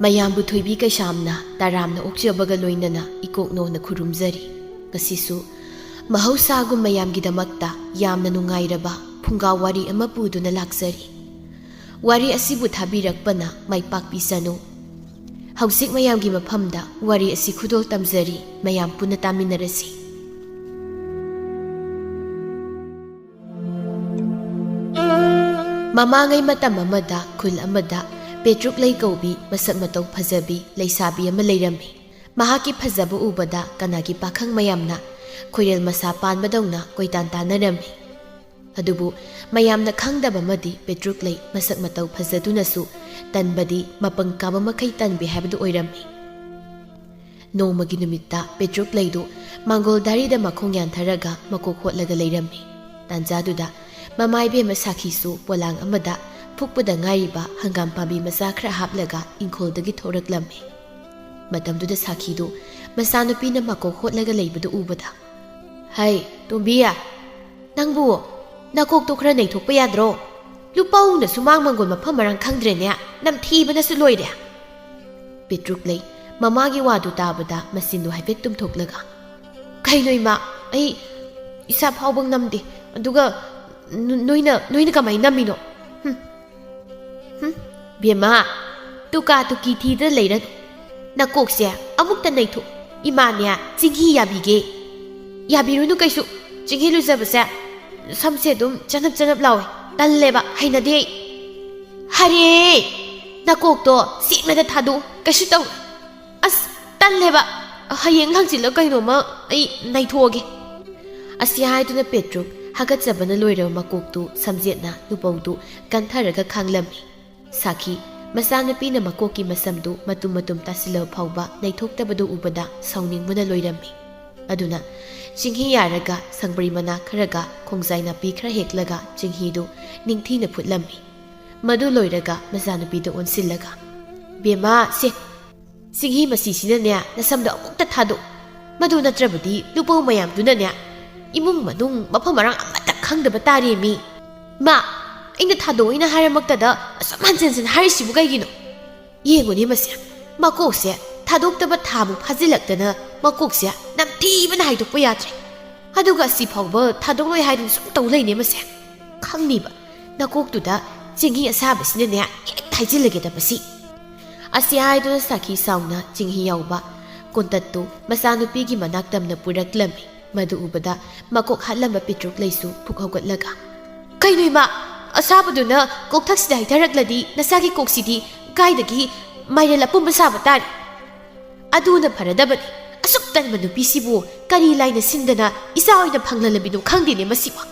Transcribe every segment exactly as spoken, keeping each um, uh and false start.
ꯃꯌꯥꯝꯕꯨ ꯊꯣꯏꯕꯤ ꯀꯩꯁꯥꯝꯅ ꯇꯔꯥꯝꯅ ꯑꯣꯛꯆꯕꯒ ꯂꯣꯏꯅꯅ ꯏꯀꯣꯛꯅꯣꯅ ꯈꯨꯔꯨꯝꯖꯔꯤ꯫ ꯉꯁꯤꯁꯨ ꯃꯍꯧꯁꯥꯒꯨꯝ ꯃꯌꯥꯝꯒꯤꯗꯃꯛꯇ ꯌꯥꯝꯅ ꯅꯨꯡꯉꯥꯏꯔꯕ ꯐꯨꯡꯒꯥ ꯋꯥꯔꯤ ꯑꯃ ꯄꯨꯗꯨꯅ ꯂꯥꯛꯆꯔꯤ꯫ ꯋꯥꯔꯤ ꯑꯁꯤꯕꯨ ꯊꯥꯕꯤꯔꯛꯄꯅ ꯃꯥꯏ ꯄꯥꯛꯄꯤꯁꯅꯨ꯫ ꯍꯧꯖꯤꯛ ꯃꯌꯥꯝꯒꯤ ꯃꯐꯝꯗ ꯋꯥꯔꯤ ꯑꯁꯤ ꯈꯨꯗꯣꯜ ꯇꯝꯖꯔꯤ, ꯃꯌꯥꯝ ꯄꯨꯟꯅ ꯇꯥꯃꯤꯟꯅꯔꯁꯤ꯫ ꯃꯃꯥꯡꯉꯩ ꯃꯇꯝ ꯑꯃꯗ ꯈꯨꯜ ꯑꯃꯗ ꯄꯦꯇ꯭ꯔꯨꯛ ꯂꯩ ꯀꯧꯕꯤ ꯃꯁꯛ ꯃꯇꯧ ꯐꯖꯕꯤ ꯂꯩꯁꯥꯕꯤ ꯑꯃ ꯂꯩꯔꯝꯃꯤ꯫ ꯃꯍꯥꯛꯀꯤ ꯐꯖꯕ ꯎꯕꯗ ꯀꯅꯥꯒꯤ ꯄꯥꯈꯪ ꯃꯌꯥꯝꯅ ꯈꯣꯏꯔꯦꯜ ꯃꯁꯥ ꯄꯥꯟꯕꯗꯧꯅ ꯀꯣꯏꯇꯥꯟ ꯇꯥꯟꯅꯔꯝꯃꯤ꯫ ꯑꯗꯨꯕꯨ ꯃꯌꯥꯝꯅ ꯈꯪꯗꯕ ꯑꯃꯗꯤ ꯄꯦꯇ꯭ꯔꯨꯛ ꯂꯩ ꯃꯁꯛ ꯃꯇꯧ ꯐꯖꯗꯨꯅꯁꯨ ꯇꯟꯕꯗꯤ ꯃꯄꯪ ꯀꯥꯕ ꯃꯈꯩ ꯇꯟꯕꯤ ꯍꯥꯏꯕꯗꯨ ꯑꯣꯏꯔꯝꯃꯤ꯫ ꯅꯣꯡꯃꯒꯤ ꯅꯨꯃꯤꯠꯇ ꯄꯦꯇ꯭ꯔꯨꯛ ꯂꯩꯗꯨ ꯃꯥꯡꯒꯣꯜ ꯗꯥꯔꯤꯗ ꯃꯈꯣꯡ ꯌꯥꯟꯊꯔꯒ ꯃꯀꯣꯛ ꯍꯣꯠꯂꯒ ꯂꯩꯔꯝꯃꯤ꯫ ꯇꯥꯟꯖꯥꯗꯨꯗ ꯃꯃꯥ ꯏꯕꯦꯝꯃ ꯁꯥꯈꯤꯁꯨ ꯄꯣꯂꯥꯡ ꯑꯃꯗ ꯐꯨꯛꯄꯗ ꯉꯥꯏꯔꯤꯕ ꯍꯪꯒꯥꯝ ꯄꯥꯝꯕꯤ ꯃꯆꯥ ꯈꯔ ꯍꯥꯞꯂꯒ ꯏꯪꯈꯣꯜꯗꯒꯤ ꯊꯣꯔꯛꯂꯝꯃꯤ꯫ ꯃꯇꯝꯗꯨꯗ ꯁꯥꯈꯤꯗꯨ ꯃꯆꯥꯅꯨꯄꯤꯅ ꯃꯀꯣꯛ ꯍꯣꯠꯂꯒ ꯂꯩꯕꯗꯨ ꯎꯕꯗ, "ꯍꯩ, ꯇꯣꯝꯕꯤ, ꯅꯪꯕꯨ ꯅꯀꯣꯛꯇꯣ ꯈꯔ ꯅꯩꯊꯣꯛꯄ ꯌꯥꯗ꯭ꯔꯣ? ꯂꯨꯄꯧꯅ ꯁꯨꯃꯥꯡ ꯃꯪꯒꯣꯜ ꯃꯐꯝ ꯃꯔꯥꯡ ꯈꯪꯗ꯭ꯔꯦꯅꯦ, ꯅꯝꯊꯤꯕꯅꯁꯨ ꯂꯣꯏꯔꯦ꯫" ꯄꯦꯇ꯭ꯔꯨꯛ ꯂꯩ ꯃꯃꯥꯒꯤ ꯋꯥꯗꯨ ꯇꯥꯕꯗ ꯃꯆꯤꯟꯗꯨ ꯍꯥꯏꯐꯦꯠ ꯇꯨꯝꯊꯣꯛꯂꯒ, "ꯀꯩꯅꯣ ꯏꯃꯥ, ꯑꯩ ꯏꯁꯥ ꯐꯥꯎꯕ ꯅꯝꯗꯦ, ꯑꯗꯨꯒ ꯅꯣ-, ꯅꯣꯏꯅ, ꯅꯣꯏꯅ ꯀꯃꯥꯏꯅ ꯅꯝꯃꯤꯅꯣ? ꯍꯨꯝ, ꯍꯨꯝ, ꯕꯦꯝꯃ, ꯇꯨꯀꯥ ꯇꯨꯀꯤ ꯊꯤꯗ ꯂꯩꯔꯅꯨ꯫ ꯅꯀꯣꯛꯁꯦ ꯑꯃꯨꯛꯇ ꯅꯩꯊꯣꯛ꯫ ꯏꯃꯥꯅꯦ ꯆꯤꯡꯍꯤ ꯌꯥꯕꯤꯒꯦ꯫" "ꯌꯥꯕꯤꯔꯨꯅꯨ ꯀꯩꯁꯨ꯫ ꯆꯤꯡꯍꯤ ꯂꯨꯖꯕꯁꯦ ꯁꯝꯁꯦ ꯑꯗꯨꯝ ꯆꯅꯞ ꯆꯅꯞ ꯂꯥꯎꯋꯦ꯫ ꯇꯜꯂꯦꯕ, ꯍꯩꯅꯗꯦ ꯑꯩ꯫" "ꯍꯔꯦ, ꯅꯀꯣꯛꯇꯣ ꯁꯦꯡꯅꯗ ꯊꯥꯗꯣꯛꯎ, ꯀꯩꯁꯨ ꯇꯧꯔꯣꯏ꯫" "ꯑꯁ, ꯇꯜꯂꯦꯕ꯫ ꯍꯌꯦꯡ ꯍꯪꯆꯤꯠꯂ ꯀꯩꯅꯣꯝꯃ ꯑꯩ ꯅꯩꯊꯣꯛꯑꯒꯦ꯫" ꯑꯁꯤ ꯍꯥꯏꯗꯨꯅ ꯄꯦꯇ꯭ꯔꯨꯛ ꯍꯥꯀꯠꯆꯕꯅ ꯂꯣꯏꯔꯕ ꯃꯀꯣꯛꯇꯨ ꯁꯝꯖꯦꯠꯅ ꯂꯨꯄꯧꯗꯨ ꯀꯟꯊꯔꯒ ꯈꯥꯡꯂꯝꯃꯤ꯫ ꯁꯥꯈꯤ ꯃꯆꯥꯅꯨꯄꯤꯅ ꯃꯀꯣꯛꯀꯤ ꯃꯁꯝꯗꯨ ꯃꯇꯨꯝ ꯃꯇꯨꯝ ꯇꯥꯁꯤꯜꯂꯕ ꯐꯥꯎꯕ ꯅꯩꯊꯣꯛꯇꯕꯗꯨ ꯎꯕꯗ ꯁꯥꯎꯅꯤꯡꯕꯅ ꯂꯣꯏꯔꯝꯃꯤ꯫ ꯑꯗꯨꯅ ꯆꯤꯡꯍꯤ ꯌꯥꯔꯒ ꯁꯪꯕ꯭ꯔꯩ ꯃꯅꯥ ꯈꯔꯒ ꯈꯣꯡꯖꯥꯏ ꯅꯥꯄꯤ ꯈꯔ ꯍꯦꯛꯂꯒ ꯆꯤꯡꯍꯤꯗꯨ ꯅꯤꯡꯊꯤꯅ ꯐꯨꯠꯂꯝꯃꯤ꯫ ꯃꯗꯨ ꯂꯣꯏꯔꯒ ꯃꯆꯥꯅꯨꯄꯤꯗ ꯑꯣꯟꯁꯤꯜꯂꯒ, "ꯕꯦꯝꯃ, ꯁꯦ, ꯆꯤꯡꯍꯤ ꯃꯆꯤꯁꯤꯅꯅꯦ ꯅꯁꯝꯗꯣ ꯑꯃꯨꯛꯇ ꯊꯥꯗꯣꯛ꯫ ꯃꯗꯨ ꯅꯠꯇ꯭ꯔꯕꯗꯤ ꯂꯨꯄꯧ ꯃꯌꯥꯝꯗꯨꯅꯅꯦ ꯏꯃꯨꯡ ꯃꯅꯨꯡ ꯃꯐꯝ ꯃꯔꯥꯡ ꯑꯃꯠꯇ ꯈꯪꯗꯕ ꯇꯥꯔꯦꯃꯤ꯫ ꯃꯥ, ꯑꯩꯅ ꯊꯥꯗꯣꯛꯑꯣꯏꯅ ꯍꯥꯏꯔꯃꯛꯇꯗ ꯑꯁꯨꯛ ꯍꯟꯖꯤꯟ ꯍꯟꯖꯤꯟ ꯍꯥꯏꯔꯤꯁꯤꯕꯨ ꯀꯩꯒꯤꯅꯣ?" ꯌꯦꯡꯉꯨꯅꯦ ꯃꯁꯦ, ꯃꯀꯣꯛꯁꯦ ꯊꯥꯗꯣꯛꯇꯕ ꯊꯥꯃꯨꯛ ꯐꯥꯖꯤꯜꯂꯛꯇꯅ ꯃꯀꯣꯛꯁꯦ ꯅꯝꯊꯤꯕꯅ ꯍꯥꯏꯗꯣꯛꯄ ꯌꯥꯗ꯭ꯔꯦ꯫ ꯑꯗꯨꯒ ꯑꯁꯤ ꯐꯥꯎꯕ ꯊꯥꯗꯣꯛꯂꯣꯏ ꯍꯥꯏꯗꯨꯅ ꯁꯨꯝ ꯇꯧ ꯂꯩꯅꯦ ꯃꯁꯦ꯫ ꯈꯪꯅꯤꯕ, ꯅꯀꯣꯛꯇꯨꯗ ꯆꯦꯡꯍꯤ ꯑꯁꯥꯕꯁꯤꯅꯅꯦ ꯍꯦꯛ ꯍꯥꯏꯖꯤꯜꯂꯒꯦꯗ ꯃꯁꯤ꯫ ꯑꯁꯤ ꯍꯥꯏꯗꯨꯅ ꯁꯥꯈꯤ ꯁꯥꯎꯅ ꯆꯦꯡꯍꯤ ꯌꯥꯎꯕ ꯀꯣꯟꯇꯠꯇꯨ ꯃꯆꯥꯅꯨꯄꯤꯒꯤ ꯃꯅꯥꯛ ꯇꯝꯅ ꯄꯨꯔꯛꯂꯝꯃꯤ꯫ ꯃꯗꯨ ꯎꯕꯗ ꯃꯀꯣꯛ ꯍꯥꯠꯂꯝꯕ ꯄꯦꯇ꯭ꯔꯨꯛ ꯂꯩꯁꯨ ꯐꯨꯛ ꯍꯧꯒꯠꯂꯒ, "ꯀꯩꯅꯣ ꯏꯃꯥ? ꯑꯁꯥꯕꯗꯨꯅ ꯀꯣꯛꯊꯛꯁꯤꯗ ꯍꯩꯊꯔꯛꯂꯗꯤ ꯅꯁꯥꯒꯤ ꯀꯣꯛꯁꯤꯗꯤ ꯀꯥꯏꯗꯒꯤ ꯃꯥꯏꯔꯦꯜ ꯑꯄꯨꯝꯕ ꯁꯥꯕ ꯇꯥꯔꯦ꯫ ꯑꯗꯨꯅ ꯐꯔꯗꯕꯅꯤ꯫ ꯑꯁꯨꯛ ꯇꯟꯕ ꯅꯨꯄꯤꯁꯤꯕꯨ ꯀꯔꯤ ꯂꯥꯏꯅ ꯁꯤꯟꯗꯅ ꯏꯆꯥ ꯑꯣꯏꯅ ꯐꯪꯂꯜꯂꯕꯤꯅꯣ ꯈꯪꯗꯦꯅꯦ ꯃꯁꯤꯕꯨ꯫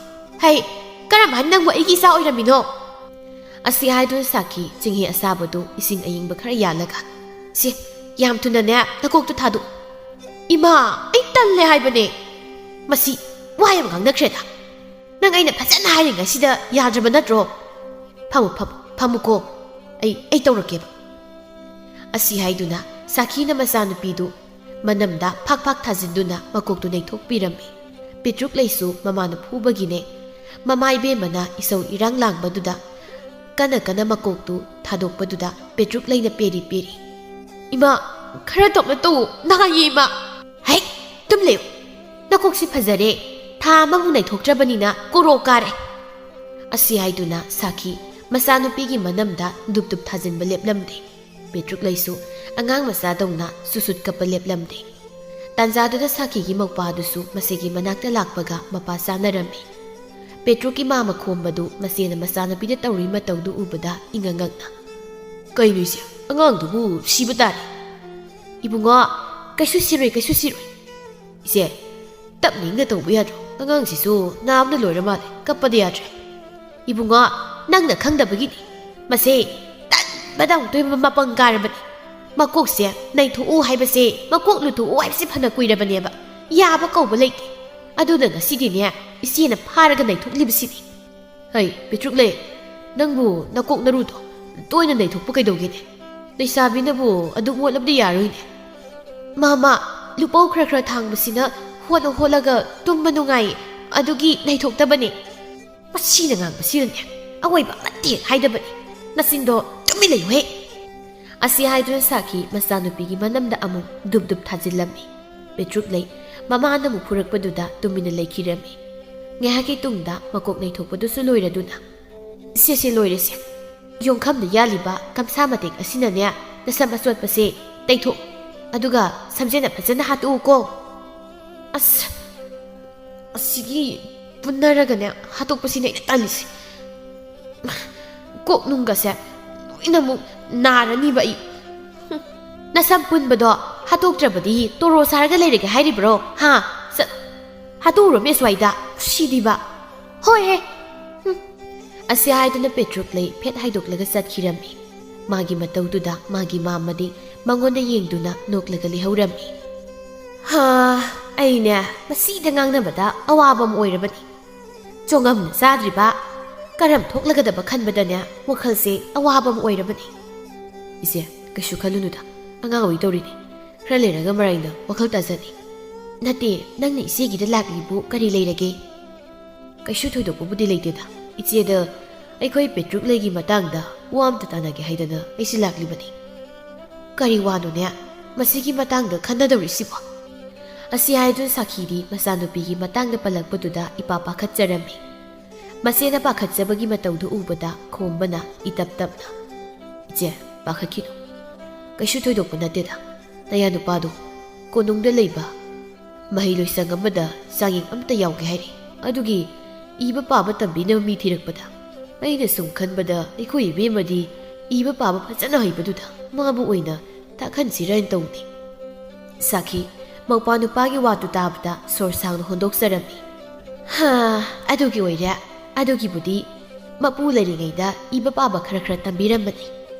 ꯍꯩ, ꯀꯔꯝ ꯍꯥꯏꯅ ꯅꯪꯕꯨ ꯑꯩꯒꯤ ꯏꯆꯥ ꯑꯣꯏꯔꯝꯃꯤꯅꯣ?" ꯑꯁꯤ ꯍꯥꯏꯗꯨꯅ ꯁꯥꯈꯤ ꯆꯤꯡꯍꯤ ꯑꯁꯥꯕꯗꯨ ꯏꯁꯤꯡ ꯑꯌꯤꯡꯕ ꯈꯔ ꯌꯥꯜꯂꯒ, "ꯁꯤ, ꯌꯥꯝ ꯊꯨꯅꯅꯦ ꯅꯀꯣꯛꯇꯨ ꯊꯥꯗꯣꯛ꯫ ꯏꯃꯥ, ꯑꯩ ꯇꯜꯂꯦ ꯍꯥꯏꯕꯅꯦ꯫ ꯃꯁꯤ ꯋꯥ ꯌꯥꯝ ꯉꯥꯡꯅꯈ꯭ꯔꯦꯗ꯫ ꯅꯪ ꯑꯩꯅ ꯐꯖꯅ ꯍꯥꯏꯔꯤꯉꯩꯁꯤꯗ ꯌꯥꯗ꯭ꯔꯕ ꯅꯠꯇ꯭ꯔꯣ? ꯐꯝꯃꯨ, ꯐꯝꯃꯨ, ꯐꯝꯃꯨꯀꯣ꯫ ꯑꯩ, ꯑꯩ ꯇꯧꯔꯛꯀꯦꯕ꯫" ꯑꯁꯤ ꯍꯥꯏꯗꯨꯅ ꯁꯥꯈꯤꯅ ꯃꯆꯥꯅꯨꯄꯤꯗꯨ ꯃꯅꯝꯗ ꯐꯥꯛ ꯐꯥꯛ ꯊꯥꯖꯤꯟꯗꯨꯅ ꯃꯀꯣꯛꯇꯨ ꯅꯩꯊꯣꯛꯄꯤꯔꯝꯃꯤ꯫ ꯄꯦꯇ꯭ꯔꯨꯛ ꯂꯩꯁꯨ ꯃꯃꯥꯅ ꯐꯨꯕꯒꯤꯅꯦ꯫ ꯃꯃꯥ ꯏꯕꯦꯝꯃꯅ ꯏꯁꯧ ꯏꯔꯥꯡ ꯂꯥꯡꯕꯗꯨꯗ ꯀꯟꯅ ꯀꯟꯅ ꯃꯀꯣꯛꯇꯨ ꯊꯥꯗꯣꯛꯄꯗꯨꯗ ꯄꯦꯇ꯭ꯔꯨꯛ ꯂꯩꯅ ꯄꯦꯔꯤ ꯄꯦꯔꯤ꯫ "ꯏꯃꯥ, ꯈꯔ ꯇꯞꯅ ꯇꯧ, ꯅꯥꯏꯌꯦ ꯏꯃꯥ꯫" "ꯍꯩ, ꯇꯨꯝ ꯂꯩꯌꯨ꯫ ꯅꯀꯣꯛꯁꯤ ꯐꯖꯔꯦ꯫ ꯊꯥ ꯑꯃꯃꯨꯛ ꯅꯩꯊꯣꯛꯇ꯭ꯔꯕꯅꯤꯅ ꯀꯣꯔꯣ ꯀꯥꯔꯦ꯫" ꯑꯁꯤ ꯍꯥꯏꯗꯨꯅ ꯁꯥꯈꯤ ꯃꯆꯥꯅꯨꯄꯤꯒꯤ ꯃꯅꯝꯗ ꯗꯨꯞ ꯗꯨꯞ ꯊꯥꯖꯤꯟꯕ ꯂꯦꯞꯂꯝꯗꯦ꯫ ꯄꯦꯇ꯭ꯔꯨꯛ ꯂꯩꯁꯨ ꯑꯉꯥꯡ ꯃꯆꯥꯗꯧꯅ ꯁꯨꯁꯨꯠ ꯀꯞꯄ ꯂꯦꯞꯂꯝꯗꯦ꯫ ꯇꯥꯟꯖꯥꯗꯨꯗ ꯁꯥꯈꯤꯒꯤ ꯃꯧꯄꯥꯗꯨꯁꯨ ꯃꯁꯤꯒꯤ ꯃꯅꯥꯛꯇ ꯂꯥꯛꯄꯒ ꯃꯄꯥ ꯆꯥꯅꯔꯝꯃꯤ꯫ ꯄꯦꯇ꯭ꯔꯨꯛꯀꯤ ꯃꯥꯃ ꯈꯣꯝꯕꯗꯨ ꯃꯆꯦꯅ ꯃꯆꯥꯅꯨꯄꯤꯗ ꯇꯧꯔꯤ ꯃꯇꯧꯗꯨ ꯎꯕꯗ ꯏꯉꯛ ꯉꯛꯅ, "ꯀꯩꯅꯣ ꯏꯆꯦ, ꯑꯉꯥꯡꯗꯨꯕꯨ ꯁꯤꯕ ꯇꯥꯔꯦ꯫" "ꯏꯕꯨꯡꯉꯣ, ꯀꯩꯁꯨ ꯁꯤꯔꯣꯏ, ꯀꯩꯁꯨ ꯁꯤꯔꯣꯏ꯫" "ꯏꯆꯦ, ꯇꯞꯅ ꯏꯪꯅ ꯇꯧꯕ ꯌꯥꯗ꯭ꯔꯣ? ꯑꯉꯥꯡꯁꯤꯁꯨ ꯅꯥꯕꯅ ꯂꯣꯏꯔ ꯃꯥꯜꯂꯦ, ꯀꯞꯄꯗ ꯌꯥꯗ꯭ꯔꯦ꯫" "ꯏꯕꯨꯡꯉꯣ, ꯅꯪꯅ ꯈꯪꯗꯕꯒꯤꯅꯤ꯫ ꯃꯁꯦ ꯇꯟꯕꯗ ꯑꯃꯨꯛꯇꯣꯏꯕ ꯃꯄꯪ ꯀꯥꯔꯕꯅꯤ꯫ ꯃꯀꯣꯛꯁꯦ ꯅꯩꯊꯣꯛꯎ ꯍꯥꯏꯕꯁꯦ, ꯃꯀꯣꯛ ꯂꯨꯊꯣꯛꯎ ꯍꯥꯏꯕꯁꯦ ꯐꯅ ꯀꯨꯏꯔꯕꯅꯦꯕ꯫ ꯌꯥꯕ ꯀꯧꯕ ꯂꯩꯇꯦ꯫ ꯑꯗꯨꯅ ꯉꯁꯤꯗꯤꯅꯦ, ꯏꯆꯦꯅ ꯐꯥꯔꯒ ꯅꯩꯊꯣꯛꯂꯤꯕꯁꯤꯅꯤ꯫" "ꯍꯩ, ꯄꯤꯇ꯭ꯔꯨꯛꯂꯦ, ꯅꯪꯕꯨ ꯅꯀꯣꯛ ꯅꯔꯨꯗꯣ ꯇꯣꯏꯅ ꯅꯩꯊꯣꯛꯄ ꯀꯩꯗꯧꯒꯦꯅꯦ? ꯂꯩꯁꯥꯕꯤꯅꯕꯨ ꯑꯗꯨꯛ ꯃꯣꯠꯂꯕꯗꯤ ꯌꯥꯔꯣꯏꯅꯦ꯫" "ꯃꯥꯃ, ꯂꯨꯄꯧ ꯈꯔ ꯈꯔ ꯊꯥꯡꯕꯁꯤꯅ ꯍꯣꯠꯅ ꯍꯣꯠꯂꯒ ꯇꯨꯝꯕ ꯅꯨꯡꯉꯥꯏ, ꯑꯗꯨꯒꯤ ꯅꯩꯊꯣꯛꯇꯕꯅꯦ꯫" ꯃꯁꯤꯅ ꯉꯥꯡꯕꯁꯤꯅꯅꯦ ꯑꯋꯣꯏꯕ ꯑꯃꯠꯇ ꯍꯦꯛ ꯍꯥꯏꯗꯕꯅꯤ꯫ "ꯅꯆꯤꯟꯗꯣ ꯇꯨꯃꯤꯟ ꯂꯩꯌꯨꯍꯦ!" ꯑꯁꯤ ꯍꯥꯏꯗꯨꯅ ꯁꯥꯈꯤ ꯃꯆꯥꯅꯨꯄꯤꯒꯤ ꯃꯅꯝꯗ ꯑꯃꯨꯛ ꯗꯨꯞ ꯗꯨꯞ ꯊꯥꯖꯤꯜꯂꯝꯃꯤ꯫ ꯄꯦꯇ꯭ꯔꯨꯛ ꯂꯩ ꯃꯃꯥꯅ ꯑꯃꯨꯛ ꯐꯨꯔꯛꯄꯗꯨꯗ ꯇꯨꯃꯤꯟꯅ ꯂꯩꯈꯤꯔꯝꯃꯤ꯫ ꯉꯥꯏꯍꯥꯛꯀꯤ ꯇꯨꯡꯗ ꯃꯀꯣꯛ ꯅꯩꯊꯣꯛꯄꯗꯨꯁꯨ ꯂꯣꯏꯔꯗꯨꯅ, "ꯁꯦ ꯁꯦ, ꯂꯣꯏꯔꯦꯁꯦ꯫ ꯌꯣꯡꯈꯝꯗ ꯌꯥꯜꯂꯤꯕ ꯀꯝꯁꯥ ꯃꯇꯦꯛ ꯑꯁꯤꯅꯅꯦ ꯅꯁꯝ ꯑꯆꯣꯠꯄꯁꯦ ꯇꯩꯊꯣꯛ, ꯑꯗꯨꯒ ꯁꯝꯖꯦꯟꯅ ꯐꯖꯅ ꯍꯥꯠꯇꯣꯛꯎꯀꯣ꯫ ꯑꯁ, ꯑꯁꯤꯒꯤ ꯄꯨꯟꯅꯔꯒꯅꯦ ꯍꯥꯠꯇꯣꯛꯄꯁꯤꯅꯦ ꯑꯩꯅ ꯇꯜꯂꯤꯁꯦ꯫ ꯀꯣꯛ ꯅꯨꯡꯒꯁꯦ ꯂꯣꯏꯅ ꯑꯃꯨꯛ ꯅꯥꯔꯅꯤꯕ ꯑꯩ꯫ ꯍꯨꯝ, ꯅꯁꯝ ꯄꯨꯟꯕꯗꯣ ꯍꯥꯠꯇꯣꯛꯇ꯭ꯔꯕꯗꯤ ꯇꯣꯔꯣ ꯁꯥꯔꯒ ꯂꯩꯔꯒꯦ ꯍꯥꯏꯔꯤꯕ꯭ꯔꯣ? ꯍꯥ? ꯆꯠ, ꯍꯥꯠꯇꯣꯛꯎꯔꯣꯃꯦ ꯁ꯭ꯋꯥꯏꯗ꯫ ꯁꯤꯗꯤꯕ꯫ ꯍꯣꯏꯍꯦ꯫ ꯍꯨꯝ꯫ ꯑꯁꯤ ꯍꯥꯏꯗꯨꯅ ꯄꯦꯇ꯭ꯔꯨꯛ ꯂꯩ ꯐꯦꯠ ꯍꯥꯏꯗꯣꯛꯂꯒ ꯆꯠꯈꯤꯔꯝꯃꯤ꯫ ꯃꯥꯒꯤ ꯃꯇꯧꯗꯨꯗ ꯃꯥꯒꯤ ꯃꯥꯝꯃꯗꯤ ꯃꯉꯣꯟꯗ ꯌꯦꯡꯗꯨꯅ ꯅꯣꯛꯂꯒ ꯂꯩꯍꯧꯔꯝꯃꯤ꯫ ꯍꯥ, ꯑꯩꯅꯦ ꯃꯁꯤꯗ ꯉꯥꯡꯅꯕꯗ ꯑꯋꯥꯕ ꯑꯃ ꯑꯣꯏꯔꯕꯅꯤ꯫ ꯆꯣꯡꯉꯝꯅ ꯆꯥꯗ꯭ꯔꯤꯕ ꯀꯔꯝ ꯊꯣꯛꯂꯒꯗꯕ ꯈꯟꯕꯗꯅꯦ ꯋꯥꯈꯜꯁꯦ ꯑꯋꯥꯕ ꯑꯃ ꯑꯣꯏꯔꯕꯅꯤ꯫ ꯏꯆꯦ, ꯀꯩꯁꯨ ꯈꯜꯂꯨꯅꯨꯗ, ꯑꯉꯥꯡ ꯑꯣꯏ ꯇꯧꯔꯤꯅꯤ꯫ ꯈꯔ ꯂꯩꯔꯒ ꯃꯔꯥꯏꯅ ꯋꯥꯈꯜ ꯇꯥꯖꯅꯤ꯫ ꯅꯠꯇꯦ, ꯅꯪꯅ ꯏꯆꯦꯒꯤꯗ ꯂꯥꯛꯂꯤꯕꯨ ꯀꯔꯤ ꯂꯩꯔꯒꯦ? ꯀꯩꯁꯨ ꯊꯣꯏꯗꯣꯛꯄꯕꯨꯗꯤ ꯂꯩꯇꯦꯗ꯫ ꯏꯆꯦꯗ ꯑꯩꯈꯣꯏ ꯄꯦꯇ꯭ꯔꯨꯛ ꯂꯩꯒꯤ ꯃꯇꯥꯡꯗ ꯋꯥ ꯑꯝꯇ ꯇꯥꯟꯅꯒꯦ ꯍꯥꯏꯗꯅ ꯑꯩꯁꯦ ꯂꯥꯛꯂꯤꯕꯅꯤ꯫ ꯀꯔꯤ ꯋꯥꯅꯣꯅꯦ ꯃꯁꯤꯒꯤ ꯃꯇꯥꯡꯗ ꯈꯟꯅꯗꯧꯔꯤꯁꯤꯕꯣ? ꯑꯁꯤ ꯍꯥꯏꯗꯨꯅ ꯁꯥꯈꯤꯗꯤ ꯃꯆꯥꯅꯨꯄꯤꯒꯤ ꯃꯇꯥꯡꯗ ꯄꯜꯂꯛꯄꯗꯨꯗ ꯏꯄꯥ ꯄꯥꯈꯠꯆꯔꯝꯃꯤ꯫ ꯃꯆꯦꯅ ꯄꯥꯈꯠꯆꯕꯒꯤ ꯃꯇꯧꯗꯨ ꯎꯕꯗ ꯈꯣꯝꯕꯅ ꯏꯇꯞ ꯇꯞꯅ, "ꯏꯆꯦ, ꯄꯥꯈꯠꯈꯤꯅꯨ꯫ ꯀꯩꯁꯨ ꯊꯣꯏꯗꯣꯛꯄ ꯅꯠꯇꯦꯗ꯫ ꯅꯌꯥ ꯅꯨꯄꯥꯗꯣ ꯀꯣꯅꯨꯡꯗ ꯂꯩꯕ ꯃꯍꯩ ꯂꯣꯏꯁꯪ ꯑꯃꯗ ꯆꯥꯡꯌꯦꯡ ꯑꯝꯇ ꯌꯥꯎꯒꯦ ꯍꯥꯏꯔꯤ꯫ ꯑꯗꯨꯒꯤ ꯏꯕ ꯄꯥꯕ ꯇꯝꯕꯤꯅꯕ ꯃꯤ ꯊꯤꯔꯛꯄꯗ ꯑꯩꯅ ꯁꯨꯝ ꯈꯟꯕꯗ ꯑꯩꯈꯣꯏ ꯏꯕꯦꯝꯃꯗꯤ ꯏꯕ ꯄꯥꯕ ꯐꯖꯅ ꯍꯩꯕꯗꯨꯗ ꯃꯥꯕꯨ ꯑꯣꯏꯅ ꯇꯥꯛꯍꯟꯁꯤꯔꯅ ꯇꯧꯅꯤ꯫" ꯁꯥꯈꯤ, ꯃꯧꯄ꯭ꯋꯥ ꯅꯨꯄꯥꯒꯤ ꯋꯥꯗꯨ ꯇꯥꯕꯗ ꯁꯣꯔ ꯁꯥꯡꯅ ꯍꯣꯟꯗꯣꯛꯆꯔꯝꯃꯤ꯫ "ꯍꯥ, ꯑꯗꯨꯒꯤ ꯑꯣꯏꯔꯦ꯫ ꯑꯗꯨꯒꯤꯕꯨꯗꯤ ꯃꯄꯨ ꯂꯩꯔꯤꯉꯩꯗ ꯏꯕ ꯄꯥꯕ ꯈꯔ ꯈꯔ ꯇꯝꯕꯤꯔꯝꯕꯅꯤ꯫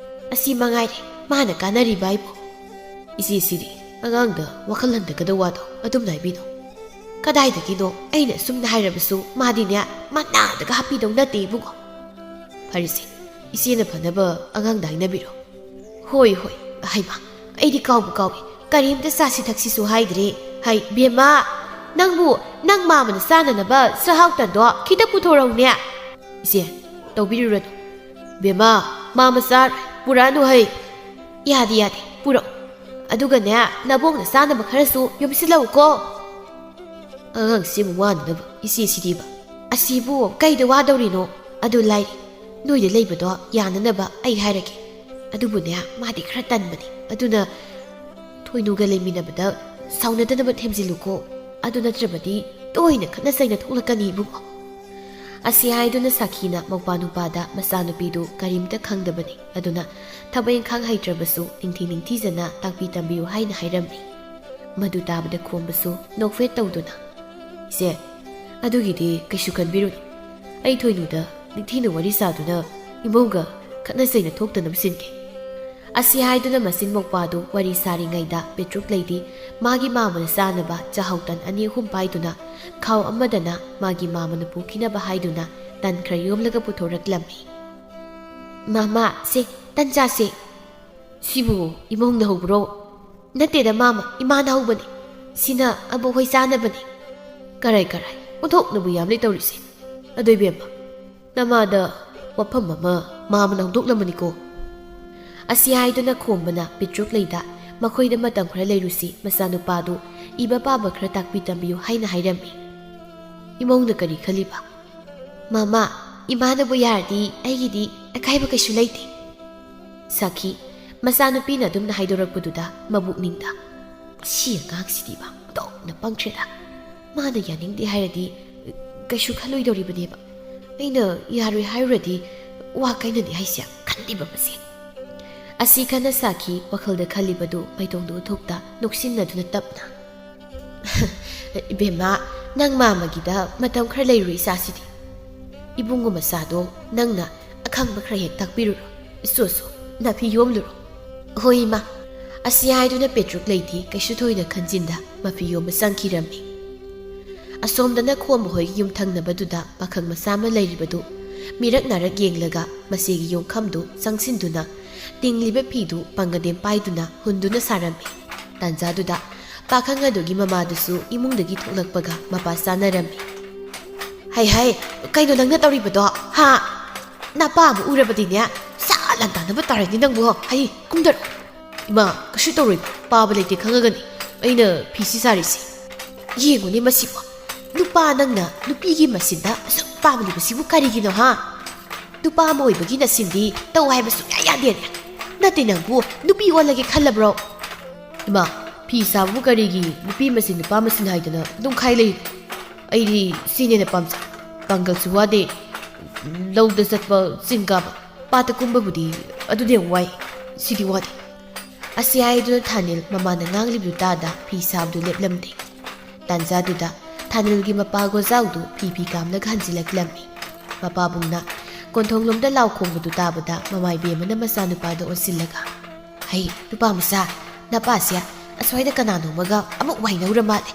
ꯑꯁꯤ ꯃꯉꯥꯏꯔꯦ ꯃꯥꯅ ꯀꯥꯟꯅꯔꯤꯕ ꯍꯥꯏꯕꯨ꯫" ꯏꯆꯦꯁꯤꯗꯤ ꯑꯉꯥꯡꯗ ꯋꯥꯈꯜ ꯍꯟꯊꯒꯗꯧ ꯋꯥꯗꯣ ꯑꯗꯨꯝꯅ ꯍꯥꯏꯕꯤꯅꯣ꯫ ꯀꯗꯥꯏꯗꯒꯤꯅꯣ, ꯑꯩꯅ ꯑꯁꯨꯝꯅ ꯍꯥꯏꯔꯕꯁꯨ ꯃꯥꯗꯤꯅꯦ ꯃꯅꯥꯗꯒ ꯍꯥꯞꯄꯤꯗꯧ ꯅꯠꯇꯦ ꯏꯕꯨꯡꯉꯣ꯫ ꯐꯔꯦꯁꯦ, ꯏꯆꯦꯅ ꯐꯅꯕ ꯑꯉꯥꯡꯗ ꯍꯥꯏꯅꯕꯤꯔꯣ꯫ ꯍꯣꯏ, ꯍꯣꯏ, ꯍꯩꯃꯥ, ꯑꯩꯗꯤ ꯀꯥꯎꯕꯨ ꯀꯥꯎꯏ, ꯀꯔꯤꯝꯇ ꯆꯥꯁꯤ ꯊꯛꯁꯤꯁꯨ ꯍꯥꯏꯗ꯭ꯔꯦ꯫ ꯍꯩ, ꯕꯦꯝꯃ, ꯅꯪꯕꯨ ꯅꯪ ꯃꯥꯃꯅ ꯆꯥꯅꯅꯕ ꯆꯥꯛꯍꯥꯎ ꯇꯟꯗꯣ ꯈꯤꯇ ꯄꯨꯊꯣꯔꯛꯎꯅꯦ꯫ ꯏꯆꯦ, ꯇꯧꯕꯤꯔꯨꯔꯅꯨ꯫ ꯕꯦꯝꯃ, ꯃꯥꯃ ꯆꯥꯔꯣꯏ, ꯄꯨꯔꯛꯑꯅꯨ ꯍꯩ꯫ ꯌꯥꯗꯦ, ꯌꯥꯗꯦ, ꯄꯨꯔꯛꯑꯣ꯫ ꯑꯗꯨꯒꯅꯦ, ꯅꯕꯣꯛꯅ ꯆꯥꯅꯕ ꯈꯔꯁꯨ ꯌꯣꯝꯁꯤꯜꯂꯛꯎꯀꯣ꯫ ꯑꯉꯥꯡꯁꯤꯕꯨ ꯋꯥꯅꯅꯕ ꯏꯆꯦ ꯁꯤꯗꯤꯕ꯫ ꯑꯁꯤꯕꯨ ꯀꯩꯗ ꯋꯥꯗꯧꯔꯤꯅꯣ? ꯑꯗꯨ ꯂꯥꯏꯔꯤ, ꯅꯣꯏꯗ ꯂꯩꯕꯗꯣ ꯌꯥꯅꯅꯕ ꯑꯩ ꯍꯥꯏꯔꯒꯦ꯫ ꯑꯗꯨꯕꯨꯅꯦ, ꯃꯥꯗꯤ ꯈꯔ ꯇꯟꯕꯅꯤ꯫ ꯑꯗꯨꯅ ꯊꯣꯏꯅꯨꯒ ꯂꯩꯃꯤꯟꯅꯕꯗ ꯁꯥꯎꯅꯗꯅꯕ ꯊꯦꯝꯖꯤꯜꯂꯨꯀꯣ꯫ ꯑꯗꯨ ꯅꯠꯇ꯭ꯔꯕꯗꯤ ꯇꯣꯏꯅ ꯈꯠꯅ ꯆꯩꯅ ꯊꯣꯛꯂꯛꯀꯅꯤ, ꯏꯕꯨꯡꯉꯣ꯫ ꯑꯁꯤ ꯍꯥꯏꯗꯨꯅ ꯁꯥꯈꯤꯅ ꯃꯧꯄꯥ ꯅꯨꯄꯥꯗ ꯃꯆꯥꯅꯨꯄꯤꯗꯨ ꯀꯔꯤꯝꯇ ꯈꯪꯗꯕꯅꯤ꯫ ꯑꯗꯨꯅ ꯊꯕꯛ ꯏꯪꯈꯥꯡ ꯍꯩꯇ꯭ꯔꯕꯁꯨ ꯅꯤꯡꯊꯤ ꯅꯤꯡꯊꯤꯖꯅ ꯇꯥꯛꯄꯤ ꯇꯝꯕꯤꯌꯨ ꯍꯥꯏꯅ ꯍꯥꯏꯔꯝꯃꯤ꯫ ꯃꯗꯨ ꯇꯥꯕꯗ ꯈꯣꯝꯕꯁꯨ ꯅꯣꯛꯐꯦꯠ ꯇꯧꯗꯨꯅ, "ꯏꯆꯦ, ꯑꯗꯨꯒꯤꯗꯤ ꯀꯩꯁꯨ ꯈꯟꯕꯤꯔꯨꯅꯨ꯫ ꯑꯩ ꯊꯣꯏꯅꯨꯗ ꯅꯤꯡꯊꯤꯅ ꯋꯥꯔꯤ ꯁꯥꯗꯨꯅ ꯏꯃꯧꯒ ꯈꯠꯅ ꯆꯩꯅ ꯊꯣꯛꯇꯅꯕ ꯁꯤꯟꯒꯦ"꯫ ꯑꯁꯤ ꯍꯥꯏꯗꯨꯅ ꯃꯆꯤꯟ ꯃꯧꯄꯥꯗꯨ ꯋꯥꯔꯤ ꯁꯥꯔꯤꯉꯩꯗ ꯄꯦꯇ꯭ꯔꯨꯛ ꯂꯩꯗꯤ ꯃꯥꯒꯤ ꯃꯥꯝꯃꯅ ꯆꯥꯅꯕ ꯆꯥꯍꯧ ꯇꯟ ꯑꯅꯤ ꯑꯍꯨꯝ ꯄꯥꯏꯗꯨꯅ ꯈꯥꯎ ꯑꯃꯗꯅ ꯃꯥꯒꯤ ꯃꯥꯝꯃꯅ ꯄꯨꯈꯤꯅꯕ ꯍꯥꯏꯗꯨꯅ ꯇꯟ ꯈꯔ ꯌꯣꯝꯂꯒ ꯄꯨꯊꯣꯔꯛꯂꯝꯃꯤ꯫ "ꯃꯥꯃꯥ, ꯁꯦ, ꯇꯟ ꯆꯥꯁꯦ"꯫ "ꯁꯤꯕꯨ ꯏꯃꯧꯅ ꯍꯧꯕ꯭ꯔꯣ?" "ꯅꯠꯇꯦꯗ ꯃꯥꯃ, ꯏꯃꯥꯅ ꯍꯧꯕꯅꯤ꯫ ꯁꯤꯅ ꯑꯕꯣꯛ ꯍꯣꯏ ꯆꯥꯅꯕꯅꯤ"꯫ "ꯀꯔꯥꯏ ꯀꯔꯥꯏ, ꯑꯣꯟꯊꯣꯛꯅꯕꯨ ꯌꯥꯝꯂꯦ ꯇꯧꯔꯤꯁꯦ꯫ ꯑꯗꯣ ꯏꯕꯦꯝꯃ, ꯅꯃꯥꯗ ꯋꯥꯐꯝ ꯑꯃ ꯃꯥꯃꯅ ꯍꯧꯗꯣꯛꯂꯝꯕꯅꯤꯀꯣ"꯫ ꯑꯁꯤ ꯍꯥꯏꯗꯨꯅ ꯈꯣꯝꯕꯅ ꯄꯤꯇ꯭ꯔꯨꯛ ꯂꯩꯗ ꯃꯈꯣꯏꯗ ꯃꯇꯝ ꯈꯔ ꯂꯩꯔꯨꯁꯤ, ꯃꯆꯥꯅꯨꯄꯥꯗꯨ ꯏꯕ ꯄꯥꯕ ꯈꯔ ꯇꯥꯛꯄꯤ ꯇꯝꯕꯤꯌꯨ ꯍꯥꯏꯅ ꯍꯥꯏꯔꯝꯃꯤ꯫ ꯏꯃꯧꯅ ꯀꯔꯤ ꯈꯜꯂꯤꯕ? "ꯃꯃꯥ, ꯏꯃꯥꯅꯕꯨ ꯌꯥꯔꯗꯤ ꯑꯩꯒꯤꯗꯤ ꯑꯀꯥꯏꯕ ꯀꯩꯁꯨ ꯂꯩꯇꯦ"꯫ ꯁꯥꯈꯤ, ꯃꯆꯥꯅꯨꯄꯤꯅ ꯑꯗꯨꯝꯅ ꯍꯥꯏꯗꯣꯔꯛꯄꯗꯨꯗ ꯃꯕꯨꯛꯅꯤꯡꯗ, "ꯁꯤ ꯑꯉꯥꯡꯁꯤꯗꯤꯕ ꯑꯣꯟꯊꯣꯛꯅ ꯄꯪꯈ꯭ꯔꯦꯗ꯫ ꯃꯥꯅ ꯌꯥꯅꯤꯡꯗꯦ ꯍꯥꯏꯔꯗꯤ ꯀꯩꯁꯨ ꯈꯜꯂꯣꯏꯗꯧꯔꯤꯕꯅꯦꯕ꯫ ꯑꯩꯅ ꯌꯥꯔꯣꯏ ꯍꯥꯏꯔꯨꯔꯗꯤ ꯋꯥ ꯀꯥꯏꯅꯅꯤ ꯍꯥꯏꯁꯦ ꯈꯜꯂꯤꯕ ꯃꯁꯦ"꯫ ꯑꯁꯤ ꯈꯟꯅ ꯁꯥꯈꯤ ꯋꯥꯈꯜꯗ ꯈꯜꯂꯤꯕꯗꯨ ꯃꯥꯏꯊꯣꯡꯗ ꯎꯠꯊꯣꯛꯇ ꯅꯣꯛꯁꯤꯟꯅꯗꯨꯅ ꯇꯞꯅ, "ꯏꯕꯦꯝꯃ, ꯅꯪ ꯃꯥꯃꯒꯤꯗ ꯃꯇꯝ ꯈꯔ ꯂꯩꯔꯨ ꯏꯆꯥꯁꯤꯗꯤ꯫ ꯏꯕꯨꯡꯉꯣ ꯃꯆꯥꯗꯣ ꯅꯪꯅ ꯑꯈꯪꯕ ꯈꯔ ꯍꯦꯛ ꯇꯥꯛꯄꯤꯔꯨꯔꯣ꯫ ꯁꯣ ꯁꯣ, ꯅꯥꯐꯤ ꯌꯣꯝꯂꯨꯔꯣ"꯫ "ꯍꯣꯏ ꯏꯃꯥ"꯫ ꯑꯁꯤ ꯍꯥꯏꯗꯨꯅ ꯄꯦꯇ꯭ꯔꯨꯛ ꯂꯩꯗꯤ ꯀꯩꯁꯨ ꯊꯣꯏꯅ ꯈꯟꯖꯤꯟꯗ ꯃꯐꯤ ꯌꯣꯝꯕ ꯆꯪꯈꯤꯔꯝꯃꯤ꯫ ꯑꯁꯣꯝꯗꯅ ꯈꯣꯝꯕ ꯍꯣꯏꯒꯤ ꯌꯨꯝ ꯊꯪꯅꯕꯗꯨꯗ ꯄꯥꯈꯪ ꯃꯆꯥ ꯑꯃ ꯂꯩꯔꯤꯕꯗꯨ ꯃꯤꯔꯛ ꯅꯥꯔꯛ ꯌꯦꯡꯂꯒ ꯃꯁꯤꯒꯤ ꯌꯣꯡꯈꯝꯗꯨ ꯆꯪꯁꯤꯟꯗꯨꯅ ꯇꯤꯡꯂꯤꯕ ꯐꯤꯗꯨ ꯄꯪꯒꯗꯦꯝ ꯄꯥꯏꯗꯨꯅ ꯍꯨꯟꯗꯨꯅ ꯁꯥꯔꯝꯃꯤ꯫ ꯇꯥꯟꯖꯥꯗꯨꯗ ꯄꯥꯈꯪ ꯑꯗꯨꯒꯤ ꯃꯃꯥꯗꯨꯁꯨ ꯏꯃꯨꯡꯗꯒꯤ ꯊꯣꯛꯂꯛꯄꯒ ꯃꯄꯥ ꯆꯥꯅꯔꯝꯃꯤ꯫ "ꯍꯩ ꯍꯩ, ꯀꯩꯅꯣ ꯅꯪꯅ ꯇꯧꯔꯤꯕꯗꯣ, ꯍꯥ? ꯅꯄꯥ ꯑꯃ ꯎꯔꯕꯗꯤꯅꯦ, ꯁꯥ ꯇꯥꯟ ꯇꯥꯅꯕ ꯇꯥꯔꯅꯤ ꯅꯪꯕꯨ꯫ ꯍꯩ, ꯀꯨꯝꯗꯔꯣ꯫ ꯏꯃꯥ, ꯀꯩꯁꯨ ꯇꯧꯔꯣꯏ, ꯄꯥꯕ ꯂꯩꯇꯦ ꯈꯪꯉꯒꯅꯤ ꯑꯩꯅ ꯐꯤꯁꯤ ꯁꯥꯔꯤꯁꯦ꯫ ꯌꯦꯡꯉꯨꯅꯦ ꯃꯁꯤꯕꯨ, ꯅꯨꯄꯥ ꯅꯪꯅ ꯅꯨꯄꯤꯒꯤ ꯃꯁꯤꯟꯗ ꯑꯁꯨꯛ ꯄꯥꯝꯂꯤꯕꯁꯤꯕꯨ ꯀꯔꯤꯒꯤꯅꯣ ꯍꯥ? ꯅꯨꯄꯥ ꯑꯃ ꯑꯣꯏꯕꯒꯤ ꯅꯁꯤꯟꯗꯤ ꯇꯧ ꯍꯥꯏꯕ ꯁꯨꯡꯌꯥ ꯌꯥꯗꯦꯅꯦ꯫ ꯅꯠꯇꯦ, ꯅꯪꯕꯨ ꯅꯨꯄꯤ ꯑꯣꯜꯂꯒꯦ ꯈꯜꯂꯕ꯭ꯔꯣ? ꯏꯃꯥ, ꯐꯤ ꯁꯥꯕꯕꯨ ꯀꯔꯤꯒꯤ ꯅꯨꯄꯤ ꯃꯁꯤꯟ ꯅꯨꯄꯥ ꯃꯁꯤꯟ ꯍꯥꯏꯗꯅ ꯑꯗꯨꯝ ꯈꯥꯏ ꯂꯩ? ꯑꯩꯗꯤ ꯁꯤꯅ ꯍꯦꯟꯅ ꯄꯥꯝꯖꯩ꯫ ꯄꯥꯡꯒꯜꯁꯨ ꯋꯥꯗꯦ, ꯂꯧꯗ ꯆꯠꯄ, ꯆꯤꯡ ꯀꯥꯕ, ꯄꯥꯠꯇ ꯀꯨꯝꯕꯕꯨꯗꯤ ꯑꯗꯨꯗꯤ ꯌꯥꯝ ꯋꯥꯏ, ꯁꯤꯗꯤ ꯋꯥꯗꯦ꯫ ꯑꯁꯤ ꯍꯥꯏꯗꯨꯅ ꯊꯥꯅꯤꯜ ꯃꯃꯥꯅ ꯉꯥꯡꯂꯤꯕꯗꯨ ꯇꯥꯗ ꯐꯤ ꯁꯥꯕꯗꯨ ꯂꯦꯞꯂꯝꯗꯦ꯫ ꯇꯥꯟꯖꯥꯗꯨꯗ ꯊꯥꯅꯤꯜꯒꯤ ꯃꯄꯥ ꯒꯣꯖꯥꯎꯗꯨ ꯐꯤ ꯐꯤ ꯀꯥꯝꯂꯒ ꯍꯟꯖꯤꯜꯂꯛꯂꯝꯃꯤ꯫ ꯃꯄꯥꯕꯨꯡꯅ ꯀꯣꯟꯊꯣꯡꯂꯣꯝꯗ ꯂꯥꯎ ꯈꯣꯡꯕꯗꯨ ꯇꯥꯕꯗ ꯃꯃꯥꯏꯕꯦꯝꯃꯅ ꯃꯆꯥꯅꯨꯄꯥꯗ ꯑꯣꯟꯁꯤꯜꯂꯒ, "ꯍꯩ, ꯅꯨꯄꯥ ꯃꯆꯥ, ꯅꯄꯥꯁꯦ ꯑꯁ꯭ꯋꯥꯏꯗ ꯀꯅꯥꯅꯣꯝꯃꯒ ꯑꯃꯨꯛ ꯋꯥꯏꯅꯧꯔ ꯃꯥꯜꯂꯦ꯫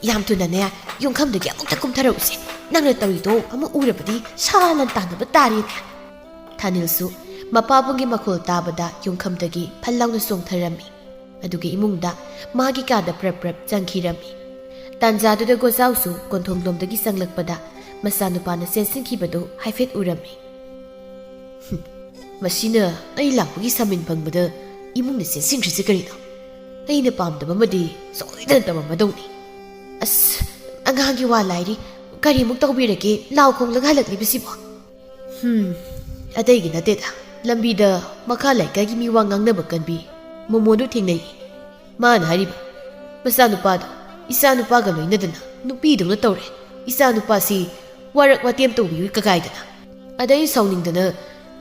ꯌꯥꯝ ꯊꯨꯅꯅꯦ ꯌꯨꯝꯈꯝꯗꯒꯤ ꯑꯃꯨꯛꯇ ꯀꯨꯝꯊꯔꯛꯎꯁꯦ꯫ ꯅꯪꯅ ꯇꯧꯔꯤꯗꯣ ꯑꯃꯨꯛ ꯎꯔꯕꯗꯤ ꯁꯥ ꯂꯥꯟ ꯇꯥꯟꯅꯕ ꯇꯥꯔꯦꯅꯦ꯫" ꯊꯥꯅꯤꯜꯁꯨ ꯃꯄꯥꯕꯨꯡꯒꯤ ꯃꯈꯣꯜ ꯇꯥꯕꯗ ꯌꯨꯝꯈꯝꯗꯒꯤ ꯐꯜ ꯂꯥꯎꯅ ꯆꯣꯡꯊꯔꯝꯃꯤ꯫ ꯑꯗꯨꯒ ꯏꯃꯨꯡꯗ ꯃꯥꯒꯤ ꯀꯥꯗ ꯄ꯭ꯔꯞ ꯄ꯭ꯔꯞ ꯆꯪꯈꯤꯔꯝꯃꯤ꯫ ꯇꯥꯟꯖꯥꯗꯨꯗ ꯒꯣꯖꯥꯎꯁꯨ ꯀꯣꯟꯊꯣꯡꯂꯣꯝꯗꯒꯤ ꯆꯪꯂꯛꯄꯗ ꯃꯆꯥꯅꯨꯄꯥꯅ ꯆꯦꯟꯁꯤꯟꯈꯤꯕꯗꯨ ꯍꯥꯏꯐꯦꯠ ꯎꯔꯝꯃꯤ꯫ "ꯍꯨꯝ, ꯃꯁꯤꯅ ꯑꯩ ꯂꯥꯛꯄꯒꯤ ꯁꯥꯃꯤꯟ ꯐꯪꯕꯗ ꯏꯃꯨꯡꯗ ꯆꯦꯟꯁꯤꯟꯈ꯭ꯔꯤꯁꯦ ꯀꯔꯤꯅꯣ? ꯑꯩꯅ ꯄꯥꯝꯗꯕ ꯑꯃꯗꯤ ꯁꯣꯏꯗꯅ ꯇꯧꯔꯝꯃꯗꯧꯅꯤ꯫ ꯑꯁ, ꯑꯉꯥꯡꯒꯤ ꯋꯥ ꯂꯥꯏꯔꯤ, ꯀꯔꯤꯃꯨꯛ ꯇꯧꯕꯤꯔꯒꯦ ꯂꯥꯎ ꯈꯣꯡꯂꯒ ꯍꯜꯂꯛꯂꯤꯕꯁꯤꯕꯣ?" "ꯍꯨꯝ, ꯑꯇꯩꯒꯤ ꯅꯠꯇꯦꯗ, ꯂꯝꯕꯤꯗ ꯃꯈꯥ ꯂꯩꯀꯥꯏꯒꯤ ꯃꯤ ꯋꯥ ꯉꯥꯡꯅꯕ ꯀꯟꯕꯤ ꯃꯣꯃꯣꯗꯨ ꯊꯦꯡꯅꯩ꯫ ꯃꯥꯅ ꯍꯥꯏꯔꯤꯕ, ꯃꯆꯥꯅꯨꯄꯥꯗꯣ ꯏꯆꯥꯅꯨꯄꯥꯒ ꯂꯣꯏꯅꯗꯅ ꯅꯨꯄꯤꯗꯧꯅ ꯇꯧꯔꯦ꯫ ꯏꯆꯥꯅꯨꯄꯥꯁꯤ ꯋꯥꯔꯛ ꯋꯥꯇꯦꯝ ꯇꯧꯕꯤꯌꯨ ꯀꯀꯥꯏꯗꯅ꯫ ꯑꯗ ꯑꯩ ꯁꯥꯎꯅꯤꯡꯗꯅ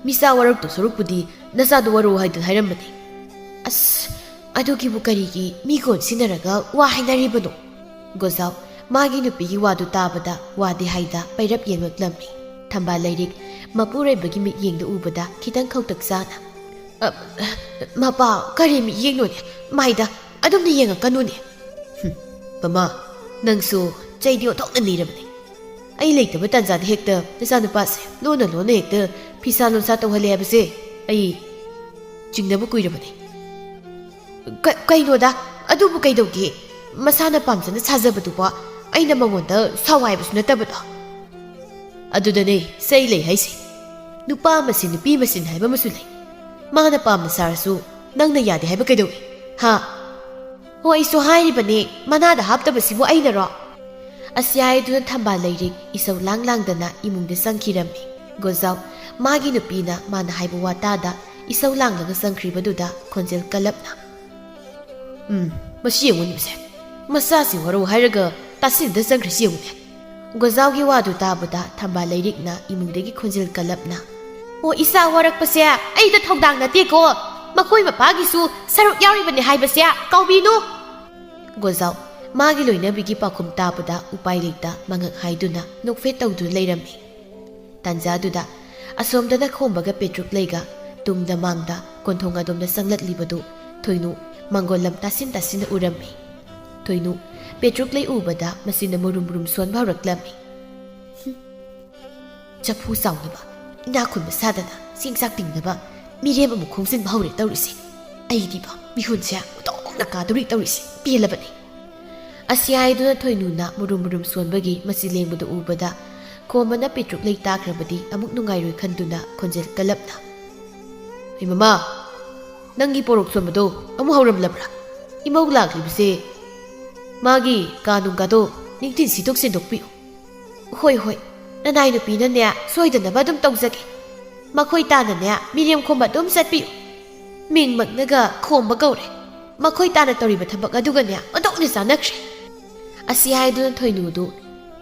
ꯃꯤꯆꯥ ꯋꯥꯔꯛꯇꯧ ꯁꯔꯨꯛꯄꯨꯗꯤ ꯅꯆꯥꯗꯣ ꯋꯥꯔꯛꯑꯣ ꯍꯥꯏꯗꯅ ꯍꯥꯏꯔꯝꯕꯅꯤ꯫ ꯑꯁ, ꯑꯗꯨꯒꯤꯕꯨ ꯀꯔꯤꯒꯤ ꯃꯤ ꯀꯣꯟ ꯁꯤꯟꯅꯔꯒ ꯋꯥ ꯍꯥꯏꯅꯔꯤꯕꯅꯣ?" ꯒꯣꯖꯥꯎ ꯃꯥꯒꯤ ꯅꯨꯄꯤꯒꯤ ꯋꯥꯗꯨ ꯇꯥꯕꯗ ꯋꯥꯗꯤ ꯍꯥꯏꯗ ꯄꯩꯔꯞ ꯌꯦꯡꯂꯛꯂꯝꯃꯤ꯫ ꯊꯝꯕꯥꯜ ꯂꯩꯔꯤꯛ ꯃꯄꯨꯔꯣꯏꯕꯒꯤ ꯃꯤꯠꯌꯦꯡꯗꯨ ꯎꯕꯗ ꯈꯤꯇꯪ ꯈꯧꯇꯛ ꯆꯥꯅ, "ꯑ, ꯃꯄꯥ, ꯀꯔꯤ ꯃꯤꯠꯌꯦꯡꯅꯣꯅꯦ? ꯃꯥꯏꯗ ꯑꯗꯨꯝꯅ ꯌꯦꯡꯉꯛꯀꯅꯨꯅꯦ꯫" "ꯍꯨꯝ, ꯃꯃꯥ, ꯅꯪꯁꯨ ꯆꯩꯗꯤ ꯑꯣꯟꯊꯣꯛꯅ ꯅꯤꯔꯕꯅꯤ꯫ ꯑꯩ ꯂꯩꯇꯕ ꯇꯥꯟꯖꯥꯗ ꯍꯦꯛꯇ ꯅꯆꯥꯅꯨꯄꯥꯁꯦ ꯂꯣꯟꯅ ꯂꯣꯟꯅ ꯍꯦꯛꯇ ꯐꯤꯁꯥ ꯂꯣꯟꯁꯥ ꯇꯧꯍꯜꯂꯦ ꯍꯥꯏꯕꯁꯦ ꯑꯩ ꯆꯤꯡꯅꯕ ꯀꯨꯏꯔꯕꯅꯤ꯫" "ꯀ-, ꯀꯩꯅꯣꯗ, ꯑꯗꯨꯕꯨ ꯀꯩꯗꯧꯒꯦ? ꯃꯁꯥꯅ ꯄꯥꯝꯖꯅ ꯁꯥꯖꯕꯗꯨꯕꯨ ꯑꯩꯅ ꯃꯉꯣꯟꯗ ꯁꯥꯎ ꯍꯥꯏꯕꯁꯨ ꯅꯠꯇꯕꯗꯣ꯫" "ꯑꯗꯨꯗꯅꯦ ꯆꯩ ꯂꯩ ꯍꯥꯏꯁꯦ꯫ ꯅꯨꯄꯥ ꯃꯁꯦꯟ ꯅꯨꯄꯤ ꯃꯁꯦꯟ ꯍꯥꯏꯕ ꯑꯃꯁꯨ ꯂꯩ꯫ ꯃꯥꯅ ꯄꯥꯝꯅ ꯁꯥꯔꯁꯨ ꯅꯪꯅ ꯌꯥꯗꯦ ꯍꯥꯏꯕ ꯀꯩꯗꯧꯏ? ꯍꯥ? ꯍꯣ, ꯑꯩꯁꯨ ꯍꯥꯏꯔꯤꯕꯅꯤ, ꯃꯅꯥꯗ ꯍꯥꯞꯇꯕꯁꯤꯕꯨ ꯑꯩꯅꯔꯣ? ꯑꯁꯤ ꯍꯥꯏꯗꯨꯅ ꯊꯝꯕꯥꯜ ꯂꯩꯔꯤꯛ ꯏꯁꯧ ꯂꯥꯡ ꯂꯥꯡꯗꯅ ꯏꯃꯨꯡꯗ ꯆꯪꯈꯤꯔꯝꯃꯤ꯫ ꯒꯣꯖꯥꯎ, ꯃꯥꯒꯤ ꯅꯨꯄꯤꯅ ꯃꯥꯅ ꯍꯥꯏꯕ ꯋꯥ ꯇꯥꯗ ꯏꯁꯧ ꯂꯥꯡꯂꯒ ꯆꯪꯈ꯭ꯔꯤꯕꯗꯨꯗ ꯈꯣꯟꯖꯦꯜ ꯀꯜꯂꯞꯅ, "ꯎꯝ, ꯃꯁꯤ ꯌꯦꯡꯉꯨꯅꯦ, ꯃꯁꯦ꯫ ꯃꯆꯥꯁꯤ ꯋꯥꯔꯧ ꯍꯥꯏꯔꯒ ꯇꯥꯁꯤꯟꯅꯗ ꯆꯪꯈ꯭ꯔꯤꯁꯤ ꯌꯦꯡꯉꯨꯅꯦ"꯫ ꯒꯣꯖꯥꯎꯒꯤ ꯋꯥꯗꯨ ꯇꯥꯕꯗ ꯊꯝꯕꯥꯜ ꯂꯩꯔꯤꯛꯅ ꯏꯃꯨꯡꯗꯒꯤ ꯈꯣꯟꯖꯦꯜ ꯀꯜꯂꯞꯅ, "ꯑꯣ, ꯏꯆꯥ ꯋꯥꯔꯛꯄꯁꯦ ꯑꯩꯗ ꯊꯧꯗꯥꯡ ꯅꯠꯇꯦꯀꯣ, ꯃꯈꯣꯏ ꯃꯄꯥꯒꯤꯁꯨ ꯁꯔꯨꯛ ꯌꯥꯎꯔꯤꯕꯅꯤ ꯍꯥꯏꯕꯁꯦ ꯀꯥꯎꯕꯤꯅꯨ"꯫ ꯒꯣꯖꯥꯎ, ꯃꯥꯒꯤ ꯂꯣꯏꯅꯕꯤꯒꯤ ꯄꯥꯎꯈꯨꯝ ꯇꯥꯕꯗ ꯎꯄꯥꯏ ꯂꯩꯇ ꯃꯉꯛ ꯍꯥꯏꯗꯨꯅ ꯅꯣꯛꯐꯦꯠ ꯇꯧꯗꯨꯅ ꯂꯩꯔꯝꯃꯤ꯫ ꯇꯥꯟꯖꯥꯗꯨꯗ ꯑꯁꯣꯝꯗꯅ ꯈꯣꯝꯕꯒ ꯄꯦꯇ꯭ꯔꯨꯛ ꯂꯩꯒ ꯇꯨꯡꯗ ꯃꯥꯡꯗ ꯀꯣꯟꯊꯣꯡ ꯑꯗꯣꯝꯗ ꯆꯪꯂꯛꯂꯤꯕꯗꯨ ꯊꯣꯏꯅꯨ ꯃꯥꯡꯒꯣꯜꯂꯝ ꯇꯥꯁꯤꯟ ꯇꯥꯁꯤꯟꯅ ꯎꯔꯝꯃꯤ꯫ ꯊꯣꯏꯅꯨ ꯄꯦꯇ꯭ꯔꯨꯛ ꯂꯩ ꯎꯕꯗ ꯃꯆꯤꯟꯅ ꯃꯨꯔꯨꯝ ꯃꯨꯔꯨꯝ ꯁꯣꯟꯕ ꯍꯧꯔꯛꯂꯝꯃꯤ꯫ "ꯍꯨꯝ, ꯆꯐꯨ ꯆꯥꯎꯅꯕ, ꯏꯅꯥꯛ ꯈꯨꯟꯕ ꯁꯥꯗꯅ, ꯆꯦꯡ ꯆꯥꯛ ꯇꯤꯡꯅꯕ ꯃꯤꯔꯦꯝ ꯑꯃꯨꯛ ꯈꯣꯝꯖꯤꯟꯕ ꯍꯧꯔꯦ ꯇꯧꯔꯤꯁꯦ꯫ ꯑꯩꯗꯤꯕ ꯃꯤꯍꯨꯟꯁꯦ ꯎꯇꯣꯡꯅ ꯀꯥꯗꯧꯔꯤ ꯇꯧꯔꯤꯁꯦ, ꯄꯦꯜꯂꯕꯅꯤ"꯫ ꯑꯁꯤ ꯍꯥꯏꯗꯨꯅ ꯊꯣꯏꯅꯨꯅ ꯃꯨꯔꯨꯝ ꯃꯨꯔꯨꯝ ꯁꯣꯟꯕꯒꯤ ꯃꯆꯤ ꯂꯦꯡꯕꯗꯨ ꯎꯕꯗ ꯈꯣꯝꯕꯅ ꯄꯦꯇ꯭ꯔꯨꯛ ꯂꯩ ꯇꯥꯈ꯭ꯔꯕꯗꯤ ꯑꯃꯨꯛ ꯅꯨꯡꯉꯥꯏꯔꯣꯏ ꯈꯟꯗꯨꯅ ꯈꯣꯟꯖꯦꯜ ꯀꯜꯂꯞꯅ, "ꯍꯩ ꯃꯃꯥ, ꯅꯪꯒꯤ ꯄꯣꯔꯣꯛ ꯁꯣꯟꯕꯗꯣ ꯑꯃꯨꯛ ꯍꯧꯔꯝꯂꯕ꯭ꯔꯥ? ꯏꯃꯧ ꯂꯥꯛꯂꯤꯕꯁꯦ ꯃꯥꯒꯤ ꯀꯥ ꯅꯨꯡ ꯀꯥꯗꯣ ꯅꯤꯡꯊꯤꯟ ꯁꯤꯗꯣꯛ ꯁꯦꯡꯗꯣꯛꯄꯤꯌꯨ"꯫ "ꯍꯣꯏ, ꯍꯣꯏ, ꯅꯅꯥꯏ ꯅꯨꯄꯤꯅꯅꯦ ꯁꯣꯏꯗꯅꯕ ꯑꯗꯨꯝ ꯇꯧꯖꯒꯦ꯫ ꯃꯈꯣꯏ ꯇꯥꯅꯅꯦ ꯃꯤꯔꯦꯝ ꯈꯣꯝꯕ ꯑꯗꯨꯝ ꯆꯠꯄꯤꯌꯨ꯫ ꯃꯤꯡꯃꯛꯅꯒ ꯈꯣꯝꯕ ꯀꯧꯔꯦ꯫ ꯃꯈꯣꯏ ꯇꯥꯅ ꯇꯧꯔꯤꯕ ꯊꯕꯛ ꯑꯗꯨꯒꯅꯦ ꯑꯣꯟꯊꯣꯛꯅ ꯆꯥꯟꯅꯈ꯭ꯔꯦ"꯫ ꯑꯁꯤ ꯍꯥꯏꯗꯨꯅ ꯊꯣꯏꯅꯨꯗꯨ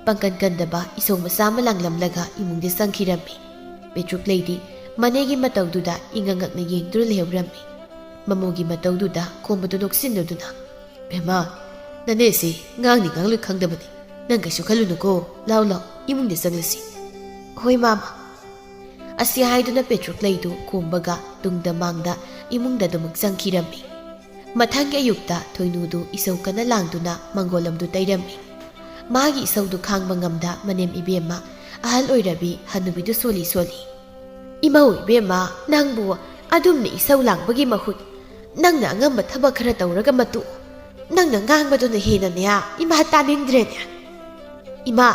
ꯄꯥꯡꯀꯟ ꯀꯟꯗꯕ ꯏꯁꯧ ꯃꯆꯥ ꯑꯃ ꯂꯥꯡꯂꯝꯂꯒ ꯏꯃꯨꯡꯗ ꯆꯪꯈꯤꯔꯝꯃꯤ꯫ ꯄꯦꯇ꯭ꯔꯨꯛ ꯂꯩꯗꯤ ꯃꯅꯦꯒꯤ ꯃꯇꯧꯗꯨꯗ ꯏꯉꯛ ꯉꯛꯅ ꯌꯦꯡꯗꯨꯅ ꯂꯩꯍꯧꯔꯝꯃꯤ꯫ ꯃꯃꯧꯒꯤ ꯃꯇꯧꯗꯨꯗ ꯈꯣꯝꯕꯗꯨ ꯅꯣꯛꯁꯤꯟꯅꯗꯨꯅ, "ꯕꯦꯝꯃ, ꯅꯅꯦꯁꯤ ꯉꯥꯡꯅꯤ ꯉꯥꯡꯂꯣꯏ ꯈꯪꯗꯕꯅꯤ꯫ ꯅꯪ ꯀꯩꯁꯨ ꯈꯜꯂꯨꯅꯨꯀꯣ꯫ ꯂꯥꯎ, ꯂꯥꯎ, ꯏꯃꯨꯡꯗ ꯆꯪꯂꯁꯤ"꯫ "ꯍꯣꯏ, ꯃꯥꯃ"꯫ ꯑꯁꯤ ꯍꯥꯏꯗꯨꯅ ꯄꯦꯇ꯭ꯔꯨꯛ ꯂꯩꯗꯨ ꯈꯣꯝꯕꯒ ꯇꯨꯡꯗ ꯃꯥꯡꯗ ꯏꯃꯨꯡꯗ ꯑꯗꯨꯃꯛ ꯆꯪꯈꯤꯔꯝꯃꯤ꯫ ꯃꯊꯪꯒꯤ ꯑꯌꯨꯛꯇ ꯊꯣꯏꯅꯨꯗꯨ ꯏꯁꯧ ꯀꯟꯅ ꯂꯥꯡꯗꯨꯅ ꯃꯪꯒꯣꯜꯂꯝꯗꯨ ꯇꯩꯔꯝꯃꯤ꯫ ꯃꯥꯒꯤ ꯏꯁꯧꯗꯨ ꯈꯥꯡꯕ ꯉꯝꯗ ꯃꯅꯦꯝ ꯏꯕꯦꯝꯃ ꯑꯍꯜ ꯑꯣꯏꯔꯕꯤ ꯍꯅꯨꯕꯤꯗꯨ ꯁꯣꯜꯂꯤ ꯁꯣꯜꯂꯤ, "ꯏꯃꯧ ꯏꯕꯦꯝꯃ, ꯅꯪꯕꯨ ꯑꯗꯨꯝꯅ ꯏꯁꯧ ꯂꯥꯡꯕꯒꯤ ꯃꯍꯨꯠ ꯅꯪꯅ ꯑꯉꯝꯕ ꯊꯕꯛ ꯈꯔ ꯇꯧꯔꯒ ꯃꯇꯨ, ꯅꯪꯅ ꯉꯥꯡꯕꯗꯨꯅ ꯍꯦꯟꯅꯅꯦ ꯏꯃꯥ ꯇꯥꯅꯤꯡꯗ꯭ꯔꯦꯅꯦ꯫ ꯏꯃꯥ,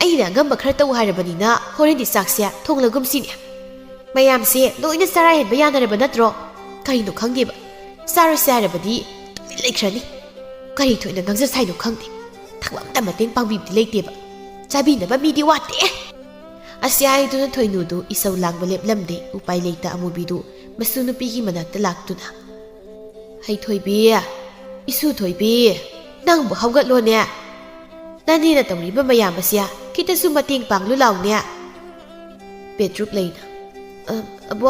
ꯑꯩꯅ ꯑꯉꯝꯕ ꯈꯔ ꯇꯧ ꯍꯥꯏꯔꯕꯅꯤꯅ ꯍꯣꯔꯦꯟꯗꯤ ꯆꯥꯛꯁꯦ ꯊꯣꯡꯂꯒꯨꯝꯁꯤꯅꯦ"꯫ ꯃꯌꯥꯝꯁꯦ ꯂꯣꯏꯅ ꯆꯔꯥ ꯍꯦꯟꯕ ꯌꯥꯅꯔꯕ ꯅꯠꯇ꯭ꯔꯣ? ꯀꯔꯤꯅꯣ ꯈꯪꯗꯦꯕ, ꯆꯥꯔꯣꯏꯁꯦ ꯍꯥꯏꯔꯕꯗꯤ ꯇꯨꯃꯤꯟ ꯂꯩꯈ꯭ꯔꯅꯤ꯫ ꯀꯔꯤ ꯊꯣꯏꯅ ꯉꯥꯡꯖ ꯁꯥꯏꯅꯣ ꯈꯪꯗꯦ꯫ ꯊꯕꯛ ꯑꯝꯇ ꯃꯇꯦꯡ ꯄꯥꯡꯕꯤꯕꯗꯤ ꯂꯩꯇꯦꯕ꯫ ꯆꯥꯕꯤꯅꯕ ꯃꯤꯗꯤ ꯋꯥꯠꯇꯦ꯫ ꯑꯁꯤ ꯍꯥꯏꯗꯨꯅ ꯊꯣꯏꯅꯨꯗꯨ ꯏꯁꯧ ꯂꯥꯡꯕ ꯂꯦꯞꯂꯝꯗꯦ꯫ ꯎꯄꯥꯏ ꯂꯩꯇ ꯑꯃꯨꯕꯤꯗꯨ ꯃꯁꯨ ꯅꯨꯄꯤꯒꯤ ꯃꯅꯥꯛꯇ ꯂꯥꯛꯇꯨꯅ, "ꯍꯩ ꯊꯣꯏꯕꯤ, ꯏꯁꯨ ꯊꯣꯏꯕꯤ, ꯅꯪꯕꯨ ꯍꯧꯒꯠꯂꯣꯅꯦ꯫ ꯅꯅꯦꯅ ꯇꯧꯔꯤꯕ ꯃꯌꯥꯝ ꯑꯁꯦ ꯈꯤꯇꯁꯨ ꯃꯇꯦꯡ ꯄꯥꯡꯂꯨ ꯂꯥꯎꯅꯦ꯫" ꯄꯦꯇ꯭ꯔꯨꯛ ꯂꯩꯅ, "ꯑ, ꯑꯕꯣ,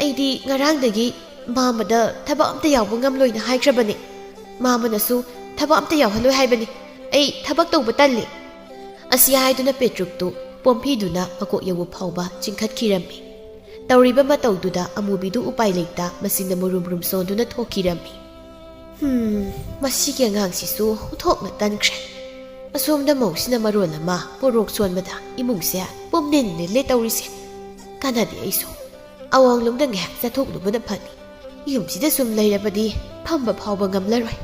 ꯑꯩꯗꯤ ꯉꯔꯥꯡꯗꯒꯤ ꯃꯥꯃꯗ ꯊꯕꯛ ꯑꯝꯇ ꯌꯥꯎꯕ ꯉꯝꯂꯣꯏꯅ ꯍꯥꯏꯈ꯭ꯔꯕꯅꯦ꯫ ꯃꯥꯃꯅꯁꯨ ꯊꯕꯛ ꯑꯝꯇ ꯌꯥꯎꯍꯜꯂꯣꯏ ꯍꯥꯏꯕꯅꯤ꯫ ꯑꯩ ꯊꯕꯛ ꯇꯧꯕ ꯇꯜꯂꯤ꯫" ꯑꯁꯤ ꯍꯥꯏꯗꯨꯅ ꯄꯦꯇ꯭ꯔꯨꯛꯇꯨ ꯄꯣꯝꯐꯤꯗꯨꯅ ꯃꯀꯣꯛ ꯌꯧꯕ ꯐꯥꯎꯕ ꯆꯤꯡꯈꯠꯈꯤꯔꯝꯃꯤ꯫ ꯇꯧꯔꯤꯕ ꯃꯇꯧꯗꯨꯗ ꯑꯃꯨꯕꯤꯗꯨ ꯎꯄꯥꯏ ꯂꯩꯇ ꯃꯆꯤꯟꯗ ꯃꯨꯔꯨꯝ ꯃꯨꯔꯨꯝ ꯁꯣꯟꯗꯨꯅ ꯊꯣꯛꯈꯤꯔꯝꯃꯤ꯫ "ꯍꯨꯝ, ꯃꯁꯤꯒꯤ ꯑꯉꯥꯡꯁꯤꯁꯨ ꯑꯣꯟꯊꯣꯛꯅ ꯇꯟꯈ꯭ꯔꯦ꯫ ꯑꯁꯣꯝꯗ ꯃꯧꯁꯤꯅ ꯃꯔꯣꯜ ꯑꯃ ꯄꯣꯔꯣꯛ ꯁꯣꯟꯕꯗ ꯏꯃꯨꯡꯁꯦ ꯄꯨꯝꯅꯤꯟ ꯅꯤꯜꯂꯦ ꯇꯧꯔꯤꯁꯦ꯫ ꯀꯥꯟꯅꯗꯦ, ꯑꯩꯁꯨ ꯑꯋꯥꯡꯂꯣꯝꯗ ꯉꯥꯏꯍꯥꯛ ꯆꯠꯊꯣꯛꯂꯨꯕꯅ ꯐꯅꯤ꯫ ꯌꯨꯝꯁꯤꯗ ꯁꯨꯝ ꯂꯩꯔꯕꯗꯤ ꯐꯝꯕ ꯐꯥꯎꯕ ꯉꯝꯂꯔꯣꯏ꯫"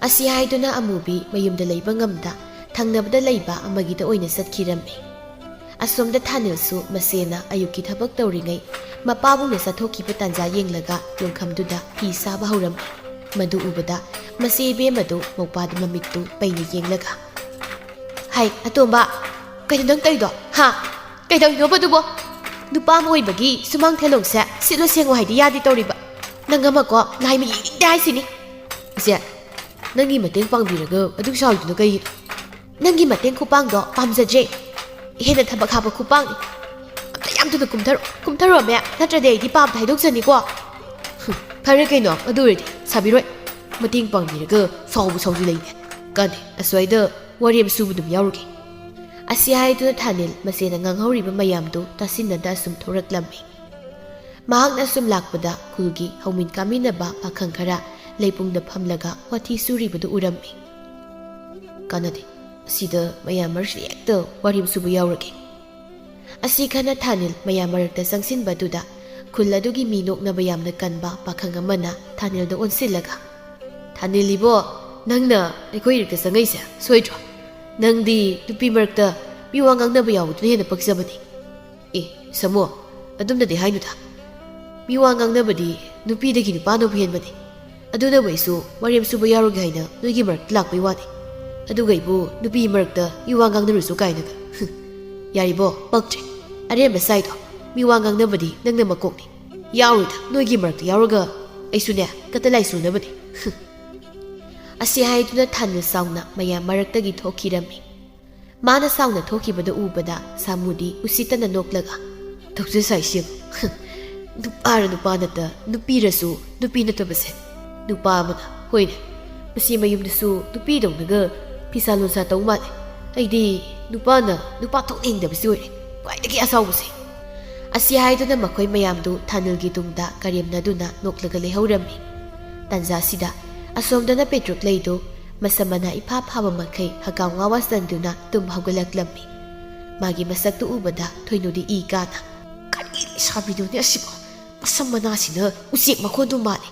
ꯑꯁꯤ ꯍꯥꯏꯗꯨꯅ ꯑꯃꯨꯕꯤ ꯃꯌꯨꯝꯗ ꯂꯩꯕ ꯉꯝꯗ ꯊꯪꯅꯕꯗ ꯂꯩꯕ ꯑꯃꯒꯤꯗ ꯑꯣꯏꯅ ꯆꯠꯈꯤꯔꯝꯃꯤ꯫ ꯑꯁꯣꯝꯗ ꯊꯥꯅꯤꯜꯁꯨ ꯃꯆꯦꯅ ꯑꯌꯨꯛꯀꯤ ꯊꯕꯛ ꯇꯧꯔꯤꯉꯩ ꯃꯄꯥꯕꯨꯡꯅ ꯆꯠꯊꯣꯛꯈꯤꯕ ꯇꯥꯟꯖꯥ ꯌꯦꯡꯂꯒ ꯌꯣꯡꯈꯝꯗꯨꯗ ꯐꯤ ꯁꯥꯕ ꯍꯧꯔꯝꯃꯤ꯫ ꯃꯗꯨ ꯎꯕꯗ ꯃꯆꯦ ꯏꯕꯦꯝꯃꯗꯨ ꯃꯧꯄꯥꯗ ꯃꯃꯤꯠꯇꯨ ꯄꯩꯅ ꯌꯦꯡꯂꯒ, "ꯍꯥꯏ, ꯑꯇꯣꯝꯕ, ꯀꯩꯅꯣ ꯅꯪ ꯇꯧꯔꯤꯗꯣ? ꯍꯥ? ꯀꯩꯗꯧꯔꯤꯅꯣꯕ ꯑꯗꯨꯕꯣ? ꯅꯨꯄꯥ ꯑꯃ ꯑꯣꯏꯕꯒꯤ ꯁꯨꯃꯥꯡ ꯊꯦꯂꯣꯡꯁꯦ ꯁꯤꯠꯂꯣ ꯁꯦꯡꯉꯣ ꯍꯥꯏꯗꯤ ꯌꯥꯗꯦ ꯇꯧꯔꯤꯕ꯫ ꯅꯪ ꯑꯃꯀꯣ ꯂꯥꯏ ꯃꯤ ꯌꯦꯡꯅꯤꯡꯗꯦ ꯍꯥꯏꯁꯤꯅꯤ꯫" "ꯏꯆꯦ, ꯅꯪꯒꯤ ꯃꯇꯦꯡ ꯄꯥꯡꯕꯤꯔꯒ ꯑꯗꯨꯛ ꯁꯥꯎꯔꯤꯗꯨꯅ ꯀꯩꯒꯤꯅꯣ?" "ꯅꯪꯒꯤ ꯃꯇꯦꯡ ꯈꯨꯄꯥꯡꯗꯣ ꯄꯥꯝꯖꯗ꯭ꯔꯦ꯫ ꯍꯦꯟꯅ ꯊꯕꯛ ꯍꯥꯞꯄ ꯈꯨꯄꯥꯡꯅꯤ꯫ ꯑꯝꯇ ꯌꯥꯝ ꯊꯨꯅ ꯀꯨꯝꯊꯔꯣ, ꯀꯨꯝꯊꯔꯣꯃꯦ, ꯅꯠꯇ꯭ꯔꯗꯤ ꯑꯩꯗꯤ ꯄꯥꯞꯇ ꯍꯥꯏꯗꯣꯛꯆꯅꯤꯀꯣ꯫" "ꯍꯨꯝ, ꯐꯔꯦ ꯀꯩꯅꯣ, ꯑꯗꯨ ꯑꯣꯏꯔꯗꯤ ꯁꯥꯕꯤꯔꯣꯏ꯫ ꯃꯇꯦꯡ ꯄꯥꯡꯕꯤꯔꯒ ꯁꯥꯎꯕ ꯁꯥꯎꯁꯤꯜꯂꯛꯏꯅꯦ꯫ ꯀꯥꯟꯗꯦ, ꯑꯁ꯭ꯋꯥꯏꯗ ꯋꯥꯔꯦꯝ ꯁꯨꯕ ꯑꯗꯨꯝ ꯌꯥꯎꯔꯨꯒꯦ꯫" ꯑꯁꯤ ꯍꯥꯏꯗꯨꯅ ꯊꯥꯅꯤꯜ ꯃꯆꯦꯅ ꯉꯥꯡꯍꯧꯔꯤꯕ ꯃꯌꯥꯝꯗꯨ ꯇꯥꯁꯤꯟꯅꯗ ꯑꯁꯨꯝ ꯊꯣꯔꯛꯂꯝꯃꯤ꯫ ꯃꯍꯥꯛꯅ ꯑꯁꯨꯝ ꯂꯥꯛꯄꯗ ꯈꯨꯜꯒꯤ ꯍꯧꯃꯤꯟ ꯀꯥꯃꯤꯟꯅꯕ ꯄꯥꯈꯪ ꯈꯔ ꯂꯩꯄꯨꯡꯗ ꯐꯝꯂꯒ ꯋꯥꯊꯤ ꯁꯨꯔꯤꯕꯗꯨ ꯎꯔꯝꯃꯤ꯫ "ꯀꯥꯟꯅꯗꯦ, ꯑꯁꯤꯗ ꯃꯌꯥꯝ ꯃꯔꯛꯁꯤꯗ ꯍꯦꯛꯇ ꯋꯥꯔꯦꯝ ꯁꯨꯕ ꯌꯥꯎꯔꯒꯦ꯫" ꯑꯁꯤ ꯈꯟꯅ ꯊꯥꯅꯤꯜ ꯃꯌꯥꯝ ꯃꯔꯛꯇ ꯆꯪꯁꯤꯟꯕꯗꯨꯗ ꯈꯨꯜ ꯑꯗꯨꯒꯤ ꯃꯤ ꯅꯣꯛꯅꯕ ꯌꯥꯝꯅ ꯀꯟꯕ ꯄꯥꯈꯪ ꯑꯃꯅ ꯊꯥꯅꯤꯜꯗ ꯑꯣꯟꯁꯤꯜꯂꯒ, "ꯊꯥꯅꯤꯜ ꯏꯕꯣ, ꯅꯪꯅ ꯑꯩꯈꯣꯏ ꯏꯔꯛꯇ ꯆꯪꯉꯛꯏꯁꯦ ꯁꯣꯏꯗ꯭ꯔꯣ? ꯅꯪꯗꯤ ꯅꯨꯄꯤ ꯃꯔꯛꯇ ꯃꯤ ꯋꯥ ꯉꯥꯡꯅꯕ ꯌꯥꯎꯕꯗꯨꯅ ꯍꯦꯟꯅ ꯄꯛꯆꯕꯅꯤ꯫ ꯑꯦ, ꯁꯥꯃꯨ, ꯑꯗꯨꯝꯅꯗꯤ ꯍꯥꯏꯅꯨꯗ꯫ ꯃꯤ ꯋꯥ ꯉꯥꯡꯅꯕꯗꯤ ꯅꯨꯄꯤꯗꯒꯤ ꯅꯨꯄꯥꯅꯕꯨ ꯍꯦꯟꯕꯅꯤ꯫ ꯑꯗꯨꯅꯕꯨ ꯑꯩꯁꯨ ꯋꯥꯔꯦꯝ ꯁꯨꯕ ꯌꯥꯎꯔꯨꯒꯦ ꯍꯥꯏꯅ ꯅꯣꯏꯒꯤ ꯃꯔꯛꯇ ꯂꯥꯛꯄꯩ ꯋꯥꯅꯤ꯫ ꯑꯗꯨꯒ ꯑꯩꯕꯨ ꯅꯨꯄꯤ ꯃꯔꯛꯇ ꯃꯤ ꯋꯥ ꯉꯥꯡꯅꯔꯨꯁꯨ ꯀꯥꯏꯅꯒ꯫ ꯍꯨꯝ꯫ ꯌꯥꯔꯤꯕꯣ, ꯄꯛꯇ꯭ꯔꯦ꯫ ꯑꯔꯦꯝꯕ ꯁꯥꯏꯗꯣ꯫ ꯃꯤ ꯋꯥ ꯉꯥꯡꯅꯕꯗꯤ ꯅꯪꯅ ꯃꯀꯣꯛꯅꯤ꯫ ꯌꯥꯎꯔꯣꯏꯗ, ꯅꯣꯏꯒꯤ ꯃꯔꯛꯇ ꯌꯥꯎꯔꯒ ꯑꯩꯁꯨꯅꯦ, ꯀꯇ ꯂꯥꯏ ꯁꯨꯅꯕꯅꯤ꯫ ꯍꯨꯝ꯫ ꯑꯁꯤ ꯍꯥꯏꯗꯨꯅ ꯊꯥꯅꯤꯜ ꯁꯥꯎꯅ ꯃꯌꯥꯝ ꯃꯔꯛꯇꯒꯤ ꯊꯣꯛꯈꯤꯔꯝꯃꯤ꯫ ꯃꯥꯅ ꯁꯥꯎꯅ ꯊꯣꯛꯈꯤꯕꯗꯨ ꯎꯕꯗ ꯁꯥꯃꯨꯗꯤ ꯎꯁꯤꯠꯇꯅ ꯅꯣꯛꯂꯒ, "ꯇꯧꯖ ꯁꯥꯏꯁꯤ ꯌꯦꯡꯉꯨ꯫ ꯅꯨꯄꯥꯔ ꯅꯨꯄꯥ ꯅꯠꯇ, ꯅꯨꯄꯤꯔꯁꯨ ꯅꯨꯄꯤ ꯅꯠꯇꯕꯁꯦ꯫ ꯅꯨꯄꯥ ꯑꯃꯅ, ꯍꯣꯏꯅꯦ, ꯃꯁꯤ ꯃꯌꯨꯝꯗꯁꯨ ꯅꯨꯄꯤꯗꯧꯅꯒ ꯐꯤꯁꯥ ꯂꯣꯟꯁꯥ ꯇꯧ ꯃꯥꯜꯂꯦ꯫ ꯑꯩꯗꯤ ꯅꯨꯄꯥꯅ ꯅꯨꯄꯥ ꯊꯣꯛꯅ ꯍꯤꯡꯗꯕꯁꯤ ꯑꯣꯏꯔꯦ ꯈ꯭ꯋꯥꯏꯗꯒꯤ ꯑꯁꯥꯎꯕꯁꯦ"꯫ ꯑꯁꯤ ꯍꯥꯏꯗꯨꯅ ꯃꯈꯣꯏ ꯃꯌꯥꯝꯗꯨ ꯊꯥꯅꯤꯜꯒꯤ ꯇꯨꯡꯗ ꯀꯔꯦꯝꯅꯗꯨꯅ ꯅꯣꯛꯂꯒ ꯂꯩꯍꯧꯔꯝꯃꯤ꯫ ꯇꯥꯟꯖꯥꯁꯤꯗ ꯑꯁꯣꯝꯗꯅ ꯄꯦꯇ꯭ꯔꯨꯛ ꯂꯩꯗꯨ ꯃꯁꯝ ꯃꯅꯥ ꯏꯐꯥ ꯐꯥꯕ ꯃꯈꯩ ꯍꯀꯥꯎ ꯉꯥꯎꯋꯥ ꯆꯟꯗꯨꯅ ꯇꯨꯝ ꯍꯧꯒꯠꯂꯛꯂꯝꯃꯤ꯫ ꯃꯥꯒꯤ ꯃꯁꯛꯇꯨ ꯎꯕꯗ ꯊꯣꯏꯅꯨꯗꯤ ꯏ ꯀꯥꯅ, "ꯀꯔꯤ ꯂꯩꯁꯥꯕꯤꯅꯣꯅꯦ ꯑꯁꯤꯕꯣ? ꯃꯁꯝ ꯃꯅꯥꯁꯤꯅ ꯎꯆꯦꯛ ꯃꯈꯣꯟꯗꯨ ꯃꯥꯜꯂꯤ꯫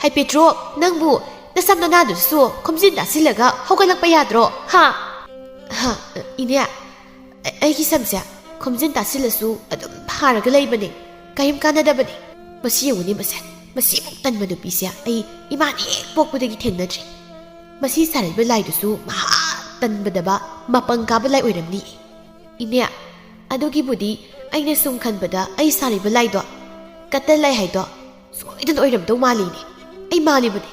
ꯍꯥꯏ ꯄꯦꯇ꯭ꯔꯣ, ꯅꯪꯕꯨ ꯅꯁꯝ ꯅꯅꯥꯗꯨꯁꯨ ꯈꯣꯝꯖꯤꯟ ꯇꯥꯁꯤꯜꯂꯒ ꯍꯧꯒꯠꯂꯛꯄ ꯌꯥꯗ꯭ꯔꯣ? ꯍꯥ?" "ꯍꯥ, ꯏꯅꯦ, ꯑ-, ꯑꯩꯒꯤ ꯁꯝꯁꯦ ꯈꯣꯝꯖꯤꯟ ꯇꯥꯁꯤꯜꯂꯁꯨ ꯑꯗꯨꯝ ꯐꯥꯔꯒ ꯂꯩꯕꯅꯦ꯫ ꯀꯔꯤꯝ ꯀꯥꯟꯅꯗꯕꯅꯦ꯫ ꯃꯁꯤ ꯌꯦꯡꯉꯨꯅꯦ ꯃꯁꯦ꯫ ꯃꯁꯤꯃꯨꯛ ꯇꯟꯕ ꯅꯨꯄꯤꯁꯦ ꯑꯩ ꯏꯃꯥꯅ ꯍꯦꯛ ꯄꯣꯛꯄꯗꯒꯤ ꯊꯦꯡꯅꯗ꯭ꯔꯤ꯫ ꯃꯁꯤ ꯁꯥꯔꯛꯏꯕ ꯂꯥꯏꯗꯨꯁꯨ ꯃꯍꯥ ꯇꯟꯕꯗꯕ ꯃꯄꯪ ꯀꯥꯕ ꯂꯥꯏ ꯑꯣꯏꯔꯝꯅꯤ꯫ ꯏꯅꯦ, ꯑꯗꯨꯒꯤꯕꯨꯗꯤ ꯑꯩꯅ ꯁꯨꯝ ꯈꯟꯕꯗ ꯑꯩ ꯁꯥꯔꯤꯕ ꯂꯥꯏꯗꯣ, ꯀꯠꯇ ꯂꯥꯏ ꯍꯥꯏꯗꯣ, ꯁꯣꯏꯗꯅ ꯑꯣꯏꯔꯝꯗꯧ ꯃꯥꯜꯂꯤꯅꯦ꯫ ꯑꯩ ꯃꯥꯜꯂꯤꯕꯅꯦ"꯫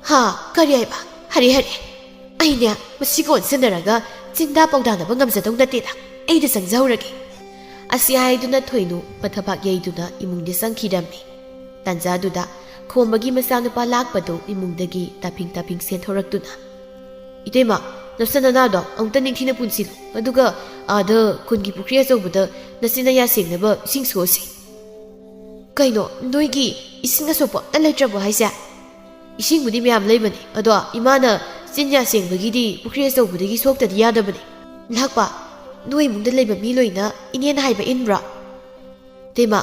"ꯍꯥ, ꯀꯔꯤ ꯍꯥꯏꯕ? ꯍꯔꯦ, ꯍꯔꯦ꯫ ꯑꯩꯅꯦ ꯃꯁꯤꯒ ꯑꯣꯟꯁꯤꯟꯅꯔꯒ ꯆꯤꯟꯗꯥ ꯄꯥꯎꯗꯥꯅꯕ ꯉꯝꯖꯗꯧ ꯅꯠꯇꯦꯗ꯫ ꯑꯩꯗ ꯆꯪꯖꯍꯧꯔꯒꯦ"꯫ ꯑꯁꯤ ꯍꯥꯏꯗꯨꯅ ꯊꯣꯏꯅꯨ ꯃꯊꯕꯥꯛ ꯌꯩꯗꯨꯅ ꯏꯃꯨꯡꯗ ꯆꯪꯈꯤꯔꯝꯃꯤ꯫ ꯇꯥꯟꯖꯥꯗꯨꯗ ꯈꯣꯝꯕꯒꯤ ꯃꯆꯥꯅꯨꯄꯥ ꯂꯥꯛꯄꯗꯨ ꯏꯃꯨꯡꯗꯒꯤ ꯇꯥꯐꯤꯡ ꯇꯥꯐꯤꯡ ꯁꯦꯟꯊꯣꯔꯛꯇꯨꯅ, "ꯏꯇꯩꯃ, ꯅꯆꯥ ꯅꯅꯥꯗꯣ ꯑꯃꯨꯛꯇ ꯅꯤꯡꯊꯤꯅ ꯄꯨꯟꯁꯤꯜꯂꯨ, ꯑꯗꯨꯒ ꯑꯥꯗ ꯈꯨꯟꯒꯤ ꯄꯨꯈ꯭ꯔꯤ ꯑꯆꯧꯕꯗ ꯅꯆꯤꯟ ꯅꯌꯥ ꯁꯦꯡꯅꯕ ꯏꯁꯤꯡ ꯁꯣꯛꯑꯁꯤ"꯫ "ꯀꯩꯅꯣ, ꯅꯣꯏꯒꯤ ꯏꯁꯤꯡ ꯑꯁꯣꯛꯄ ꯑꯝꯇ ꯂꯩꯇ꯭ꯔꯕꯣ ꯍꯥꯏꯁꯦ?" "ꯏꯁꯤꯡꯕꯨꯗꯤ ꯃꯌꯥꯝ ꯂꯩꯕꯅꯦ, ꯑꯗꯣ ꯏꯃꯥꯅ ꯆꯤꯟ ꯌꯥ ꯁꯦꯡꯕꯒꯤꯗꯤ ꯄꯨꯈ꯭ꯔꯤ ꯑꯆꯧꯕꯗꯒꯤ ꯁꯣꯛꯇꯗꯤ ꯌꯥꯗꯕꯅꯦ"꯫ "ꯂꯥꯛꯄ, ꯅꯣꯏ ꯏꯃꯨꯡꯗ ꯂꯩꯕ ꯃꯤ ꯂꯣꯏꯅ ꯏꯅꯦꯅ ꯍꯥꯏꯕ ꯏꯟꯕ꯭ꯔꯣ?" "ꯏꯇꯩꯃ,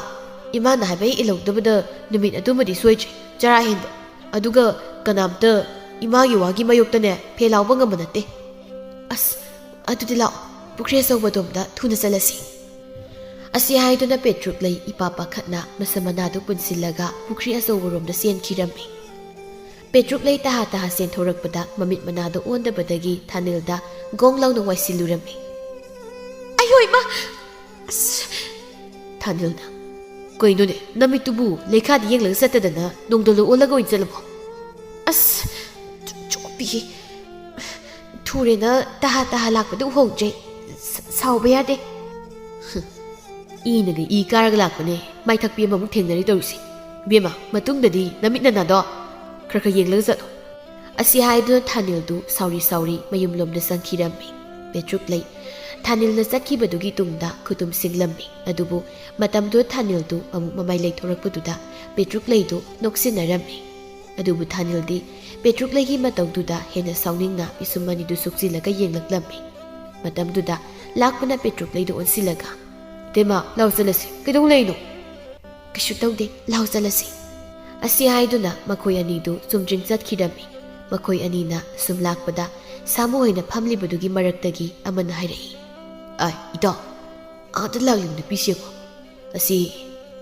ꯏꯃꯥꯅ ꯍꯥꯏꯕ ꯍꯦꯛ ꯏꯜꯍꯧꯗꯕꯗ ꯅꯨꯃꯤꯠ ꯑꯗꯨꯃꯗꯤ ꯁꯣꯏꯗ꯭ꯔꯦ, ꯆꯔꯥ ꯍꯦꯟꯕ꯫ ꯑꯗꯨꯒ ꯀꯅꯥꯝꯇ ꯏꯃꯥꯒꯤ ꯋꯥꯒꯤ ꯃꯥꯌꯣꯛꯇꯅꯦ ꯐꯦ ꯂꯥꯎꯕ ꯉꯝꯕ ꯅꯠꯇꯦ"꯫ "ꯑꯁ, ꯑꯗꯨꯗꯤ ꯂꯥꯛꯑꯣ, ꯄꯨꯈ꯭ꯔꯤ ꯑꯆꯧꯕꯗꯣꯝꯗ ꯊꯨꯅ ꯆꯠꯂꯁꯤ"꯫ ꯑꯁꯤ ꯍꯥꯏꯗꯨꯅ ꯄꯦꯇ꯭ꯔꯨꯛ ꯂꯩ ꯏꯄꯥ ꯄꯥꯈꯠꯅ ꯃꯁꯝ ꯃꯅꯥꯗꯨ ꯄꯨꯟꯁꯤꯜꯂꯒ ꯄꯨꯈ꯭ꯔꯤ ꯑꯆꯧꯕꯔꯣꯝꯗ ꯆꯦꯟꯈꯤꯔꯝꯃꯤ꯫ ꯄꯦꯇ꯭ꯔꯨꯛ ꯂꯩ ꯇꯍꯥ ꯇꯍꯥ ꯆꯦꯟꯊꯣꯔꯛꯄꯗ ꯃꯃꯤꯠ ꯃꯅꯥꯗ ꯑꯣꯟꯗꯕꯗꯒꯤ ꯊꯥꯅꯤꯜꯗ ꯒꯣꯡ ꯂꯥꯎꯅ ꯋꯥꯏꯁꯤꯜꯂꯨꯔꯝꯃꯤ꯫ "ꯑꯌꯣ ꯏꯃꯥ!" ꯑꯁ! ꯊꯥꯅꯤꯜꯅ, "ꯀꯩꯅꯣꯅꯦ, ꯅꯃꯤꯠꯇꯨꯕꯨ ꯂꯩꯈꯥꯗ ꯌꯦꯡꯂꯒ ꯆꯠꯇꯗꯅ ꯅꯣꯡꯗꯣꯜ ꯑꯣꯜꯂꯒ ꯑꯣꯏꯅ ꯆꯠꯂꯕꯣ?" "ꯑꯁ! ꯆꯣꯞꯄꯤꯍꯦ꯫ ꯊꯨꯔꯦꯅ ꯇꯍꯥ ꯇꯍꯥ ꯂꯥꯛꯄꯗ ꯎꯍꯧꯗ꯭ꯔꯦ꯫ ꯁ-, ꯁꯥꯎꯕ ꯌꯥꯗꯦ꯫" "ꯏꯅꯒ ꯏ ꯀꯥꯔꯒ ꯂꯥꯛꯄꯅꯦ, ꯃꯥꯏꯊꯛꯄꯤ ꯑꯃꯃꯨꯛ ꯊꯦꯡꯅꯔꯦ ꯇꯧꯔꯤꯁꯦ꯫ ꯏꯕꯦꯝꯃ, ꯃꯇꯨꯡꯗꯗꯤ ꯅꯃꯤꯠ ꯅꯅꯥꯗꯣ ꯈꯔ ꯈꯔ ꯌꯦꯡꯂꯒ ꯆꯠꯂꯣ꯫" ꯑꯁꯤ ꯍꯥꯏꯗꯨꯅ ꯊꯥꯅꯤꯜꯗꯨ ꯁꯥꯎꯔꯤ ꯁꯥꯎꯔꯤ ꯃꯌꯨꯝꯂꯣꯝꯗ ꯆꯪꯈꯤꯔꯝꯃꯤ꯫ ꯄꯦꯇ꯭ꯔꯨꯛ ꯂꯩ ꯊꯥꯅꯤꯜꯅ ꯆꯠꯈꯤꯕꯗꯨꯒꯤ ꯇꯨꯡꯗ ꯈꯨꯇꯨꯝ ꯁꯤꯡꯂꯝꯃꯤ꯫ ꯑꯗꯨꯕꯨ ꯃꯇꯝꯗꯨꯗ ꯊꯥꯅꯤꯜꯗꯨ ꯑꯃꯨꯛ ꯃꯃꯥꯏ ꯂꯩꯊꯣꯔꯛꯄꯗꯨꯗ ꯄꯦꯇ꯭ꯔꯨꯛ ꯂꯩꯗꯨ ꯅꯣꯛꯁꯤꯟꯅꯔꯝꯃꯤ꯫ ꯑꯗꯨꯕꯨ ꯊꯥꯅꯤꯜꯗꯤ ꯄꯦꯇ꯭ꯔꯨꯛ ꯂꯩꯒꯤ ꯃꯇꯧꯗꯨꯗ ꯍꯦꯟꯅ ꯁꯥꯎꯅꯤꯡꯅ ꯄꯤꯁꯨꯝ ꯑꯅꯤꯗꯨ ꯁꯨꯛꯆꯤꯜꯂꯒ ꯌꯦꯡꯂꯛꯂꯝꯃꯤ꯫ ꯃꯇꯝꯗꯨꯗ ꯂꯥꯛꯄꯅ ꯄꯦꯇ꯭ꯔꯨꯛ ꯂꯩꯗꯨ ꯑꯣꯟꯁꯤꯜꯂꯒ, "ꯏꯇꯩꯃ, ꯂꯥꯎ ꯆꯠꯂꯁꯤ꯫ ꯀꯩꯗꯧ ꯂꯩꯅꯣ?" "ꯀꯩꯁꯨ ꯇꯧꯗꯦ, ꯂꯥꯎ ꯆꯠꯂꯁꯤ꯫" ꯑꯁꯤ ꯍꯥꯏꯗꯨꯅ ꯃꯈꯣꯏ ꯑꯅꯤꯗꯨ ꯆꯨꯝꯗ꯭ꯔꯤꯡ ꯆꯠꯈꯤꯔꯝꯃꯤ꯫ ꯃꯈꯣꯏ ꯑꯅꯤꯅ ꯁꯨꯝ ꯂꯥꯛꯄꯗ ꯁꯥꯃꯨ ꯍꯣꯏꯅ ꯐꯝꯂꯤꯕꯗꯨꯒꯤ ꯃꯔꯛꯇꯒꯤ ꯑꯃꯅ ꯍꯥꯏꯔꯛꯏ, "ꯑꯥꯏ, ꯏꯇꯥꯎ, ꯑꯥꯗ ꯂꯥꯛꯂꯤꯕ ꯅꯨꯄꯤꯁꯦ ꯌꯦꯡꯉꯣ꯫ ꯑꯁꯤ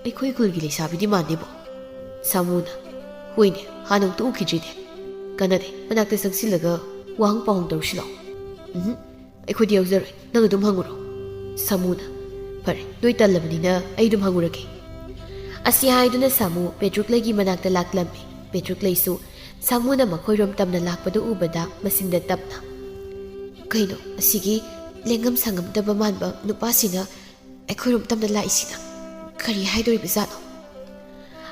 ꯑꯩꯈꯣꯏ ꯈꯨꯜꯒꯤ ꯂꯩꯁꯥꯕꯤꯗꯤ ꯃꯥꯟꯗꯦꯕꯣ꯫" ꯁꯥꯃꯨꯅ, "ꯍꯣꯏꯅꯦ, ꯍꯥꯟꯅ ꯑꯃꯨꯛꯇ ꯎꯈꯤꯗ꯭ꯔꯤꯅꯦ꯫ ꯀꯥꯟꯅꯗꯦ, ꯃꯅꯥꯛꯇ ꯆꯪꯁꯤꯜꯂꯒ ꯋꯥꯍꯪ ꯄꯥꯎꯍꯪ ꯇꯧꯔꯨꯁꯤ ꯂꯥꯛꯑꯣ꯫" "ꯎꯝ, ꯑꯩꯈꯣꯏꯗꯤ ꯌꯥꯎꯖꯔꯣꯏ, ꯅꯪ ꯑꯗꯨꯝ ꯍꯪꯉꯨꯔꯣ꯫" ꯁꯥꯃꯨꯅ, "ꯐꯔꯦ, ꯅꯣꯏ ꯇꯜꯂꯕꯅꯤꯅ ꯑꯩ ꯑꯗꯨꯝ ꯍꯪꯉꯨꯔꯒꯦ꯫" ꯑꯁꯤ ꯍꯥꯏꯗꯨꯅ ꯁꯥꯃꯨ ꯄꯦꯇ꯭ꯔꯨꯛ ꯂꯩꯒꯤ ꯃꯅꯥꯛꯇ ꯂꯥꯛꯂꯝꯃꯤ꯫ ꯄꯦꯇ꯭ꯔꯨꯛ ꯂꯩꯁꯨ ꯁꯥꯃꯨꯅ ꯃꯈꯣꯏꯔꯣꯝ ꯇꯝꯅ ꯂꯥꯛꯄꯗꯨ ꯎꯕꯗ ꯃꯆꯤꯟꯗ ꯇꯞꯅ, "ꯀꯩꯅꯣ, ꯑꯁꯤꯒꯤ ꯂꯦꯡꯉꯝ ꯁꯥꯉꯝꯗꯕ ꯃꯥꯟꯕ ꯅꯨꯄꯥꯁꯤꯅ ꯑꯩꯈꯣꯏꯔꯣꯝ ꯇꯝꯅ ꯂꯥꯛꯏꯁꯤꯅ? ꯀꯔꯤ ꯍꯥꯏꯗꯣꯔꯤꯕꯖꯥꯠꯅꯣ?"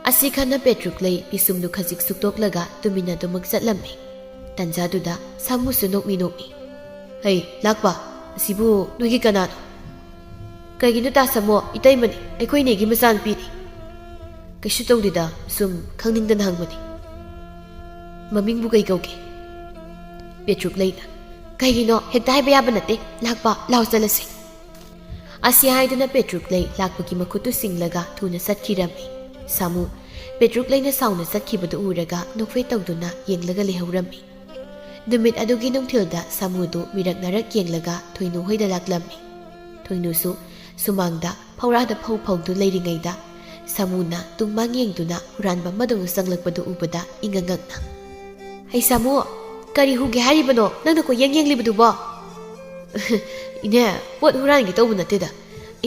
ꯑꯁꯤ ꯈꯟꯅ ꯄꯦꯇ꯭ꯔꯨꯛ ꯂꯩ ꯄꯤꯁꯨꯝꯗꯨ ꯈꯖꯤꯛ ꯁꯨꯛꯇꯣꯛꯂꯒ ꯇꯨꯃꯤꯟꯅ ꯑꯗꯨꯃꯛ ꯆꯠꯂꯝꯃꯤ꯫ ꯇꯟꯖꯥꯗꯨꯗ ꯁꯥꯃꯨꯁꯨ ꯅꯣꯛꯃꯤ ꯅꯣꯛꯃꯤ, "ꯍꯩ, ꯂꯥꯛꯄ, ꯑꯁꯤꯕꯨ ꯅꯣꯏꯒꯤ ꯀꯅꯥꯅꯣ?" "ꯀꯩꯒꯤꯅꯣ ꯇꯥ ꯁꯥꯃꯣ, ꯏꯇꯩꯃꯅꯤ, ꯑꯩꯈꯣꯏ ꯏꯅꯦꯒꯤ ꯃꯆꯥꯅꯨꯄꯤꯅꯤ꯫" "ꯀꯩꯁꯨ ꯇꯧꯗꯦꯗ, ꯁꯨꯝ ꯈꯪꯅꯤꯡꯗꯅ ꯍꯪꯕꯅꯤ꯫" "ꯃꯃꯤꯡꯕꯨ ꯀꯩ ꯀꯧꯒꯦ?" ꯄꯦꯇ꯭ꯔꯨꯛ ꯂꯩꯅ, "ꯀꯩꯒꯤꯅꯣ ꯍꯦꯛꯇ ꯍꯥꯏꯕ ꯌꯥꯕ ꯅꯠꯇꯦ, ꯂꯥꯛꯄ, ꯂꯥꯎ ꯆꯠꯂꯁꯦ꯫" ꯑꯁꯤ ꯍꯥꯏꯗꯨꯅ ꯄꯦꯇ꯭ꯔꯨꯛ ꯂꯩ ꯂꯥꯛꯄꯒꯤ ꯃꯈꯨꯠꯇꯨ ꯁꯤꯡꯂꯒ ꯊꯨꯅ ꯆꯠꯈꯤꯔꯝꯃꯤ꯫ ꯁꯥꯃꯨ ꯄꯦꯇ꯭ꯔꯨꯛ ꯂꯩꯅ ꯁꯥꯎꯅ ꯆꯠꯈꯤꯕꯗꯨ ꯎꯔꯒ ꯅꯣꯛꯐꯦꯠ ꯇꯧꯗꯨꯅ ꯌꯦꯡꯂꯒ ꯂꯩꯍꯧꯔꯝꯃꯤ꯫ ꯅꯨꯃꯤꯠ ꯑꯗꯨꯒꯤ ꯅꯨꯡꯊꯤꯜꯗ ꯁꯥꯃꯨꯗꯨ ꯃꯤꯔꯛ ꯅꯥꯔꯛ ꯌꯦꯡꯂꯒ ꯊꯣꯏꯅꯨ ꯍꯣꯏꯗ ꯂꯥꯛꯂꯝꯃꯤ꯫ ꯊꯣꯏꯅꯨꯁꯨ ꯁꯨꯃꯥꯡꯗ ꯍꯧꯔꯥꯗ ꯐꯧ ꯐꯧꯗꯨ ꯂꯩꯔꯤꯉꯩꯗ ꯁꯥꯃꯨꯅ ꯇꯨꯡ ꯃꯥꯡ ꯌꯦꯡꯗꯨꯅ ꯍꯨꯔꯥꯟꯕ ꯑꯃꯗꯧꯅ ꯆꯪꯂꯛꯄꯗꯨ ꯎꯕꯗ ꯏꯉꯛ ꯉꯛꯅ, "ꯍꯩ ꯁꯥꯃꯨ, ꯀꯔꯤ ꯍꯨꯒꯦ ꯍꯥꯏꯔꯤꯕꯅꯣ ꯅꯪꯅ ꯀꯣꯏꯌꯦꯡ ꯌꯦꯡꯂꯤꯕꯗꯨꯕꯣ?" "ꯏꯅꯦ, ꯄꯣꯠ ꯍꯨꯔꯥꯟꯒꯦ ꯇꯧꯕ ꯅꯠꯇꯦꯗ,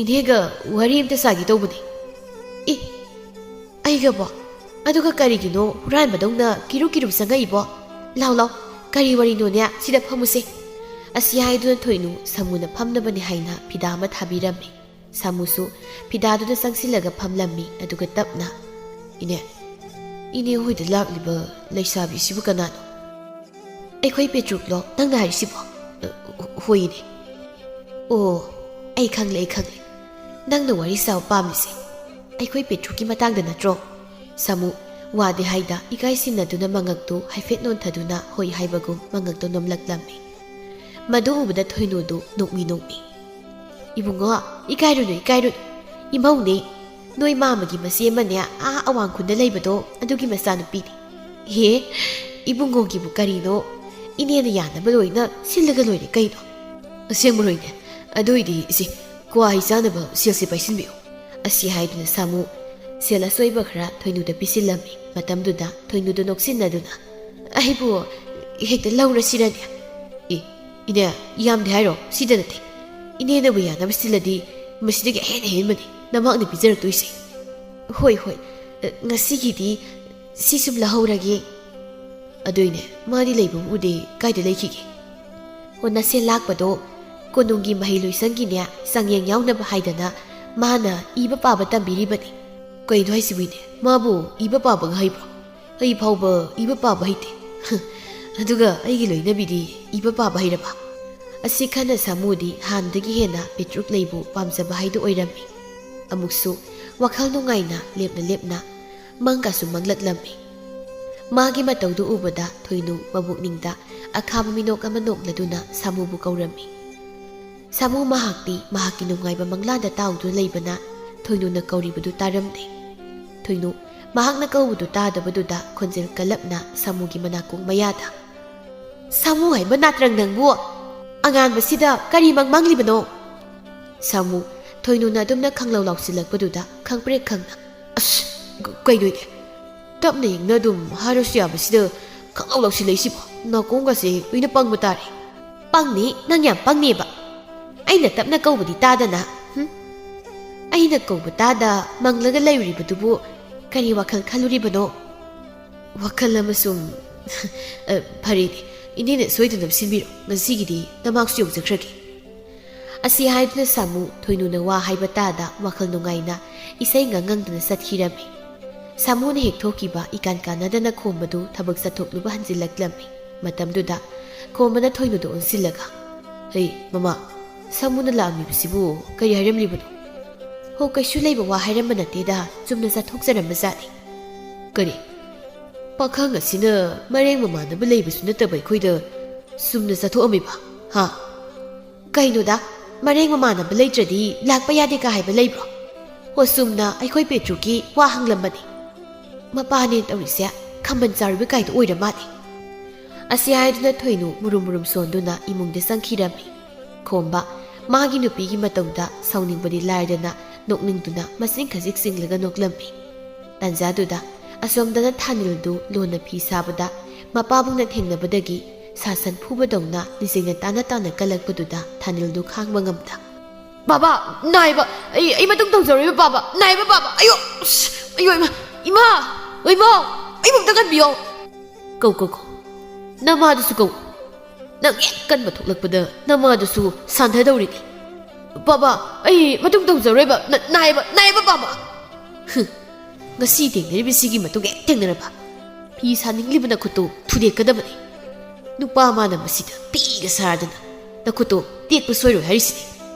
ꯏꯅꯦꯒ ꯋꯥꯔꯤ ꯑꯝꯇ ꯁꯥꯒꯦ ꯇꯧꯕꯅꯤ꯫" "ꯏ, ꯑꯩꯒꯕꯣ? ꯑꯗꯨꯒ ꯀꯔꯤꯒꯤꯅꯣ ꯍꯨꯔꯥꯟꯕꯗꯧꯅ ꯀꯤꯔꯨ ꯀꯤꯔꯨ ꯆꯪꯉꯛꯏꯕꯣ? ꯂꯥꯎ ꯂꯥꯎ, ꯀꯔꯤ ꯋꯥꯔꯤꯅꯣꯅꯦ, ꯁꯤꯗ ꯐꯝꯃꯨꯁꯦ꯫" ꯑꯁꯤ ꯍꯥꯏꯗꯨꯅ ꯊꯣꯏꯅꯨ ꯁꯥꯃꯨꯅ ꯐꯝꯅꯕꯅꯤ ꯍꯥꯏꯅ ꯐꯤꯗꯥ ꯑꯃ ꯊꯥꯕꯤꯔꯝꯃꯤ꯫ ꯁꯥꯃꯨꯁꯨ ꯐꯤꯗꯥꯗꯨꯗ ꯆꯪꯁꯤꯜꯂꯒ ꯐꯝꯂꯝꯃꯤ꯫ ꯑꯗꯨꯒ ꯇꯞꯅ, "ꯏꯅꯦ, ꯏꯅꯦ ꯍꯣꯏꯗ ꯂꯥꯛꯂꯤꯕ ꯂꯩꯁꯥꯕꯤꯁꯤꯕꯨ ꯀꯅꯥꯅꯣ?" "ꯑꯩꯈꯣꯏ ꯄꯦꯇ꯭ꯔꯨꯛꯂꯣ ꯅꯪꯅ ꯍꯥꯏꯔꯤꯁꯤꯕꯣ?" "ꯑ, ꯍꯣꯏꯅꯦ꯫" "ꯑꯣ, ꯑꯩ ꯈꯪꯂꯦ, ꯑꯩ ꯈꯪꯂꯦ꯫ ꯅꯪꯅ ꯋꯥꯔꯤ ꯁꯥꯕ ꯄꯥꯝꯂꯤꯁꯦ ꯑꯩꯈꯣꯏ ꯄꯦꯇ꯭ꯔꯨꯛꯀꯤ ꯃꯇꯥꯡꯗ ꯅꯠꯇ꯭ꯔꯣ?" ꯁꯥꯃꯨ ꯋꯥꯗꯤ ꯍꯥꯏꯗ ꯏꯀꯥꯏ ꯁꯤꯟꯅꯗꯨꯅ ꯃꯉꯛꯇꯨ ꯍꯥꯏꯐꯦꯠ ꯅꯣꯟꯊꯗꯨꯅ ꯍꯣꯏ ꯍꯥꯏꯕꯒꯨꯝ ꯃꯉꯛꯇꯨ ꯅꯣꯝꯂꯛꯂꯝꯃꯤ꯫ ꯃꯗꯨ ꯎꯕꯗ ꯊꯣꯏꯅꯨꯗꯨ ꯅꯣꯛꯃꯤ ꯅꯣꯛꯃꯤ꯫ "ꯏꯕꯨꯡꯉꯣ, ꯏꯀꯥꯏꯔꯨꯅꯨ, ꯏꯀꯥꯏꯔꯨꯅꯨ꯫ ꯏꯃꯧꯅꯦ, ꯅꯣꯏ ꯃꯥꯃꯒꯤ ꯃꯆꯦ ꯑꯃꯅꯦ, ꯑꯥ ꯑꯋꯥꯡ ꯈꯨꯟꯗ ꯂꯩꯕꯗꯣ, ꯑꯗꯨꯒꯤ ꯃꯆꯥꯅꯨꯄꯤꯅꯦ꯫" "ꯍꯦ, ꯏꯕꯨꯡꯉꯣꯒꯤꯕꯨ ꯀꯔꯤꯅꯣ? ꯏꯅꯦꯅ ꯌꯥꯅꯕ ꯂꯣꯏꯅ ꯁꯤꯜꯂꯒ ꯂꯣꯏꯔꯦ ꯀꯩꯅꯣ꯫" "ꯑꯁꯦꯡꯕꯔꯣꯏꯅꯦ? ꯑꯗꯨ ꯑꯣꯏꯗꯤ ꯏꯆꯦ, ꯀ꯭ꯋꯥ ꯍꯩ ꯆꯥꯅꯕ ꯁꯦꯜꯁꯦ ꯄꯥꯏꯁꯤꯟꯕꯤꯌꯨ꯫" ꯑꯁꯤ ꯍꯥꯏꯗꯨꯅ ꯁꯥꯃꯨ ꯁꯦꯜ ꯑꯁꯣꯏꯕ ꯈꯔ ꯊꯣꯏꯅꯨꯗ ꯄꯤꯁꯤꯜꯂꯝꯃꯤ꯫ ꯃꯇꯝꯗꯨꯗ ꯊꯣꯏꯅꯨꯗꯨ ꯅꯣꯛꯁꯤꯟꯅꯗꯨꯅ, "ꯑꯩꯕꯨ ꯍꯦꯛꯇ ꯂꯧꯔꯁꯤꯔꯅꯦ?" "ꯑꯦ, ꯏꯅꯦ, ꯌꯥꯝꯗꯦ ꯍꯥꯏꯔꯣ? ꯁꯤꯗ ꯅꯠꯇꯦ꯫ ꯏꯅꯦꯅꯕꯨ ꯌꯥꯅꯕ ꯁꯤꯜꯂꯗꯤ ꯃꯁꯤꯗꯒꯤ ꯑꯍꯦꯟ ꯑꯍꯦꯟꯕꯅꯤ ꯅꯃꯥꯛꯅ ꯄꯤꯖꯔꯛꯇꯣꯏꯁꯦ꯫" "ꯍꯣꯏ, ꯍꯣꯏ, ꯉꯁꯤꯒꯤꯗꯤ ꯁꯤ ꯁꯨꯝ ꯂꯧꯍꯧꯔꯒꯦ꯫" "ꯑꯗꯨꯏꯅꯦ, ꯃꯥꯗꯤ ꯂꯩꯕꯕꯨꯗꯤ ꯀꯥꯏꯗ ꯂꯩꯈꯤꯒꯦ?" "ꯑꯣ, ꯅꯁꯦ ꯂꯥꯛꯄꯗꯣ ꯀꯣꯅꯨꯡꯒꯤ ꯃꯍꯩ ꯂꯣꯏꯁꯪꯒꯤꯅꯦ ꯆꯥꯡꯌꯦꯡ ꯌꯥꯎꯅꯕ ꯍꯥꯏꯗꯅ ꯃꯥꯅ ꯏꯕ ꯄꯥꯕ ꯇꯝꯕꯤꯔꯤꯕꯅꯤ꯫" "ꯀꯩꯅꯣ ꯍꯥꯏꯁꯤꯕꯨ ꯏꯅꯦ? ꯃꯥꯕꯨ ꯏꯕ ꯄꯥꯕꯒ ꯍꯩꯕ꯭ꯔꯣ? ꯑꯩ ꯐꯥꯎꯕ ꯏꯕ ꯄꯥꯕ ꯍꯩꯇꯦ꯫" "ꯑꯗꯨꯒ ꯑꯩꯒꯤ ꯂꯣꯏꯅꯕꯤꯗꯤ ꯏꯕ ꯄꯥꯕ ꯍꯩꯔꯕ?" ꯑꯁꯤ ꯈꯟꯅ ꯁꯥꯃꯨꯗꯤ ꯍꯥꯟꯅꯗꯒꯤ ꯍꯦꯟꯅ ꯄꯦꯇ꯭ꯔꯨꯛ ꯂꯩꯕꯨ ꯄꯥꯝꯖꯕ ꯍꯥꯏꯗꯨ ꯑꯣꯏꯔꯝꯃꯤ꯫ ꯑꯃꯨꯛꯁꯨ ꯋꯥꯈꯜ ꯅꯨꯡꯉꯥꯏꯅ ꯂꯦꯞꯅ ꯂꯦꯞꯅ ꯃꯪꯒꯁꯨ ꯃꯪꯂꯛꯂꯝꯃꯤ꯫ ꯃꯥꯒꯤ ꯃꯇꯧꯗꯨ ꯎꯕꯗ ꯊꯣꯏꯅꯨ ꯃꯕꯨꯛꯅꯤꯡꯗ ꯑꯈꯥꯕ ꯃꯤꯅꯣꯛ ꯑꯃ ꯅꯣꯛꯂꯗꯨꯅ ꯁꯥꯃꯨꯕꯨ ꯀꯧꯔꯝꯃꯤ꯫ ꯁꯥꯃꯨ ꯃꯍꯥꯛꯇꯤ ꯃꯍꯥꯛꯀꯤ ꯅꯨꯡꯉꯥꯏꯕ ꯃꯪꯂꯥꯟꯗ ꯇꯥꯎꯗꯨꯅ ꯂꯩꯕꯅ ꯊꯣꯏꯅꯨꯅ ꯀꯧꯔꯤꯕꯗꯨ ꯇꯥꯔꯝꯗꯦ꯫ ꯊꯣꯏꯅꯨ ꯃꯍꯥꯛꯅ ꯀꯧꯕꯗꯨ ꯇꯥꯗꯕꯗꯨꯗ ꯈꯣꯟꯖꯦꯜ ꯀꯜꯂꯞꯅ ꯁꯥꯃꯨꯒꯤ ꯃꯅꯥꯀꯣꯡ ꯃꯌꯥꯗ, "ꯁꯥꯃꯨ ꯍꯥꯏꯕ ꯅꯥꯇ꯭ꯔꯪ ꯅꯪꯕꯨ ꯑꯉꯥꯟꯕꯁꯤꯗ ꯀꯔꯤ ꯃꯪ ꯃꯪꯂꯤꯕꯅꯣ?" ꯁꯥꯃꯨ ꯊꯣꯏꯅꯨꯅ ꯑꯗꯨꯝꯅ ꯈꯪꯂꯥꯎ ꯂꯥꯎꯁꯤꯜꯂꯛꯄꯗꯨꯗ ꯈꯪꯄ꯭ꯔꯦꯛ ꯈꯪꯅ, "ꯑꯁ, ꯀ-, ꯀꯩꯅꯣꯅꯦ? ꯇꯞꯅ ꯏꯪꯅ ꯑꯗꯨꯝ ꯍꯥꯏꯔꯁꯨ ꯌꯥꯕꯁꯤꯗ ꯈꯪꯂꯥꯎ ꯂꯥꯎꯁꯤꯜꯂꯛꯏꯁꯤꯕꯣ? ꯅꯥꯀꯣꯡꯒꯁꯦ ꯂꯣꯏꯅ ꯄꯪꯕ ꯇꯥꯔꯦ꯫" "ꯄꯪꯅꯤ, ꯅꯪ ꯌꯥꯝ ꯄꯪꯅꯦꯕ꯫ ꯑꯩꯅ ꯇꯞꯅ ꯀꯧꯕꯗꯤ ꯇꯥꯗꯅ, ꯍꯨꯝ? ꯑꯩꯅ ꯀꯧꯕ ꯇꯥꯗ ꯃꯪꯂꯒ ꯂꯩꯔꯤꯕꯗꯨꯕꯨ ꯀꯔꯤ ꯋꯥꯈꯜ ꯈꯜꯂꯨꯔꯤꯕꯅꯣ?" "ꯋꯥꯈꯜ ꯑꯃꯁꯨꯡ, ꯑ, ꯐꯔꯦꯅꯦ, ꯏꯅꯦꯅ ꯁꯣꯏꯗꯅꯕ ꯁꯤꯟꯕꯤꯔꯣ꯫ ꯉꯁꯤꯒꯤꯗꯤ ꯅꯃꯥꯛꯁꯨ ꯌꯧꯖꯈ꯭ꯔꯒꯦ꯫" ꯑꯁꯤ ꯍꯥꯏꯗꯨꯅ ꯁꯥꯃꯨ ꯊꯣꯏꯅꯨꯅ ꯋꯥ ꯍꯥꯏꯕ ꯇꯥꯗ ꯋꯥꯈꯜ ꯅꯨꯡꯉꯥꯏꯅ ꯏꯁꯩ ꯉꯥꯡꯉꯪꯗꯨꯅ ꯆꯠꯈꯤꯔꯝꯃꯤ꯫ ꯁꯥꯃꯨꯅ ꯍꯦꯛ ꯊꯣꯛꯈꯤꯕ ꯏꯀꯥꯟ ꯀꯥꯟꯅꯗꯅ ꯈꯣꯝꯕꯗꯨ ꯊꯕꯛ ꯆꯠꯊꯣꯛꯂꯨꯕ ꯍꯟꯖꯤꯜꯂꯛꯂꯝꯃꯤ꯫ ꯃꯇꯝꯗꯨꯗ ꯈꯣꯝꯕꯅ ꯊꯣꯏꯅꯨꯗ ꯑꯣꯟꯁꯤꯜꯂꯒ, "ꯍꯩ, ꯃꯃꯥ, ꯁꯥꯃꯨꯅ ꯂꯥꯛꯑꯝꯃꯤꯕꯁꯤꯕꯨ ꯀꯔꯤ ꯍꯥꯏꯔꯝꯂꯤꯕꯅꯣ?" "ꯍꯣ, ꯀꯩꯁꯨ ꯂꯩꯕ ꯋꯥ ꯍꯥꯏꯔꯝꯕ ꯅꯠꯇꯦꯗ, ꯆꯨꯝꯅ ꯆꯠꯊꯣꯛꯆꯔꯝꯕ ꯖꯥꯠꯅꯤ꯫" "ꯀꯔꯤ? ꯄꯥꯈꯪ ꯑꯁꯤꯅ ꯃꯔꯦꯡ ꯃꯃꯥꯟꯅꯕ ꯂꯩꯕꯁꯨ ꯅꯠꯇꯕ ꯑꯩꯈꯣꯏꯗ ꯆꯨꯝꯅ ꯆꯠꯊꯣꯛꯑꯝꯃꯤꯕ? ꯍꯥ?" "ꯀꯩꯅꯣꯗ, ꯃꯔꯦꯡ ꯃꯃꯥꯟꯅꯕ ꯂꯩꯇ꯭ꯔꯗꯤ ꯂꯥꯛꯄ ꯌꯥꯗꯦ ꯀ ꯍꯥꯏꯕ ꯂꯩꯕ꯭ꯔꯣ? ꯍꯣ, ꯆꯨꯝꯅ ꯑꯩꯈꯣꯏ ꯄꯦꯇ꯭ꯔꯨꯛꯀꯤ ꯋꯥ ꯍꯪꯂꯝꯕꯅꯤ꯫ ꯃꯄꯥꯅꯦ ꯇꯧꯔꯤꯁꯦ ꯈꯝꯕꯟ ꯆꯥꯔꯨꯕ ꯀꯥꯏꯗꯣ ꯑꯣꯏꯔ ꯃꯥꯜꯂꯦ꯫" ꯑꯁꯤ ꯍꯥꯏꯗꯨꯅ ꯊꯣꯏꯅꯨ ꯃꯨꯔꯨꯝ ꯃꯨꯔꯨꯝ ꯁꯣꯟꯗꯨꯅ ꯏꯃꯨꯡꯗ ꯆꯪꯈꯤꯔꯝꯃꯤ꯫ ꯈꯣꯝꯕ ꯃꯥꯒꯤ ꯅꯨꯄꯤꯒꯤ ꯃꯇꯧꯗ ꯁꯥꯎꯅꯤꯡꯕꯗꯤ ꯂꯥꯏꯔꯗꯅ ꯅꯣꯛꯅꯤꯡꯗꯨꯅ ꯃꯆꯤꯟ ꯈꯖꯤꯛ ꯆꯤꯡꯂꯒ ꯅꯣꯛꯂꯝꯃꯤ꯫ ꯇꯥꯟꯖꯥꯗꯨꯗ ꯑꯁꯣꯝꯗꯅ ꯊꯥꯅꯤꯜꯗꯨ ꯂꯣꯟꯅ ꯐꯤ ꯁꯥꯕꯗ ꯃꯄꯥꯕꯨꯡꯅ ꯊꯦꯡꯅꯕꯗꯒꯤ ꯁꯥꯁꯟ ꯐꯨꯕꯗꯧꯅ ꯂꯤꯆꯩꯅ ꯇꯥꯅ ꯇꯥꯅ ꯀꯜꯂꯛꯄꯗꯨꯗ ꯊꯥꯅꯤꯜꯗꯨ ꯈꯥꯡꯕ ꯉꯝꯗ, "ꯕꯥꯕꯥ, ꯅꯥꯏꯕ! ꯑꯩ, ꯑꯩ ꯃꯇꯨꯡ ꯇꯧꯖꯔꯣꯏꯕ, ꯕꯥꯕꯥ! ꯅꯥꯏꯕ, ꯕꯥꯕꯥ! ꯑꯌꯣ! ꯑꯁ! ꯑꯌꯣ, ꯏꯃꯥ! ꯏꯃꯥ! ꯏꯃꯥ! ꯑꯩꯕꯨ ꯑꯝꯇ ꯀꯟꯕꯤꯌꯣ!" "ꯀꯧ, ꯀꯧ, ꯀꯧ꯫ ꯅꯃꯥꯗꯨꯁꯨ ꯀꯧ꯫ ꯅꯪ ꯍꯦꯛ ꯀꯟꯕ ꯊꯣꯛꯂꯛꯄꯗ ꯅꯃꯥꯗꯨꯁꯨ ꯁꯥꯟꯊꯗꯧꯔꯤꯅꯤ꯫" "ꯕꯥꯕꯥ, ꯑꯩ ꯃꯇꯨꯡ ꯇꯧꯖꯔꯣꯏꯕ꯫ ꯅ-, ꯅꯥꯏꯕ, ꯅꯥꯏꯕ, ꯕꯥꯕꯥ!" "ꯍꯨꯝ, ꯉꯁꯤ ꯊꯦꯡꯅꯔꯤꯕꯁꯤꯒꯤ ꯃꯇꯨꯡ ꯍꯦꯛ ꯊꯦꯡꯅꯔꯕ꯫ ꯐꯤ ꯁꯥꯅꯤꯡꯂꯤꯕ ꯅꯈꯨꯠꯇꯨ ꯊꯨꯗꯦꯛꯀꯗꯕꯅꯤ꯫ ꯅꯨꯄꯥ ꯑꯃꯅ ꯃꯁꯤꯗ ꯄꯤꯒ ꯁꯥꯔꯗꯅ ꯅꯈꯨꯠꯇꯨ ꯇꯦꯛꯄ ꯁꯣꯏꯔꯣꯏ ꯍꯥꯏꯔꯤꯁꯤꯅꯤ꯫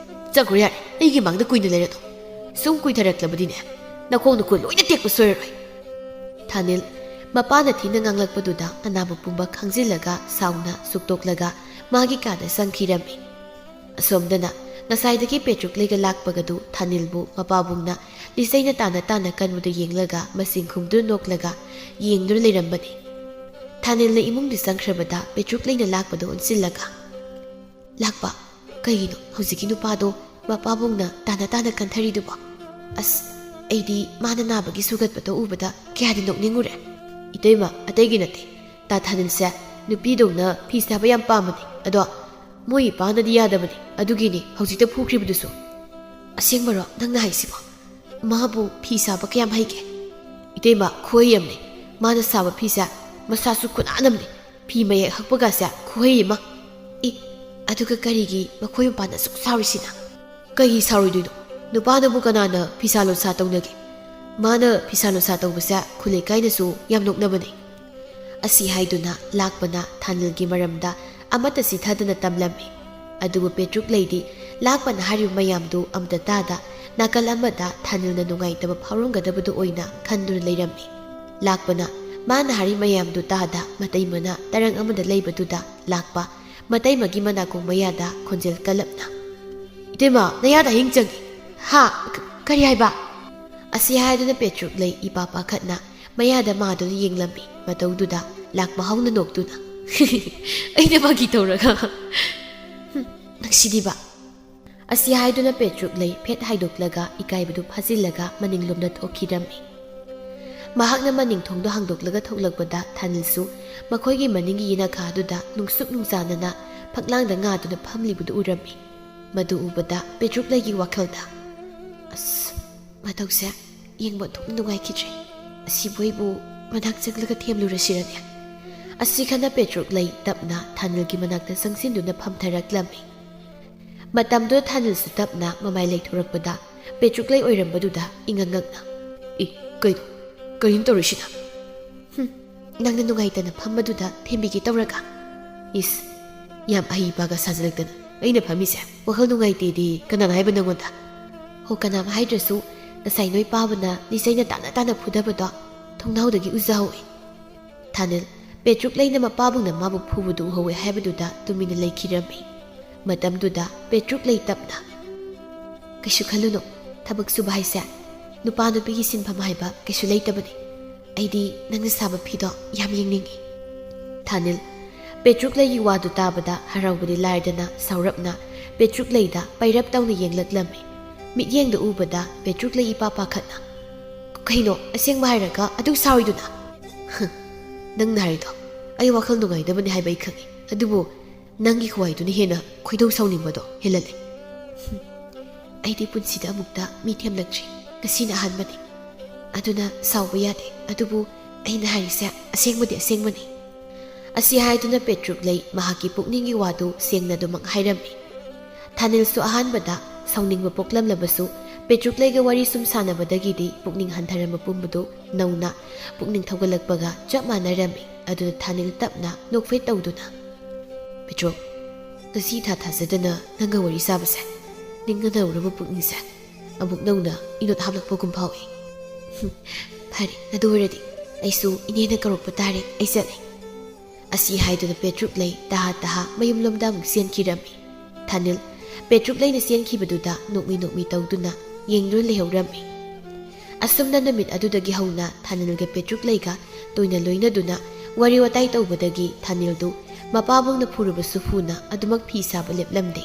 ꯆꯠꯈ꯭ꯔꯣ ꯌꯥꯔꯦ, ꯑꯩꯒꯤ ꯃꯥꯡꯗ ꯀꯨꯏꯅ ꯂꯩꯔꯅꯨ꯫ ꯁꯨꯝ ꯀꯨꯏꯊꯔꯛꯂꯕꯗꯤꯅꯦ, ꯅꯈꯣꯡ ꯅꯈꯨꯠ ꯂꯣꯏꯅ ꯇꯦꯛꯄ ꯁꯣꯏꯔꯔꯣꯏ꯫" ꯊꯥꯅꯤꯜ ꯃꯄꯥꯅ ꯊꯤꯅ ꯉꯥꯡꯂꯛꯄꯗꯨꯗ ꯑꯅꯥꯕ ꯄꯨꯝꯕ ꯈꯥꯡꯖꯤꯜꯂꯒ ꯁꯥꯎꯅ ꯁꯨꯛꯇꯣꯛꯂꯒ ꯃꯥꯒꯤ ꯀꯥꯗ ꯆꯪꯈꯤꯔꯝꯃꯤ꯫ ꯑꯁꯣꯝꯗꯅ ꯉꯁꯥꯏꯗꯒꯤ ꯄꯦꯇ꯭ꯔꯨꯛ ꯂꯩꯒ ꯂꯥꯛꯄꯒꯗꯨ ꯊꯥꯅꯤꯜꯕꯨ ꯃꯄꯥꯕꯨꯡꯅ ꯂꯤꯆꯩꯅ ꯇꯥꯅ ꯇꯥꯅ ꯀꯟꯕꯗꯨ ꯌꯦꯡꯂꯒ ꯃꯆꯤꯟ ꯈꯨꯝꯗꯨꯅ ꯅꯣꯛꯂꯒ ꯌꯦꯡꯗꯨꯅ ꯂꯩꯔꯝꯕꯅꯤ꯫ ꯊꯥꯅꯤꯜꯅ ꯏꯃꯨꯡꯗ ꯆꯪꯈ꯭ꯔꯕꯗ ꯄꯦꯇ꯭ꯔꯨꯛ ꯂꯩꯅ ꯂꯥꯛꯄꯗꯨ ꯑꯣꯟꯁꯤꯜꯂꯒ, "ꯂꯥꯛꯄ, ꯀꯩꯒꯤꯅꯣ ꯍꯧꯖꯤꯛꯀꯤ ꯅꯨꯄꯥꯗꯣ ꯃꯄꯥꯕꯨꯡꯅ ꯇꯥꯅ ꯇꯥꯅ ꯀꯟꯊꯔꯤꯗꯨꯕꯣ? ꯑꯁ, ꯑꯩꯗꯤ ꯃꯥꯅ ꯅꯥꯕꯒꯤ ꯁꯨꯒꯠꯄꯗꯣ ꯎꯕꯗ ꯀꯌꯥꯗꯤ ꯅꯣꯛꯅꯤꯡꯉꯨꯔꯦ꯫ ꯏꯇꯩꯃ, ꯑꯇꯩꯒꯤ ꯅꯠꯇꯦ꯫ ꯇꯥ ꯊꯥꯅꯤꯜꯁꯦ ꯅꯨꯄꯤꯗꯧꯅ ꯐꯤ ꯁꯥꯕ ꯌꯥꯝ ꯄꯥꯝꯕꯅꯤ꯫ ꯑꯗꯣ ꯃꯣꯏ ꯏꯄꯥꯅꯗꯤ ꯌꯥꯗꯕꯅꯤ꯫ ꯑꯗꯨꯒꯤꯅꯤ ꯍꯧꯖꯤꯛꯇ ꯐꯨꯈ꯭ꯔꯤꯕꯗꯨꯁꯨ꯫ ꯑꯁꯦꯡꯕꯔꯣ ꯅꯪꯅ ꯍꯥꯏꯁꯤꯕꯣ? ꯃꯥꯕꯨ ꯐꯤ ꯁꯥꯕ ꯀꯌꯥꯝ ꯍꯩꯒꯦ? ꯏꯇꯩꯃ, ꯈꯨꯍꯩ ꯑꯃꯅꯤ꯫ ꯃꯥꯅ ꯁꯥꯕ ꯐꯤꯁꯦ ꯃꯁꯥꯁꯨ ꯈꯨꯅꯥꯟ ꯑꯃꯅꯤ꯫ ꯐꯤ ꯃꯌꯦꯛ ꯍꯛꯄꯒꯁꯦ ꯈꯨꯍꯩ ꯑꯃ꯫ ꯏ, ꯑꯗꯨꯒ ꯀꯔꯤꯒꯤ ꯃꯈꯣꯏ ꯃꯄꯥꯟꯗ ꯑꯁꯨꯛ ꯁꯥꯎꯔꯤꯁꯤꯅ? ꯀꯩꯒꯤ ꯁꯥꯎꯔꯣꯏꯗꯣꯏꯅꯣ? ꯅꯨꯄꯥꯅꯕꯨ ꯀꯅꯥꯅ ꯐꯤꯁꯥ ꯂꯣꯟꯁꯥ ꯇꯧꯅꯒꯦ? ꯃꯥꯅ ꯐꯤꯁꯥ ꯂꯣꯟꯁꯥ ꯇꯧꯕꯁꯦ ꯈꯨꯜ ꯂꯩꯀꯥꯏꯅꯁꯨ ꯌꯥꯝ ꯅꯣꯛꯅꯕꯅꯦ꯫ ꯑꯁꯤ ꯍꯥꯏꯗꯨꯅ ꯂꯥꯛꯄꯅ ꯊꯥꯅꯤꯜꯒꯤ ꯃꯔꯝꯗ ꯑꯃꯠꯇ ꯆꯤꯊꯗꯅ ꯇꯝꯂꯝꯃꯤ꯫ ꯑꯗꯨꯕꯨ ꯄꯦꯇ꯭ꯔꯨꯛ ꯂꯩꯗꯤ ꯂꯥꯛꯄꯅ ꯍꯥꯏꯔꯤꯕ ꯃꯌꯥꯝꯗꯨ ꯑꯃꯠꯇ ꯇꯥꯗ, ꯅꯥꯀꯜ ꯑꯃꯗ ꯊꯥꯅꯤꯜꯅ ꯅꯨꯡꯉꯥꯏꯇꯕ ꯐꯥꯎꯔꯝꯒꯗꯕꯗꯨ ꯑꯣꯏꯅ ꯈꯟꯗꯨꯅ ꯂꯩꯔꯝꯃꯤ꯫ ꯂꯥꯛꯄꯅ ꯃꯥꯅ ꯍꯥꯏꯔꯤ ꯃꯌꯥꯝꯗꯨ ꯇꯥꯗ, ꯃꯇꯩꯃꯅ ꯇꯔꯪ ꯑꯃꯗ ꯂꯩꯕꯗꯨꯗ ꯂꯥꯛꯄ ꯃꯇꯩꯃꯒꯤ ꯃꯅꯥꯀꯣꯡ ꯃꯌꯥꯗ ꯈꯣꯟꯖꯦꯜ ꯀꯜꯂꯞꯅ, "ꯏꯇꯩꯃ, ꯅꯌꯥꯗ ꯍꯤꯡ ꯆꯪꯉꯤ!" "ꯍꯥ? ꯀ-, ꯀꯔꯤ ꯍꯥꯏꯕ?" ꯑꯁꯤ ꯍꯥꯏꯗꯨꯅ ꯄꯦꯇ꯭ꯔꯨꯛ ꯂꯩ ꯏꯄꯥ ꯄꯥꯈꯠꯅ ꯃꯌꯥꯗ ꯃꯥꯗꯨꯅ ꯌꯦꯡꯂꯝꯃꯤ꯫ ꯃꯇꯧꯗꯨꯗ ꯂꯥꯛꯄ ꯍꯧꯅ ꯅꯣꯛꯇꯨꯅ, "ꯑꯩꯅ ꯐꯥꯒꯤ ꯇꯧꯔꯒ꯫ ꯍꯨꯝ, ꯅꯪꯁꯤꯗꯤꯕ!" ꯑꯁꯤ ꯍꯥꯏꯗꯨꯅ ꯄꯦꯇ꯭ꯔꯨꯛ ꯂꯩ ꯐꯦꯠ ꯍꯥꯏꯗꯣꯛꯂꯒ ꯏꯀꯥꯏꯕꯗꯨ ꯐꯥꯖꯤꯜꯂꯒ ꯃꯅꯤꯡꯂꯣꯝꯗ ꯊꯣꯛꯈꯤꯔꯝꯃꯤ꯫ ꯃꯍꯥꯛꯅ ꯃꯅꯤꯡ ꯊꯣꯡꯗꯣ ꯍꯥꯡꯗꯣꯛꯂꯒ ꯊꯣꯛꯂꯛꯄꯗ ꯊꯥꯅꯤꯜꯁꯨ ꯃꯈꯣꯏꯒꯤ ꯃꯅꯤꯡꯒꯤ ꯌꯦꯅꯈꯥꯗꯨꯗ ꯅꯨꯡꯁꯨꯛ ꯅꯨꯡꯆꯥꯟꯅꯅ ꯐꯛꯂꯥꯡꯗ ꯉꯥꯗꯨꯅ ꯐꯝꯂꯤꯕꯗꯨ ꯎꯔꯝꯃꯤ꯫ ꯃꯗꯨ ꯎꯕꯗ ꯄꯦꯇ꯭ꯔꯨꯛ ꯂꯩꯒꯤ ꯋꯥꯈꯜꯗ, "ꯑꯁ, ꯃꯇꯧꯁꯦ ꯌꯦꯡꯕ ꯑꯣꯟꯊꯣꯛꯅ ꯅꯨꯡꯉꯥꯏꯈꯤꯗ꯭ꯔꯦ꯫ ꯑꯁꯤꯕꯨ ꯑꯩꯕꯨ ꯃꯅꯥꯛ ꯆꯪꯂꯒ ꯊꯦꯝꯂꯨꯔꯁꯤꯔꯅꯦ?" ꯑꯁꯤ ꯈꯟꯅ ꯄꯦꯇ꯭ꯔꯨꯛ ꯂꯩ ꯇꯞꯅ ꯊꯥꯅꯤꯜꯒꯤ ꯃꯅꯥꯛꯇ ꯆꯪꯁꯤꯟꯗꯨꯅ ꯐꯝꯊꯔꯛꯂꯝꯃꯤ꯫ ꯃꯇꯝꯗꯨꯗ ꯊꯥꯅꯤꯜꯁꯨ ꯇꯞꯅ ꯃꯃꯥꯏ ꯂꯩꯊꯣꯔꯛꯄꯗ ꯄꯦꯇ꯭ꯔꯨꯛ ꯂꯩ ꯑꯣꯏꯔꯝꯕꯗꯨꯗ ꯏꯉꯛ ꯉꯛꯅ, "ꯏ, ꯀꯩꯅꯣ? ꯀꯔꯤꯅꯣ ꯇꯧꯔꯤꯁꯤꯅ?" "ꯍꯨꯝ, ꯅꯪꯅ ꯅꯨꯡꯉꯥꯏꯇꯅ ꯐꯝꯕꯗꯨꯗ ꯊꯦꯝꯕꯤꯒꯦ ꯇꯧꯔꯒ꯫" "ꯏꯁ, ꯌꯥꯝ ꯑꯍꯩꯕꯒ ꯁꯥꯖꯤꯜꯂꯛꯇꯅ꯫ ꯑꯩꯅ ꯐꯝꯃꯤꯁꯦ ꯋꯥꯈꯜ ꯅꯨꯡꯉꯥꯏꯇꯦꯗꯤ ꯀꯅꯥꯅ ꯍꯥꯏꯕ ꯅꯪꯉꯣꯟꯗ?" "ꯍꯣ, ꯀꯅꯥꯝ ꯍꯥꯏꯗ꯭ꯔꯁꯨ ꯉꯁꯥꯏ ꯅꯣꯏ ꯄꯥꯕꯅ ꯅꯤꯁꯩꯅ ꯇꯥꯅ ꯇꯥꯅ ꯐꯨꯗꯕꯗꯣ ꯊꯣꯡꯅꯥꯎꯗꯒꯤ ꯎꯖꯍꯧꯏ꯫" ꯊꯥꯅꯤꯜ, ꯄꯦꯇ꯭ꯔꯨꯛ ꯂꯩꯅ ꯃꯄꯥꯕꯨꯡꯅ ꯃꯥꯕꯨ ꯐꯨꯕꯗꯨ ꯎꯍꯧꯋꯦ ꯍꯥꯏꯕꯗꯨꯗ ꯇꯨꯃꯤꯟꯅ ꯂꯩꯈꯤꯔꯝꯃꯤ꯫ ꯃꯇꯝꯗꯨꯗ ꯄꯦꯇ꯭ꯔꯨꯛ ꯂꯩ ꯇꯞꯅ, "ꯀꯩꯁꯨ ꯈꯜꯂꯨꯅꯨ, ꯊꯕꯛ ꯁꯨꯕ ꯍꯥꯏꯁꯦ ꯅꯨꯄꯥ ꯅꯨꯄꯤꯒꯤ ꯁꯤꯟꯐꯝ ꯍꯥꯏꯕ ꯀꯩꯁꯨ ꯂꯩꯇꯕꯅꯤ꯫ ꯑꯩꯗꯤ ꯅꯪꯅ ꯁꯥꯕ ꯐꯤꯗꯣ ꯌꯥꯝ ꯌꯦꯡꯅꯤꯡꯏ꯫" ꯊꯥꯅꯤꯜ, ꯄꯦꯇ꯭ꯔꯨꯛ ꯂꯩꯒꯤ ꯋꯥꯗꯨ ꯇꯥꯕꯗ ꯍꯔꯥꯎꯕꯗꯤ ꯂꯥꯏꯔꯗꯅ ꯁꯥꯎꯔꯞꯅ ꯄꯦꯇ꯭ꯔꯨꯛ ꯂꯩꯗ ꯄꯩꯔꯞ ꯇꯧꯅ ꯌꯦꯡꯂꯛꯂꯝꯃꯤ꯫ ꯃꯤꯠꯌꯦꯡꯗ ꯎꯕꯗ ꯄꯦꯇ꯭ꯔꯨꯛ ꯂꯩ ꯏꯄꯥ ꯄꯥꯈꯠꯅ, "ꯀꯩꯅꯣ, ꯑꯁꯦꯡꯕ ꯍꯥꯏꯔꯒ ꯑꯗꯨ ꯁꯥꯎꯔꯤꯗꯨꯅ?" "ꯍ, ꯅꯪꯅ ꯍꯥꯏꯔꯤꯗꯣ ꯑꯩ ꯋꯥꯈꯜ ꯅꯨꯡꯉꯥꯏꯅꯕꯅꯤ ꯍꯥꯏꯕ ꯑꯩ ꯈꯪꯉꯤ, ꯑꯗꯨꯕꯨ ꯅꯪꯒꯤ ꯈꯨꯍꯥꯏꯗꯨꯅ ꯍꯦꯟꯅ ꯈꯣꯏꯗꯧ ꯁꯥꯎꯅꯤꯡꯕꯗꯣ ꯍꯦꯜꯍꯜꯂꯦ꯫ ꯍꯝ, ꯑꯩꯗꯤ ꯄꯨꯟꯁꯤꯗ ꯑꯃꯨꯛꯇ ꯃꯤ ꯊꯦꯝꯂꯛꯇ꯭ꯔꯤ, ꯉꯁꯤꯅ ꯑꯍꯥꯟꯕꯅꯤ꯫ ꯑꯗꯨꯅ ꯁꯥꯎꯕ ꯌꯥꯗꯦ, ꯑꯗꯨꯕꯨ ꯑꯩꯅ ꯍꯥꯏꯔꯤꯁꯦ ꯑꯁꯦꯡꯕꯗꯤ ꯑꯁꯦꯡꯕꯅꯤ꯫" ꯑꯁꯤ ꯍꯥꯏꯗꯨꯅ ꯄꯦꯇ꯭ꯔꯨꯛ ꯂꯩ ꯃꯍꯥꯛꯀꯤ ꯄꯨꯛꯅꯤꯡꯒꯤ ꯋꯥꯗꯨ ꯁꯦꯡꯅ ꯑꯗꯨꯃꯛ ꯍꯥꯏꯔꯝꯃꯤ꯫ ꯊꯥꯅꯤꯜꯁꯨ ꯑꯍꯥꯟꯕꯗ ꯁꯥꯎꯅꯤꯡꯕ ꯄꯣꯛꯂꯝꯂꯕꯁꯨ, ꯄꯦꯇ꯭ꯔꯨꯛ ꯂꯩꯒ ꯋꯥꯔꯤ ꯁꯨꯝ ꯁꯥꯟꯅꯕꯗꯒꯤꯗꯤ ꯄꯨꯛꯅꯤꯡ ꯍꯟꯊꯔꯝꯕ ꯄꯨꯝꯕꯗꯨ ꯅꯧꯅ ꯄꯨꯛꯅꯤꯡ ꯊꯧꯒꯠꯂꯛꯄꯒ ꯆꯞ ꯃꯥꯟꯅꯔꯝꯃꯤ꯫ ꯑꯗꯨꯅ ꯊꯥꯅꯤꯜ ꯇꯞꯅ ꯅꯣꯛꯐꯦꯠ ꯇꯧꯗꯨꯅ, "ꯄꯦꯇ꯭ꯔꯨꯛ, ꯉꯁꯤ ꯏꯊꯥ ꯊꯥꯖꯗꯅ ꯅꯪꯒ ꯋꯥꯔꯤ ꯁꯥꯕꯁꯦ, ꯅꯤꯡꯅꯅꯧꯔꯕ ꯄꯨꯛꯅꯤꯡꯁꯦ ꯑꯃꯨꯛ ꯅꯧꯅ ꯏꯅꯣꯠ ꯍꯥꯞꯂꯛꯄꯒꯨꯝ ꯐꯥꯎꯏ꯫" "ꯍꯨꯝ, ꯐꯔꯦ, ꯑꯗꯨ ꯑꯣꯏꯔꯗꯤ ꯑꯩꯁꯨ ꯏꯅꯦꯅ ꯀꯧꯔꯛꯄ ꯇꯥꯔꯦ, ꯑꯩ ꯆꯠꯂꯦ꯫" ꯑꯁꯤ ꯍꯥꯏꯗꯨꯅ ꯄꯦꯇ꯭ꯔꯨꯛ ꯂꯩ ꯇꯍꯥ ꯇꯍꯥ ꯃꯌꯨꯝꯂꯣꯝꯗ ꯑꯃꯨꯛ ꯆꯦꯟꯈꯤꯔꯝꯃꯤ꯫ ꯊꯥꯅꯤꯜ ꯄꯦꯇ꯭ꯔꯨꯛ ꯂꯩꯅ ꯆꯦꯟꯈꯤꯕꯗꯨꯗ ꯅꯣꯛꯃꯤ ꯅꯣꯛꯃꯤ ꯇꯧꯗꯨꯅ ꯌꯦꯡꯗꯨꯅ ꯂꯩꯍꯧꯔꯝꯃꯤ꯫ ꯑꯁꯨꯝꯅ ꯅꯨꯃꯤꯠ ꯑꯗꯨꯗꯒꯤ ꯍꯧꯅ ꯊꯥꯅꯤꯜꯒ ꯄꯦꯇ꯭ꯔꯨꯛ ꯂꯩꯒ ꯇꯣꯏꯅ ꯂꯣꯏꯅꯗꯨꯅ ꯋꯥꯔꯤ ꯋꯥꯇꯥꯏ ꯇꯧꯕꯗꯒꯤ ꯊꯥꯅꯤꯜꯗꯨ ꯃꯄꯥꯕꯨꯡꯅ ꯐꯨꯔꯕꯁꯨ ꯐꯨꯅ ꯑꯗꯨꯃꯛ ꯐꯤ ꯁꯥꯕ ꯂꯦꯞꯂꯝꯗꯦ꯫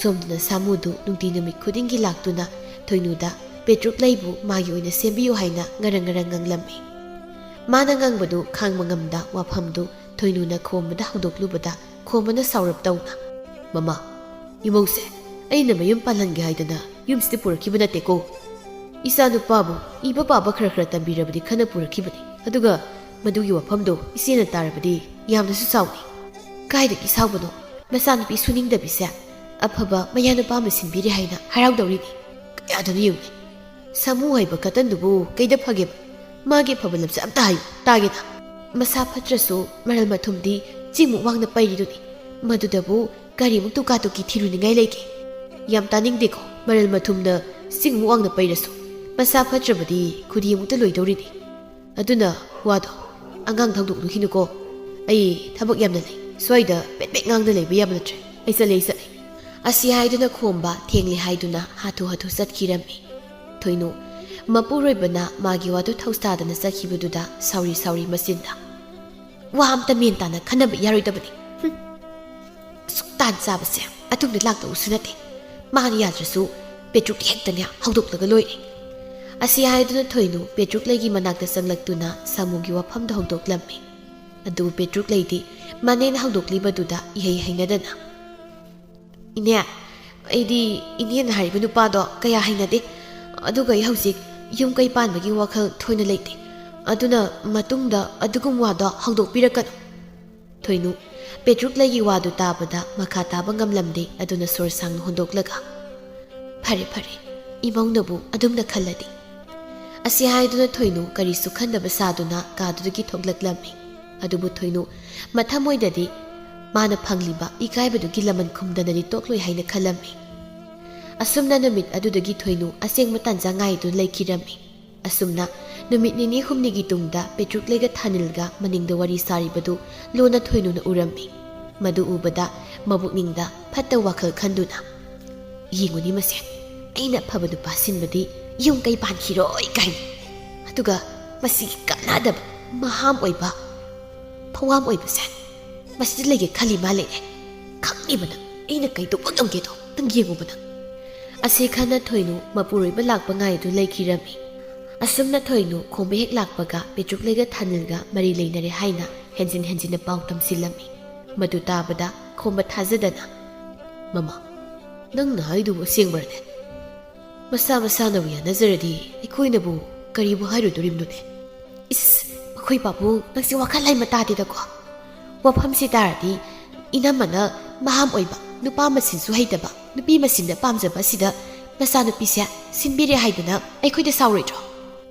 ꯁꯣꯝꯗꯅ ꯁꯥꯃꯨꯗꯨ ꯅꯨꯡꯇꯤ ꯅꯨꯃꯤꯠ ꯈꯨꯗꯤꯡꯒꯤ ꯂꯥꯛꯇꯨꯅ ꯊꯣꯏꯅꯨꯗ ꯄꯦꯇ꯭ꯔꯨꯛ ꯂꯩꯕꯨ ꯃꯥꯒꯤ ꯑꯣꯏꯅ ꯁꯦꯝꯕꯤꯌꯨ ꯍꯥꯏꯅ ꯉꯔꯪ ꯉꯔꯪ ꯉꯥꯡꯂꯝꯃꯤ꯫ ꯃꯥꯅ ꯉꯥꯡꯕꯗꯨ ꯈꯥꯡꯕ ꯉꯝꯗ ꯋꯥꯐꯝꯗꯨ ꯊꯣꯏꯅꯨꯅ ꯈꯣꯝꯕꯗ ꯍꯧꯗꯣꯛꯂꯨꯕꯗ ꯈꯣꯝꯕꯅ ꯁꯥꯎꯔꯞ ꯇꯧꯅ, "ꯃꯃꯥ, ꯏꯃꯧꯁꯦ ꯑꯩꯅ ꯃꯌꯨꯝ ꯄꯥꯜꯍꯟꯒꯦ ꯍꯥꯏꯗꯅ ꯌꯨꯝꯁꯤꯗ ꯄꯨꯔꯛꯈꯤꯕ ꯅꯠꯇꯦꯀꯣ꯫ ꯏꯆꯥ ꯅꯨꯄꯥꯕꯨ ꯏꯕ ꯄꯥꯕ ꯈꯔ ꯈꯔ ꯇꯝꯕꯤꯔꯕꯗꯤ ꯈꯟꯅ ꯄꯨꯔꯛꯈꯤꯕꯅꯤ꯫ ꯑꯗꯨꯒ ꯃꯗꯨꯒꯤ ꯋꯥꯐꯝꯗꯣ ꯏꯆꯦꯅ ꯇꯥꯔꯕꯗꯤ ꯌꯥꯝꯅꯁꯨ ꯁꯥꯎꯅꯤ꯫" "ꯀꯥꯏꯗꯒꯤ ꯁꯥꯎꯕꯅꯣ? ꯃꯆꯥꯅꯨꯄꯤ ꯁꯨꯅꯤꯡꯗꯕꯤꯁꯦ ꯑꯐꯕ ꯃꯌꯥꯅꯨꯄꯥ ꯑꯃ ꯁꯤꯟꯕꯤꯔꯦ ꯍꯥꯏꯅ ꯍꯔꯥꯎꯗꯧꯔꯤꯅꯤ꯫ ꯀꯌꯥꯗꯅ ꯌꯦꯡꯉꯨꯅꯦ꯫ ꯁꯥꯃꯨ ꯍꯥꯏꯕ ꯀꯇꯟꯗꯨꯕꯨ ꯀꯩꯗ ꯐꯒꯦꯕ? ꯃꯥꯒꯤ ꯑꯐꯕ ꯂꯝꯆꯠ ꯑꯝꯇ ꯍꯥꯏꯌꯨ, ꯇꯥꯒꯦꯅ꯫ ꯃꯁꯥ ꯐꯠꯇ꯭ꯔꯁꯨ ꯃꯔꯜ ꯃꯊꯨꯝꯗꯤ ꯆꯤꯡꯃꯨꯛ ꯋꯥꯡꯅ ꯄꯩꯔꯤꯗꯨꯅꯤ꯫ ꯃꯗꯨꯗꯕꯨ ꯀꯔꯤꯃꯨꯛ ꯇꯨꯀꯥ ꯇꯨꯀꯤ ꯊꯤꯔꯨꯅꯤꯡꯉꯥꯏ ꯂꯩꯒꯦ? ꯌꯥꯝ ꯇꯥꯅꯤꯡꯗꯦꯀꯣ, ꯃꯔꯜ ꯃꯊꯨꯝꯅ ꯆꯤꯡꯃꯨꯛ ꯋꯥꯡꯅ ꯄꯩꯔꯁꯨ꯫ ꯃꯁꯥ ꯐꯠꯇ꯭ꯔꯕꯗꯤ ꯈꯨꯗꯤ ꯑꯃꯨꯛꯇ ꯂꯣꯏꯗꯧꯔꯤꯅꯤ꯫ ꯑꯗꯨꯅ ꯋꯥꯗꯣ ꯑꯉꯥꯡ ꯊꯧꯗꯣꯛꯂꯨꯈꯤꯅꯨꯀꯣ꯫ ꯑꯩ ꯊꯕꯛ ꯌꯥꯝꯅ ꯂꯩ꯫ ꯁ꯭ꯋꯥꯏꯗ ꯄꯦꯠ ꯄꯦꯠ ꯉꯥꯡꯗ ꯂꯩꯕ ꯌꯥꯕ ꯅꯠꯇ꯭ꯔꯦ꯫ ꯑꯩ ꯆꯠꯂꯦ, ꯑꯩ ꯆꯠꯂꯦ꯫" ꯑꯁꯤ ꯍꯥꯏꯗꯨꯅ ꯈꯣꯝꯕ ꯊꯦꯡꯂꯦ ꯍꯥꯏꯗꯨꯅ ꯍꯥꯊꯨ ꯍꯥꯊꯨ ꯆꯠꯈꯤꯔꯝꯃꯤ꯫ ꯊꯣꯏꯅꯨ ꯃꯄꯨꯔꯣꯏꯕꯅ ꯃꯥꯒꯤ ꯋꯥꯗꯨ ꯊꯧꯁꯥꯗꯅ ꯆꯠꯈꯤꯕꯗꯨꯗ ꯁꯥꯎꯔꯤ ꯁꯥꯎꯔꯤ ꯃꯆꯤꯟꯗ, "ꯋꯥ ꯑꯝꯇ ꯃꯦꯟ ꯇꯥꯅ ꯈꯟꯅꯕ ꯌꯥꯔꯣꯏꯗꯕꯅꯤ꯫ ꯍꯨꯝ꯫ ꯑꯁꯨꯛ ꯇꯥꯟ ꯆꯥꯕꯁꯦ ꯑꯗꯨꯝꯅ ꯂꯥꯛꯇꯧꯁꯨ ꯅꯠꯇꯦ꯫ ꯃꯥꯅ ꯌꯥꯗ꯭ꯔꯁꯨ ꯄꯦꯇ꯭ꯔꯨꯛꯇꯤ ꯍꯦꯛꯇꯅꯦ ꯍꯧꯗꯣꯛꯂꯒ ꯂꯣꯏꯔꯦ꯫ ꯑꯁꯤ ꯍꯥꯏꯗꯨꯅ ꯊꯣꯏꯅꯨ ꯄꯦꯇ꯭ꯔꯨꯛ ꯂꯩꯒꯤ ꯃꯅꯥꯛꯇ ꯆꯪꯂꯛꯇꯨꯅ ꯁꯥꯃꯨꯒꯤ ꯋꯥꯐꯝꯗ ꯍꯧꯗꯣꯛꯂꯝꯃꯤ꯫ ꯑꯗꯨꯕꯨ ꯄꯦꯇ꯭ꯔꯨꯛ ꯂꯩꯗꯤ ꯃꯅꯦꯅ ꯍꯧꯗꯣꯛꯂꯤꯕꯗꯨꯗ ꯏꯍꯩ ꯍꯩꯅꯗꯅ, "ꯏꯅꯦ, ꯑꯩꯗꯤ ꯏꯅꯦꯅ ꯍꯥꯏꯔꯤꯕ ꯅꯨꯄꯥꯗꯣ ꯀꯌꯥ ꯍꯩꯅꯗꯦ꯫ ꯑꯗꯨꯒ ꯑꯩ ꯍꯧꯖꯤꯛ ꯌꯨꯝ ꯀꯩ ꯄꯥꯟꯕꯒꯤ ꯋꯥꯈꯜ ꯊꯣꯏꯅ ꯂꯩꯇꯦ꯫ ꯑꯗꯨꯅ ꯃꯇꯨꯡꯗ ꯑꯗꯨꯒꯨꯝꯕ ꯋꯥꯗꯣ ꯍꯧꯗꯣꯛꯄꯤꯔꯛꯀꯅꯨ"꯫ ꯊꯣꯏꯅꯨ ꯄꯦꯇ꯭ꯔꯨꯛ ꯂꯩꯒꯤ ꯋꯥꯗꯨ ꯇꯥꯕꯗ ꯃꯈꯥ ꯇꯥꯕ ꯉꯝꯂꯝꯗꯦ꯫ ꯑꯗꯨꯅ ꯁꯣꯔ ꯁꯥꯡꯅ ꯍꯣꯟꯗꯣꯛꯂꯒ, "ꯐꯔꯦ, ꯐꯔꯦ, ꯏꯃꯧꯅꯕꯨ ꯑꯗꯨꯝꯅ ꯈꯜꯂꯗꯤ"꯫ ꯑꯁꯤ ꯍꯥꯏꯗꯨꯅ ꯊꯣꯏꯅꯨ ꯀꯔꯤꯁꯨ ꯈꯟꯗꯕ ꯁꯥꯗꯨꯅ ꯀꯥꯗꯨꯗꯒꯤ ꯊꯣꯛꯂꯛꯂꯝꯃꯤ꯫ ꯑꯗꯨꯕꯨ ꯊꯣꯏꯅꯨ ꯃꯊꯃꯣꯏꯗꯗꯤ ꯃꯥꯅ ꯐꯪꯂꯤꯕ ꯏꯀꯥꯏꯕꯗꯨꯒꯤ ꯂꯃꯟ ꯈꯨꯝꯗꯅꯗꯤ ꯇꯣꯛꯂꯣꯏ ꯍꯥꯏꯅ ꯈꯜꯂꯝꯃꯤ꯫ ꯑꯁꯨꯝꯅ ꯅꯨꯃꯤꯠ ꯑꯗꯨꯗꯒꯤ ꯊꯣꯏꯅꯨ ꯑꯁꯦꯡꯕ ꯇꯥꯟꯖꯥ ꯉꯥꯏꯗꯨꯅ ꯂꯩꯈꯤꯔꯝꯃꯤ꯫ ꯑꯁꯨꯝꯅ ꯅꯨꯃꯤꯠ ꯅꯤꯅꯤ ꯍꯨꯝꯅꯤꯒꯤ ꯇꯨꯡꯗ ꯄꯦꯇ꯭ꯔꯨꯛꯂꯩꯒ ꯊꯥꯅꯤꯜꯒ ꯃꯅꯤꯡꯗ ꯋꯥꯔꯤ ꯁꯥꯔꯤꯕꯗꯨ ꯂꯣꯟꯅ ꯊꯣꯏꯅꯨꯅ ꯎꯔꯝꯃꯤ꯫ ꯃꯗꯨ ꯎꯕꯗ ꯃꯕꯨꯛꯅꯤꯡꯗ ꯐꯠꯇ ꯋꯥꯈꯜ ꯈꯟꯗꯨꯅ, "ꯌꯦꯡꯉꯨꯅꯤ ꯃꯁꯦ, ꯑꯩꯅ ꯑꯐꯕ ꯅꯨꯄꯥ ꯁꯤꯟꯕꯗꯤ ꯌꯨꯝ ꯀꯩ ꯄꯥꯟꯈꯤꯔꯣꯏ ꯀꯥꯏꯅ꯫ ꯑꯗꯨꯒ ꯃꯁꯤꯒꯤ ꯀꯥꯟꯅꯗꯕ ꯃꯍꯥꯝ ꯑꯣꯏꯕ, ꯐꯋꯥꯝ ꯑꯣꯏꯕꯁꯦ ꯃꯁꯤꯗ ꯂꯩꯒꯦ ꯈꯜꯂꯤ ꯃꯥ ꯂꯩꯔꯦ꯫ ꯈꯪꯉꯤꯕ ꯅꯪ ꯑꯩꯅ ꯀꯩꯗꯧꯕ ꯉꯝꯒꯦꯗꯣ ꯅꯪ ꯌꯦꯡꯉꯨꯕ ꯅꯪ"꯫ ꯑꯁꯤ ꯈꯟꯅ ꯊꯣꯏꯅꯨ ꯃꯄꯨꯔꯣꯏꯕ ꯂꯥꯛꯄ ꯉꯥꯏꯗꯨ ꯂꯩꯈꯤꯔꯝꯃꯤ꯫ ꯑꯁꯨꯝꯅ ꯊꯣꯏꯅꯨ ꯈꯣꯝꯕ ꯍꯦꯛ ꯂꯥꯛꯄꯒ ꯄꯦꯇ꯭ꯔꯨꯛꯂꯩꯒ ꯊꯥꯅꯤꯜꯒ ꯃꯔꯤ ꯂꯩꯅꯔꯦ ꯍꯥꯏꯅ ꯍꯦꯟꯖꯤꯟ ꯍꯦꯟꯖꯤꯟꯅ ꯄꯥꯎ ꯇꯝꯁꯤꯜꯂꯝꯃꯤ꯫ ꯃꯗꯨ ꯇꯥꯕꯗ ꯈꯣꯝꯕ ꯊꯥꯖꯗꯅ, "ꯃꯃꯥ, ꯅꯪꯅ ꯍꯥꯏꯗꯨꯕꯨ ꯑꯁꯦꯡꯕ꯭ꯔꯅꯦ? ꯃꯁꯥ ꯃꯁꯥꯅꯕꯨ ꯌꯥꯅꯖꯔꯗꯤ ꯑꯩꯈꯣꯏꯅꯕꯨ ꯀꯔꯤꯕꯨ ꯍꯥꯏꯔꯨꯗꯣꯔꯤꯕꯅꯣꯅꯦ?" "ꯏꯁ, ꯑꯩꯈꯣꯏ ꯄꯥꯕꯨꯡ, ꯅꯪꯁꯦ ꯋꯥꯈꯜ ꯂꯩꯃ ꯇꯥꯗꯦꯗꯀꯣ꯫ ꯋꯥꯐꯝꯁꯦ ꯇꯥꯔꯗꯤ ꯏꯅꯝꯃꯅ ꯃꯍꯥꯝ ꯑꯣꯏꯕ, ꯅꯨꯄꯥ ꯃꯁꯤꯟꯁꯨ ꯍꯩꯇꯕ, ꯅꯨꯄꯤ ꯃꯁꯤꯟꯗ ꯄꯥꯝꯖꯕ ꯑꯁꯤꯗ ꯅꯆꯥꯅꯨꯄꯤꯁꯦ ꯁꯤꯟꯕꯤꯔꯦ ꯍꯥꯏꯗꯅ ꯑꯩꯈꯣꯏꯗ ꯁꯥꯎꯔꯣꯏꯗ꯭ꯔꯣ?"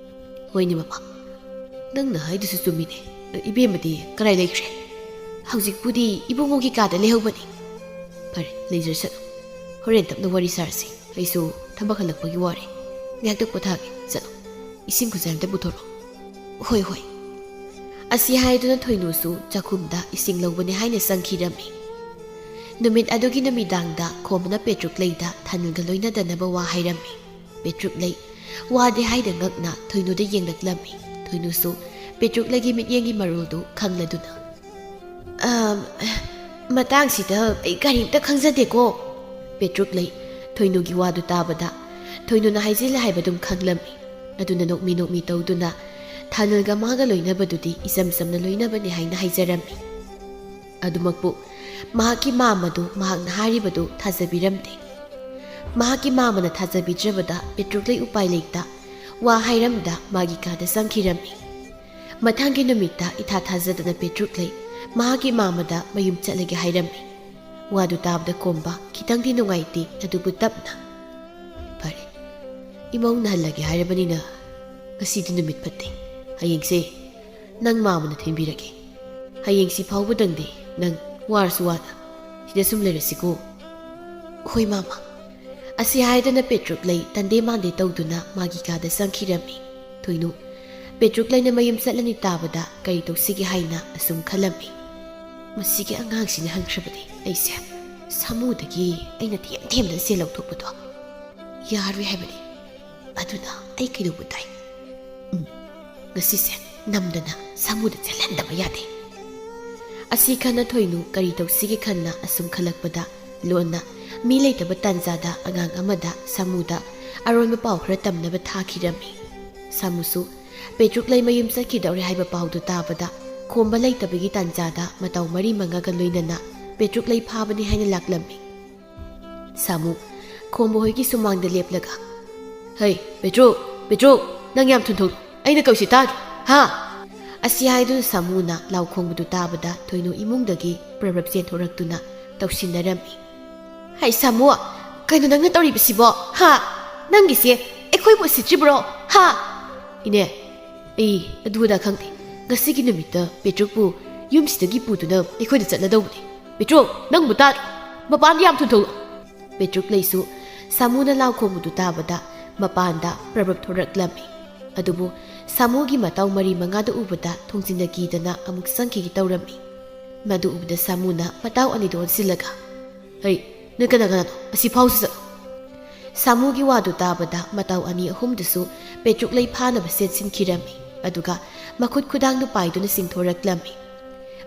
"ꯍꯣꯏꯅꯦ ꯃꯃꯥ, ꯅꯪꯅ ꯍꯥꯏꯗꯨꯁꯨ ꯆꯨꯝꯃꯤꯅꯦ꯫ ꯏꯕꯦꯝꯃꯗꯤ ꯀꯗꯥꯏ ꯂꯩꯈ꯭ꯔꯦ?" "ꯍꯧꯖꯤꯛꯄꯨꯗꯤ ꯏꯕꯨꯡꯉꯣꯒꯤ ꯀꯥꯗ ꯂꯩꯍꯧꯕꯅꯤ"꯫ "ꯐꯔꯦ, ꯂꯩꯖꯔꯁꯅꯨ꯫ ꯍꯣꯔꯦꯟ ꯇꯞꯅ ꯋꯥꯔꯤ ꯁꯥꯔꯁꯤ꯫ ꯑꯩꯁꯨ ꯊꯕꯛ ꯍꯜꯂꯛꯄꯒꯤ ꯋꯥꯔꯦ꯫ ꯉꯥꯏꯍꯥꯛꯇ ꯄꯣꯊꯥꯒꯦ꯫ ꯆꯠꯂꯣ, ꯏꯁꯤꯡ ꯈꯨꯖꯥꯏ ꯑꯝꯇ ꯄꯨꯊꯣꯔꯛꯑꯣ"꯫ "ꯍꯣꯏ, ꯍꯣꯏ"꯫ ꯑꯁꯤ ꯍꯥꯏꯗꯨꯅ ꯊꯣꯏꯅꯨꯁꯨ ꯆꯥꯛꯈꯨꯝꯗ ꯏꯁꯤꯡ ꯂꯧꯕꯅꯦ ꯍꯥꯏꯅ ꯆꯪꯈꯤꯔꯝꯃꯤ꯫ ꯅꯨꯃꯤꯠ ꯑꯗꯨꯒꯤ ꯅꯨꯃꯤꯗꯥꯡꯗ ꯈꯣꯝꯕꯅ ꯄꯦꯇ꯭ꯔꯨꯛꯂꯩꯗ ꯊꯥꯅꯤꯜꯒ ꯂꯣꯏꯅꯗꯅꯕ ꯋꯥ ꯍꯥꯏꯔꯝꯃꯤ꯫ ꯄꯦꯇ꯭ꯔꯨꯛꯂꯩ ꯋꯥꯗꯤ ꯍꯥꯏꯗ ꯉꯛꯅ ꯊꯣꯏꯅꯨꯗ ꯌꯦꯡꯂꯛꯂꯝꯃꯤ꯫ ꯊꯣꯏꯅꯨꯁꯨ ꯄꯦꯇ꯭ꯔꯨꯛꯂꯩꯒꯤ ꯃꯤꯠꯌꯦꯡꯒꯤ ꯃꯔꯣꯜꯗꯨ ꯈꯪꯂꯗꯨꯅ, "ꯑꯝ, "ꯃꯇꯥꯡꯁꯤꯗ ꯑꯩ ꯀꯔꯤꯝꯇ ꯈꯪꯖꯗꯦꯀꯣ", ꯄꯦꯇ꯭ꯔꯨꯛ ꯂꯩ ꯊꯣꯏꯅꯨꯒꯤ ꯋꯥꯗꯨ ꯇꯥꯕꯗ ꯊꯣꯏꯅꯨꯅ ꯍꯥꯏꯖꯤꯜꯂꯦ ꯍꯥꯏꯕꯗꯨꯝ ꯈꯪꯂꯝꯃꯤ꯫ ꯑꯗꯨꯅ ꯅꯣꯛꯃꯤ ꯅꯣꯛꯃꯤ ꯇꯧꯗꯨꯅ ꯊꯥꯅꯜꯒ ꯃꯥꯒ ꯂꯣꯏꯅꯕꯗꯨꯗꯤ ꯏꯆꯝ ꯆꯝꯅ ꯂꯣꯏꯅꯕꯅꯤ ꯍꯥꯏꯅ ꯍꯥꯏꯖꯔꯝꯃꯤ꯫ ꯑꯗꯨꯃꯛꯄꯨ ꯃꯍꯥꯛꯀꯤ ꯃꯥꯝꯃꯗꯨ ꯃꯍꯥꯛꯅ ꯍꯥꯏꯔꯤꯕꯗꯨ ꯊꯥꯖꯕꯤꯔꯝꯗꯦ꯫ ꯃꯍꯥꯛꯀꯤ ꯃꯥꯝꯃꯅ ꯊꯥꯖꯕꯤꯗ꯭ꯔꯕꯗ ꯄꯦꯇ꯭ꯔꯨꯛ ꯂꯩ ꯎꯄꯥꯏ ꯂꯩꯇ ꯋꯥ ꯍꯥꯏꯔꯝꯗ ꯃꯥꯒꯤ ꯀꯥꯗ ꯆꯪꯈꯤꯔꯝꯃꯤ꯫ ꯃꯊꯪꯒꯤ ꯅꯨꯃꯤꯠꯇ ꯏꯊꯥ ꯊꯥꯖꯗꯅ ꯄꯦꯇ꯭ꯔꯨꯛ ꯂꯩ ꯃꯍꯥꯛꯀꯤ ꯃꯥꯝꯃꯗ ꯃꯌꯨꯝ ꯆꯠꯂꯒꯦ ꯍꯥꯏꯔꯝꯃꯤ꯫ ꯋꯥꯗꯨ ꯇꯥꯕꯗ ꯈꯣꯝꯕ ꯈꯤꯇꯪꯗꯤ ꯅꯨꯡꯉꯥꯏꯇꯦ, ꯑꯗꯨꯕꯨ ꯇꯞꯅ, "ꯐꯔꯦ, ꯏꯃꯧꯅ ꯍꯜꯂꯒꯦ ꯍꯥꯏꯔꯕꯅꯤꯅ ꯉꯁꯤꯗꯤ ꯅꯨꯃꯤꯠ ꯐꯠꯇꯦ꯫ ꯍꯌꯦꯡꯁꯦ ꯅꯪ ꯃꯥꯝꯃꯅ ꯊꯤꯟꯕꯤꯔꯒꯦ꯫ ꯍꯌꯦꯡꯁꯤ ꯐꯥꯎꯕꯗꯪꯗꯤ ꯅꯪ ꯋꯥꯔꯁꯨ ꯋꯥꯅ ꯁꯤꯗ ꯁꯨꯝ ꯂꯩꯔꯁꯤꯀꯣ?" "ꯍꯣꯏ ꯃꯥꯝꯃ꯫" ꯑꯁꯤ ꯍꯥꯏꯗꯅ ꯄꯦꯇ꯭ꯔꯨꯛ ꯂꯩ ꯇꯟꯗꯦ ꯃꯥꯟꯗꯦ ꯇꯧꯗꯨꯅ ꯃꯥꯒꯤ ꯀꯥꯗ ꯆꯪꯈꯤꯔꯝꯃꯤ꯫ ꯊꯣꯏꯅꯨ ꯄꯦꯇ꯭ꯔꯨꯛ ꯂꯩꯅ ꯃꯌꯨꯝ ꯆꯠꯂꯅꯤ ꯇꯥꯕꯗ ꯀꯔꯤ ꯇꯧꯁꯤꯒꯦ ꯍꯥꯏꯅ ꯑꯁꯨꯝ ꯈꯜꯂꯝꯃꯤ꯫ "ꯃꯁꯤꯒꯤ ꯑꯉꯥꯡꯁꯤꯅ ꯍꯪꯈ꯭ꯔꯕꯗꯤ ꯑꯩꯁꯦ ꯁꯥꯃꯨꯗꯒꯤ ꯑꯩꯅ ꯊꯦꯝ ꯊꯦꯝꯗꯅ ꯁꯦꯜ ꯂꯧꯊꯣꯛꯄꯗꯣ ꯌꯥꯔꯣꯏ ꯍꯥꯏꯕꯅꯤ꯫ ꯑꯗꯨꯅ ꯑꯩ ꯀꯩꯗꯧꯕ ꯇꯥꯏ? ꯎꯝ, ꯉꯁꯤꯁꯦ ꯅꯝꯗꯅ ꯁꯥꯃꯨꯗ ꯆꯦꯜꯍꯟꯗꯕ ꯌꯥꯗꯦ꯫" ꯑꯁꯤ ꯈꯟꯅ ꯊꯣꯏꯅꯨ ꯀꯔꯤ ꯇꯧꯁꯤꯒꯦ ꯈꯟꯅ ꯑꯁꯨꯝ ꯈꯜꯂꯛꯄꯗ ꯂꯣꯟꯅ ꯃꯤ ꯂꯩꯇꯕ ꯇꯥꯟꯖꯥꯗ ꯑꯉꯥꯡ ꯑꯃꯗ ꯁꯥꯃꯨꯗ ꯑꯔꯣꯟꯕ ꯄꯥꯎ ꯈꯔ ꯇꯝꯅꯕ ꯊꯥꯈꯤꯔꯝꯃꯤ꯫ ꯁꯥꯃꯨꯁꯨ ꯄꯦꯇ꯭ꯔꯨꯛ ꯂꯩ ꯃꯌꯨꯝ ꯆꯠꯈꯤꯗꯧꯔꯦ ꯍꯥꯏꯕ ꯄꯥꯎꯗꯨ ꯇꯥꯕꯗ ꯈꯣꯝꯕ ꯂꯩꯇꯕꯒꯤ ꯇꯥꯟꯖꯥꯗ ꯃꯇꯥꯎ ꯃꯔꯤ ꯃꯉꯥꯒ ꯂꯣꯏꯅꯅ ꯄꯦꯇ꯭ꯔꯨꯛ ꯂꯩ ꯐꯥꯕꯅꯤ ꯍꯥꯏꯅ ꯂꯥꯛꯂꯝꯃꯤ꯫ ꯁꯥꯃꯨ ꯈꯣꯝꯕ ꯍꯣꯏꯒꯤ ꯁꯨꯃꯥꯡꯗ ꯂꯦꯞꯂꯒ, "ꯍꯩ, ꯄꯦꯇ꯭ꯔꯨꯛ, ꯄꯦꯇ꯭ꯔꯨꯛ, ꯅꯪ ꯌꯥꯝ ꯊꯨꯅ ꯊꯣꯛꯂꯛꯑꯣ꯫ ꯑꯩꯅ ꯀꯧꯁꯤ ꯇꯥꯗ꯭ꯔꯣ? ꯍꯥ?" ꯑꯁꯤ ꯍꯥꯏꯗꯨꯅ ꯁꯥꯃꯨꯅ ꯂꯥꯎ ꯈꯣꯡꯕꯗꯨ ꯇꯥꯕꯗ ꯊꯣꯏꯅꯨ ꯏꯃꯨꯡꯗꯒꯤ ꯄ꯭ꯔꯞ ꯄ꯭ꯔꯞ ꯆꯦꯟꯊꯣꯔꯛꯇꯨꯅ ꯇꯧꯁꯤꯟꯅꯔꯝꯃꯤ꯫ "ꯍꯩ ꯁꯥꯃꯨ, ꯀꯩꯅꯣ ꯅꯪꯅ ꯇꯧꯔꯤꯕꯁꯤꯕꯣ? ꯍꯥ? ꯅꯪꯒꯤꯁꯦ ꯑꯩꯈꯣꯏꯕꯨ ꯎꯁꯤꯠꯇ꯭ꯔꯤꯕ꯭ꯔꯣ? ꯍꯥ?" "ꯏꯅꯦ, ꯑꯩ ꯑꯗꯨ ꯑꯗꯥ ꯈꯪꯗꯦ꯫ ꯉꯁꯤꯒꯤ ꯅꯨꯃꯤꯠꯇ ꯄꯦꯇ꯭ꯔꯨꯛꯄꯨ ꯌꯨꯝꯁꯤꯗꯒꯤ ꯄꯨꯗꯨꯅ ꯑꯩꯈꯣꯏꯗ ꯆꯠꯂꯗꯧꯕꯅꯤ꯫ ꯄꯦꯇ꯭ꯔꯨꯛ, ꯅꯪꯕꯨ ꯇꯥꯗ꯭ꯔꯣ? ꯃꯄꯥꯟꯗ ꯌꯥꯝ ꯊꯨꯅ ꯊꯣꯛꯂꯛꯎ꯫" ꯄꯦꯇ꯭ꯔꯨꯛ ꯂꯩꯁꯨ ꯁꯥꯃꯨꯅ ꯂꯥꯎ ꯈꯣꯡꯕꯗꯨ ꯇꯥꯕꯗ ꯃꯄꯥꯟꯗ ꯄ꯭ꯔꯞ ꯄ꯭ꯔꯞ ꯊꯣꯔꯛꯂꯝꯃꯤ꯫ ꯑꯗꯨꯕꯨ ꯁꯥꯃꯨꯒꯤ ꯃꯇꯥꯎ ꯃꯔꯤ ꯃꯉꯥꯗꯨ ꯎꯕꯗ ꯊꯣꯡꯖꯤꯟꯅ ꯀꯤꯗꯅ ꯑꯃꯨꯛ ꯆꯪꯈꯤꯒꯦ ꯇꯧꯔꯝꯃꯤ꯫ ꯃꯗꯨ ꯎꯕꯗ ꯁꯥꯃꯨꯅ ꯃꯇꯥꯎ ꯑꯅꯤꯗꯨ ꯑꯣꯟꯁꯤꯜꯂꯒ, "ꯍꯩ, ꯅꯣꯏ ꯀꯅꯥ ꯀꯅꯥꯅꯣ? ꯑꯁꯤ ꯐꯥꯎꯁꯤ ꯆꯠꯂꯣ꯫" ꯁꯥꯃꯨꯒꯤ ꯋꯥꯗꯨ ꯇꯥꯕꯗ ꯃꯇꯥꯎ ꯑꯅꯤ ꯑꯍꯨꯝꯗꯨꯁꯨ ꯄꯦꯇ꯭ꯔꯨꯛ ꯂꯩ ꯐꯥꯅꯕ ꯆꯦꯟꯁꯤꯟꯈꯤꯔꯝꯃꯤ꯫ ꯑꯗꯨꯒ ꯃꯈꯨꯠ ꯈꯨꯗꯥꯡꯗꯨ ꯄꯥꯏꯗꯨꯅ ꯆꯤꯡꯊꯣꯔꯛꯂꯝꯃꯤ꯫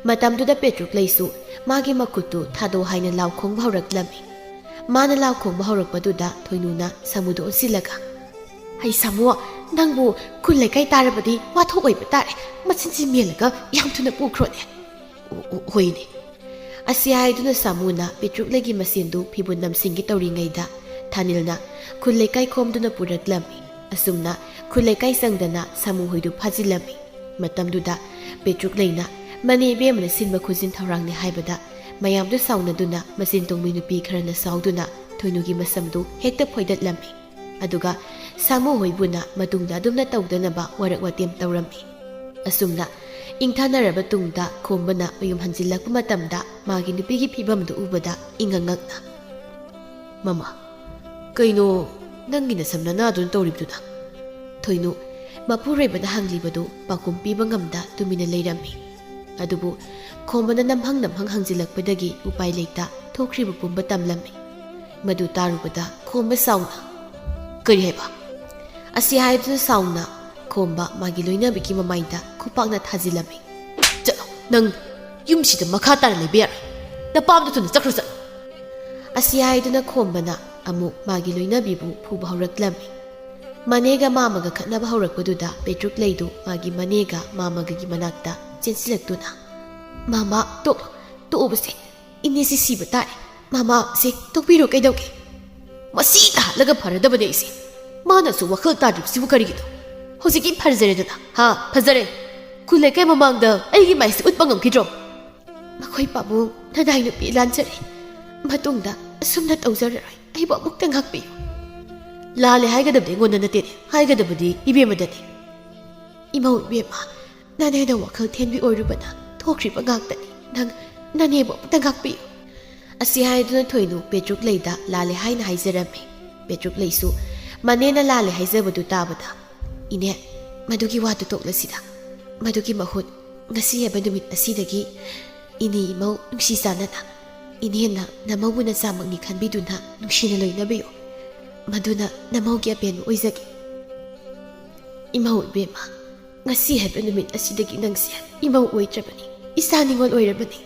ꯃꯇꯝꯗꯨꯗ ꯄꯦꯇ꯭ꯔꯨꯛ ꯂꯩꯁꯨ ꯃꯥꯒꯤ ꯃꯈꯨꯠꯇꯨ ꯊꯥꯗꯣ ꯍꯥꯏꯅ ꯂꯥꯎ ꯈꯣꯡꯕ ꯍꯧꯔꯛꯂꯝꯃꯤ꯫ ꯃꯥꯅ ꯂꯥꯎ ꯈꯣꯡꯕ ꯍꯧꯔꯛꯄꯗꯨꯗ ꯊꯣꯏꯅꯨꯅ ꯁꯥꯃꯨꯗꯨ ꯑꯣꯟꯁꯤꯜꯂꯒ, "ꯍꯩ ꯁꯥꯃꯨ, ꯅꯪꯕꯨ ꯈꯨꯜ ꯂꯩꯀꯥꯏ ꯇꯥꯔꯕꯗꯤ ꯋꯥꯊꯣꯛ ꯑꯣꯏꯕ ꯇꯥꯔꯦ꯫ ꯃꯆꯤꯟꯁꯤ ꯃꯦꯜꯂꯒ ꯌꯥꯝ ꯊꯨꯅ ꯄꯨꯈ꯭ꯔꯣꯅꯦ꯫" "ꯑꯣ, ꯑꯣ, ꯍꯣꯏꯅꯦ꯫" ꯑꯁꯤ ꯍꯥꯏꯗꯨꯅ ꯁꯥꯃꯨꯅ ꯄꯦꯇ꯭ꯔꯨꯛ ꯂꯩꯒꯤ ꯃꯁꯦꯟꯗꯨ ꯐꯤꯕꯨ ꯅꯝꯁꯤꯟꯒꯦ ꯇꯧꯔꯤꯉꯩꯗ ꯊꯥꯅꯤꯜꯅ ꯈꯨꯜ ꯂꯩꯀꯥꯏ ꯈꯣꯝꯗꯨꯅ ꯄꯨꯔꯛꯂꯝꯃꯤ꯫ ꯑꯁꯨꯝꯅ ꯈꯨꯜ ꯂꯩꯀꯥꯏ ꯆꯪꯗꯅ ꯁꯥꯃꯨ ꯍꯣꯏꯗꯨ ꯐꯥꯖꯤꯜꯂꯝꯃꯤ꯫ ꯃꯇꯝꯗꯨꯗ ꯄꯦꯇ꯭ꯔꯨꯛ ꯂꯩꯅ ꯃꯅꯦ ꯏꯕꯦꯝꯃꯅ ꯁꯤꯟꯕ ꯈꯨꯖꯤꯟ ꯊꯧꯔꯥꯡꯅꯤ ꯍꯥꯏꯕꯗ ꯃꯌꯥꯝꯗꯨ ꯁꯥꯎꯅꯗꯨꯅ ꯃꯆꯤꯟ ꯇꯨꯡꯕꯤ ꯅꯨꯄꯤ ꯈꯔꯅ ꯁꯥꯎꯗꯨꯅ ꯊꯣꯏꯅꯨꯒꯤ ꯃꯁꯝꯗꯨ ꯍꯦꯛꯇ ꯐꯣꯏꯗꯠꯂꯝꯃꯤ꯫ ꯑꯗꯨꯒ ꯁꯥꯃꯨ ꯍꯣꯏꯕꯨꯅ ꯃꯇꯨꯡꯗ ꯑꯗꯨꯝꯅ ꯇꯧꯗꯅꯕ ꯋꯥꯔꯛ ꯋꯥꯇꯦꯝ ꯇꯧꯔꯝꯃꯤ꯫ ꯑꯁꯨꯝꯅ ꯏꯪꯊꯅꯔꯕ ꯇꯨꯡꯗ ꯈꯣꯝꯕꯅ ꯃꯌꯨꯝ ꯍꯟꯖꯤꯜꯂꯛꯄ ꯃꯇꯝꯗ ꯃꯥꯒꯤ ꯅꯨꯄꯤꯒꯤ ꯐꯤꯕꯝꯗꯨ ꯎꯕꯗ ꯏꯉꯛ ꯉꯛꯅ, "ꯃꯃꯥ, ꯀꯩꯅꯣ ꯅꯪꯒꯤ ꯅꯁꯝ ꯅꯅꯥꯗꯨꯅ ꯇꯧꯔꯤꯕꯗꯨꯅ?" ꯊꯣꯏꯅꯨ ꯃꯄꯨꯔꯣꯏꯕꯅ ꯍꯪꯂꯤꯕꯗꯨ ꯄꯥꯎꯈꯨꯝ ꯄꯤꯕ ꯉꯝꯗ ꯇꯨꯃꯤꯟꯅ ꯂꯩꯔꯝꯃꯤ꯫ ꯑꯗꯨꯕꯨ ꯈꯣꯝꯕꯅ ꯅꯝꯍꯪ ꯅꯝꯍꯪ ꯍꯪꯖꯤꯜꯂꯛꯄꯗꯒꯤ ꯎꯄꯥꯏ ꯂꯩꯇ ꯊꯣꯛꯈ꯭ꯔꯤꯕ ꯄꯨꯝꯕ ꯇꯝꯂꯝꯃꯤ꯫ ꯃꯗꯨ ꯇꯥꯔꯨꯕꯗ ꯈꯣꯝꯕ ꯁꯥꯎꯅ, "ꯀꯔꯤ ꯍꯥꯏꯕ?" ꯑꯁꯤ ꯍꯥꯏꯗꯨꯅ ꯁꯥꯎꯅ ꯈꯣꯝꯕ ꯃꯥꯒꯤ ꯂꯣꯏꯅꯕꯤꯒꯤ ꯃꯃꯥꯏꯗ ꯈꯨꯄꯥꯛꯅ ꯊꯥꯖꯤꯜꯂꯝꯃꯤ꯫ "ꯆꯠꯂꯣ, ꯅꯪ ꯌꯨꯝꯁꯤꯗ ꯃꯈꯥ ꯇꯥꯅ ꯂꯩꯕ ꯌꯥꯔꯣꯏ꯫ ꯅꯄꯥꯝꯗ ꯊꯨꯅ ꯆꯠꯈ꯭ꯔꯣ, ꯆꯠꯂꯣ꯫" ꯑꯁꯤ ꯍꯥꯏꯗꯨꯅ ꯈꯣꯝꯕꯅ ꯑꯃꯨꯛ ꯃꯥꯒꯤ ꯂꯣꯏꯅꯕꯤꯕꯨ ꯐꯨꯕ ꯍꯧꯔꯛꯂꯝꯃꯤ꯫ ꯃꯅꯦꯒ ꯃꯥꯃꯒ ꯈꯠꯅꯕ ꯍꯧꯔꯛꯄꯗꯨꯗ ꯄꯦꯇ꯭ꯔꯨꯛ ꯂꯩꯗꯨ ꯃꯥꯒꯤ ꯃꯅꯦꯒ ꯃꯥꯃꯒꯒꯤ ꯃꯅꯥꯛꯇ ꯆꯦꯟꯁꯤꯜꯂꯛꯇꯨꯅ, "ꯃꯥꯃ, ꯇꯣꯛꯂꯣ, ꯇꯣꯛꯎꯕꯁꯦ꯫ ꯏꯅꯦꯁꯤ ꯁꯤꯕ ꯇꯥꯔꯦ꯫ ꯃꯥꯃꯁꯦ ꯇꯣꯛꯄꯤꯔꯣ, ꯀꯩꯗꯧꯒꯦ? ꯃꯁꯤ ꯇꯥꯍꯜꯂꯒ ꯐꯔꯗꯕꯅꯦ ꯑꯩꯁꯦ꯫ ꯃꯥꯅꯁꯨ ꯋꯥꯈꯜ ꯇꯥꯗ꯭ꯔꯤꯕꯁꯤꯕꯨ ꯀꯔꯤꯒꯤꯅꯣ? ꯍꯧꯖꯤꯛꯇꯤ ꯐꯖꯔꯦꯗꯅ, ꯍꯥ? ꯐꯖꯔꯦ꯫ ꯈꯨꯜ ꯂꯩꯀꯥꯏ ꯃꯃꯥꯡꯗ ꯑꯩꯒꯤ ꯃꯥꯏꯁꯦ ꯎꯠꯄ ꯉꯝꯈꯤꯗ꯭ꯔꯣ?" "ꯃꯈꯣꯏ ꯄꯥꯕꯨꯡ, ꯅꯅꯥꯏ ꯅꯨꯄꯤ ꯂꯥꯟꯖꯔꯦ꯫ ꯃꯇꯨꯡꯗ ꯑꯁꯨꯝꯅ ꯇꯧꯖꯔꯔꯣꯏ꯫ ꯑꯩꯕꯨ ꯑꯃꯨꯛꯇ ꯉꯥꯛꯄꯤꯌꯨ꯫" "ꯂꯥꯜꯂꯦ ꯍꯥꯏꯒꯗꯕꯗꯤ ꯑꯩꯉꯣꯟꯗ ꯅꯠꯇꯦꯅꯦ, ꯍꯥꯏꯒꯗꯕꯗꯤ ꯏꯕꯦꯝꯃꯗꯅꯦ꯫" "ꯏꯃꯧ ꯏꯕꯦꯝꯃ, ꯅꯅꯦꯅ ꯋꯥꯈꯜ ꯊꯦꯟꯕꯤ ꯑꯣꯏꯔꯨꯕꯅ ꯊꯣꯛꯈ꯭ꯔꯤꯕ ꯉꯥꯛꯇꯅꯤ꯫ ꯅꯪ ꯅꯅꯦꯕꯨ ꯑꯃꯨꯛꯇ ꯉꯥꯛꯄꯤꯌꯨ꯫" ꯑꯁꯤ ꯍꯥꯏꯗꯨꯅ ꯊꯣꯏꯅꯨ ꯄꯦꯇ꯭ꯔꯨꯛ ꯂꯩꯗ ꯂꯥꯜꯂꯦ ꯍꯥꯏꯅ ꯍꯥꯏꯖꯔꯝꯃꯤ꯫ ꯄꯦꯇ꯭ꯔꯨꯛ ꯂꯩꯁꯨ ꯃꯅꯦꯅ ꯂꯥꯜꯂꯦ ꯍꯥꯏꯖꯕꯗꯨ ꯇꯥꯕꯗ, "ꯏꯅꯦ, ꯃꯗꯨꯒꯤ ꯋꯥꯗꯨ ꯇꯣꯛꯂꯁꯤꯗ꯫ ꯃꯗꯨꯒꯤ ꯃꯍꯨꯠ ꯉꯁꯤ ꯍꯥꯏꯕ ꯅꯨꯃꯤꯠ ꯑꯁꯤꯗꯒꯤ ꯏꯅꯦ ꯏꯃꯧ ꯅꯨꯡꯁꯤ ꯆꯥꯟꯅꯅ, ꯏꯅꯦꯅ ꯅꯃꯧꯕꯨ ꯅꯆꯥꯃꯛꯅꯤ ꯈꯟꯕꯤꯗꯨꯅ ꯅꯨꯡꯁꯤꯅ ꯂꯣꯏꯅꯕꯤꯌꯨ꯫ ꯃꯗꯨꯅ ꯅꯃꯧꯒꯤ ꯑꯄꯦꯟꯕ ꯑꯣꯏꯖꯒꯦ꯫" "ꯏꯃꯧ ꯏꯕꯦꯝꯃ, ꯉꯁꯤ ꯍꯥꯏꯕ ꯅꯨꯃꯤꯠ ꯑꯁꯤꯗꯒꯤ ꯅꯪꯁꯦ ꯏꯃꯧ ꯑꯣꯏꯗ꯭ꯔꯕꯅꯤ꯫ ꯏꯁꯥ ꯅꯤꯉꯣꯜ ꯑꯣꯏꯔꯕꯅꯤ꯫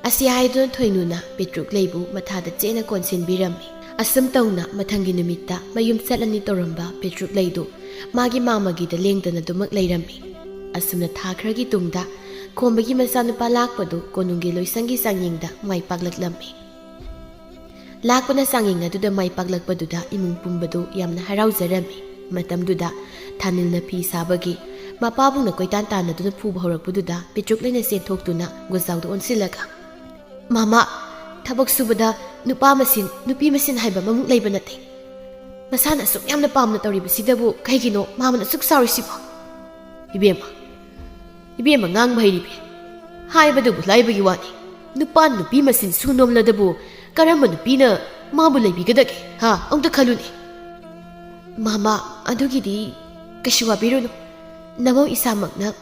ꯑꯁꯤ ꯍꯥꯏꯗꯨꯅ ꯊꯣꯏꯅꯨꯅ ꯄꯦꯇ꯭ꯔꯨꯛ ꯂꯩꯕꯨ ꯃꯊꯥꯗ ꯆꯦꯠꯅ ꯀꯣꯟꯁꯤꯟꯕꯤꯔꯝꯃꯤ꯫ ꯑꯁꯨꯝ ꯇꯧꯅ ꯃꯊꯪꯒꯤ ꯅꯨꯃꯤꯠꯇ ꯃꯌꯨꯝ ꯆꯠꯂꯅꯤ ꯇꯧꯔꯝꯕ ꯄꯦꯇ꯭ꯔꯨꯛ ꯂꯩꯗꯨ ꯃꯥꯒꯤ ꯃꯥꯃꯒꯤꯗ ꯂꯦꯡꯗꯅ ꯑꯗꯨꯃꯛ ꯂꯩꯔꯝꯃꯤ꯫ ꯑꯁꯨꯝꯅ ꯊꯥ ꯈꯔꯒꯤ ꯇꯨꯡꯗ ꯈꯣꯝꯕꯒꯤ ꯃꯆꯥꯅꯨꯄꯥ ꯂꯥꯛꯄꯗꯨ ꯀꯣꯅꯨꯡꯒꯤ ꯂꯣꯏꯁꯪꯒꯤ ꯆꯥꯡꯌꯦꯡꯗ ꯃꯥꯏ ꯄꯥꯛꯂꯛꯂꯝꯃꯤ꯫ ꯂꯥꯛꯄꯅ ꯆꯥꯡꯌꯦꯡ ꯑꯗꯨꯗ ꯃꯥꯏ ꯄꯥꯛꯂꯛꯄꯗꯨꯗ ꯏꯃꯨꯡ ꯄꯨꯝꯕꯗꯨ ꯌꯥꯝꯅ ꯍꯔꯥꯎꯖꯔꯝꯃꯤ꯫ ꯃꯇꯝꯗꯨꯗ ꯊꯥꯅꯤꯜꯅ ꯐꯤ ꯁꯥꯕꯒꯤ ꯃꯄꯥꯕꯨꯡꯅ ꯀꯣꯏꯇꯥꯟ ꯇꯥꯟꯅꯗꯨꯅ ꯐꯨꯕ ꯍꯧꯔꯛꯄꯗꯨꯗ ꯄꯦꯇ꯭ꯔꯨꯛ ꯂꯩꯅ ꯆꯦꯟꯊꯣꯛꯇꯨꯅ ꯒꯣꯖꯥꯎꯗ ꯑꯣꯟꯁꯤꯜꯂꯒ, "ꯃꯃꯥ, ꯊꯕꯛ ꯁꯨꯕꯗ ꯅꯨꯄꯥ ꯃꯁꯤꯟ, ꯅꯨꯄꯤ ꯃꯁꯤꯟ ꯍꯥꯏꯕ ꯑꯃꯃꯨꯛ ꯂꯩꯕ ꯅꯠꯇꯦ꯫ ꯃꯁꯥꯅ ꯑꯁꯨꯛ ꯌꯥꯝꯅ ꯄꯥꯝꯅ ꯇꯧꯔꯤꯕꯁꯤꯗꯕꯨ ꯀꯩꯒꯤꯅꯣ ꯃꯥꯃꯅ ꯑꯁꯨꯛ ꯁꯥꯎꯔꯤꯁꯤꯕꯣ?" "ꯏꯕꯦꯝꯃ, ꯏꯕꯦꯝꯃ ꯉꯥꯡꯕ ꯍꯩꯔꯤꯕꯤ꯫ ꯍꯥꯏꯕꯗꯨꯕꯨ ꯂꯥꯏꯕꯒꯤ ꯋꯥꯅꯤ꯫ ꯅꯨꯄꯥ ꯅꯨꯄꯤ ꯃꯁꯤꯟ ꯁꯨ ꯅꯣꯝꯂꯗꯕꯨ ꯀꯔꯝꯕ ꯅꯨꯄꯤꯅ ꯃꯥꯕꯨ ꯂꯩꯕꯤꯒꯗꯒꯦ? ꯍꯥ? ꯑꯃꯨꯛꯇ ꯈꯜꯂꯨꯅꯦ꯫" "ꯃꯃꯥ, ꯑꯗꯨꯒꯤꯗꯤ ꯀꯩꯁꯨ ꯋꯥꯕꯤꯔꯨꯅꯨ꯫ ꯅꯃꯧ ꯏꯁꯥꯃꯛꯅ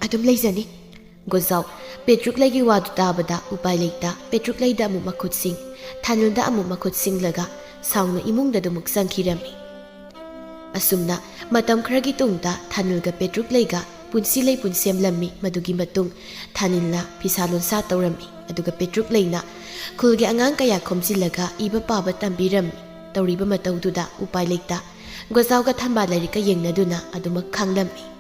ꯑꯗꯨꯝ ꯂꯩꯖꯅꯤ꯫" ꯒꯣꯖꯥꯎ ꯄꯦꯇ꯭ꯔꯨꯛ ꯂꯩꯒꯤ ꯋꯥꯗꯨ ꯇꯥꯕꯗ ꯎꯄꯥꯏ ꯂꯩꯇ ꯄꯦꯇ꯭ꯔꯨꯛ ꯂꯩꯗ ꯑꯃꯨꯛ ꯃꯈꯨꯠ ꯁꯤꯡ, ꯊꯥꯅꯤꯜꯗ ꯑꯃꯨꯛ ꯃꯈꯨꯠ ꯁꯤꯡꯂꯒ ꯁꯥꯎꯅ ꯏꯃꯨꯡꯗ ꯑꯗꯨꯃꯛ ꯆꯪꯈꯤꯔꯝꯃꯤ꯫ ꯑꯁꯨꯝꯅ ꯃꯇꯝ ꯈꯔꯒꯤ ꯇꯨꯡꯗ ꯊꯥꯅꯤꯜꯒ ꯄꯦꯇ꯭ꯔꯨꯛ ꯂꯩꯒ ꯄꯨꯟꯁꯤ ꯂꯩꯄꯨꯟ ꯁꯦꯝꯂꯝꯃꯤ꯫ ꯃꯗꯨꯒꯤ ꯃꯇꯨꯡ ꯊꯥꯅꯤꯜꯅ ꯐꯤꯁꯥ ꯂꯣꯟꯁꯥ ꯇꯧꯔꯝꯃꯤ, ꯑꯗꯨꯒ ꯄꯦꯇ꯭ꯔꯨꯛ ꯂꯩꯅ ꯈꯨꯜꯒꯤ ꯑꯉꯥꯡ ꯀꯌꯥ ꯈꯣꯝꯖꯤꯜꯂꯒ ꯏꯕ ꯄꯥꯕ ꯇꯝꯕꯤꯔꯝꯃꯤ꯫ ꯇꯧꯔꯤꯕ ꯃꯇꯧꯗꯨꯗ ꯎꯄꯥꯏ ꯂꯩꯇ ꯒꯣꯖꯥꯎꯒ ꯊꯝꯕꯥꯜ ꯂꯥꯏꯔꯤꯛꯀ ꯌꯦꯡꯅꯗꯨꯅ ꯑꯗꯨꯃꯛ ꯈꯥꯡꯂꯝꯃꯤ꯫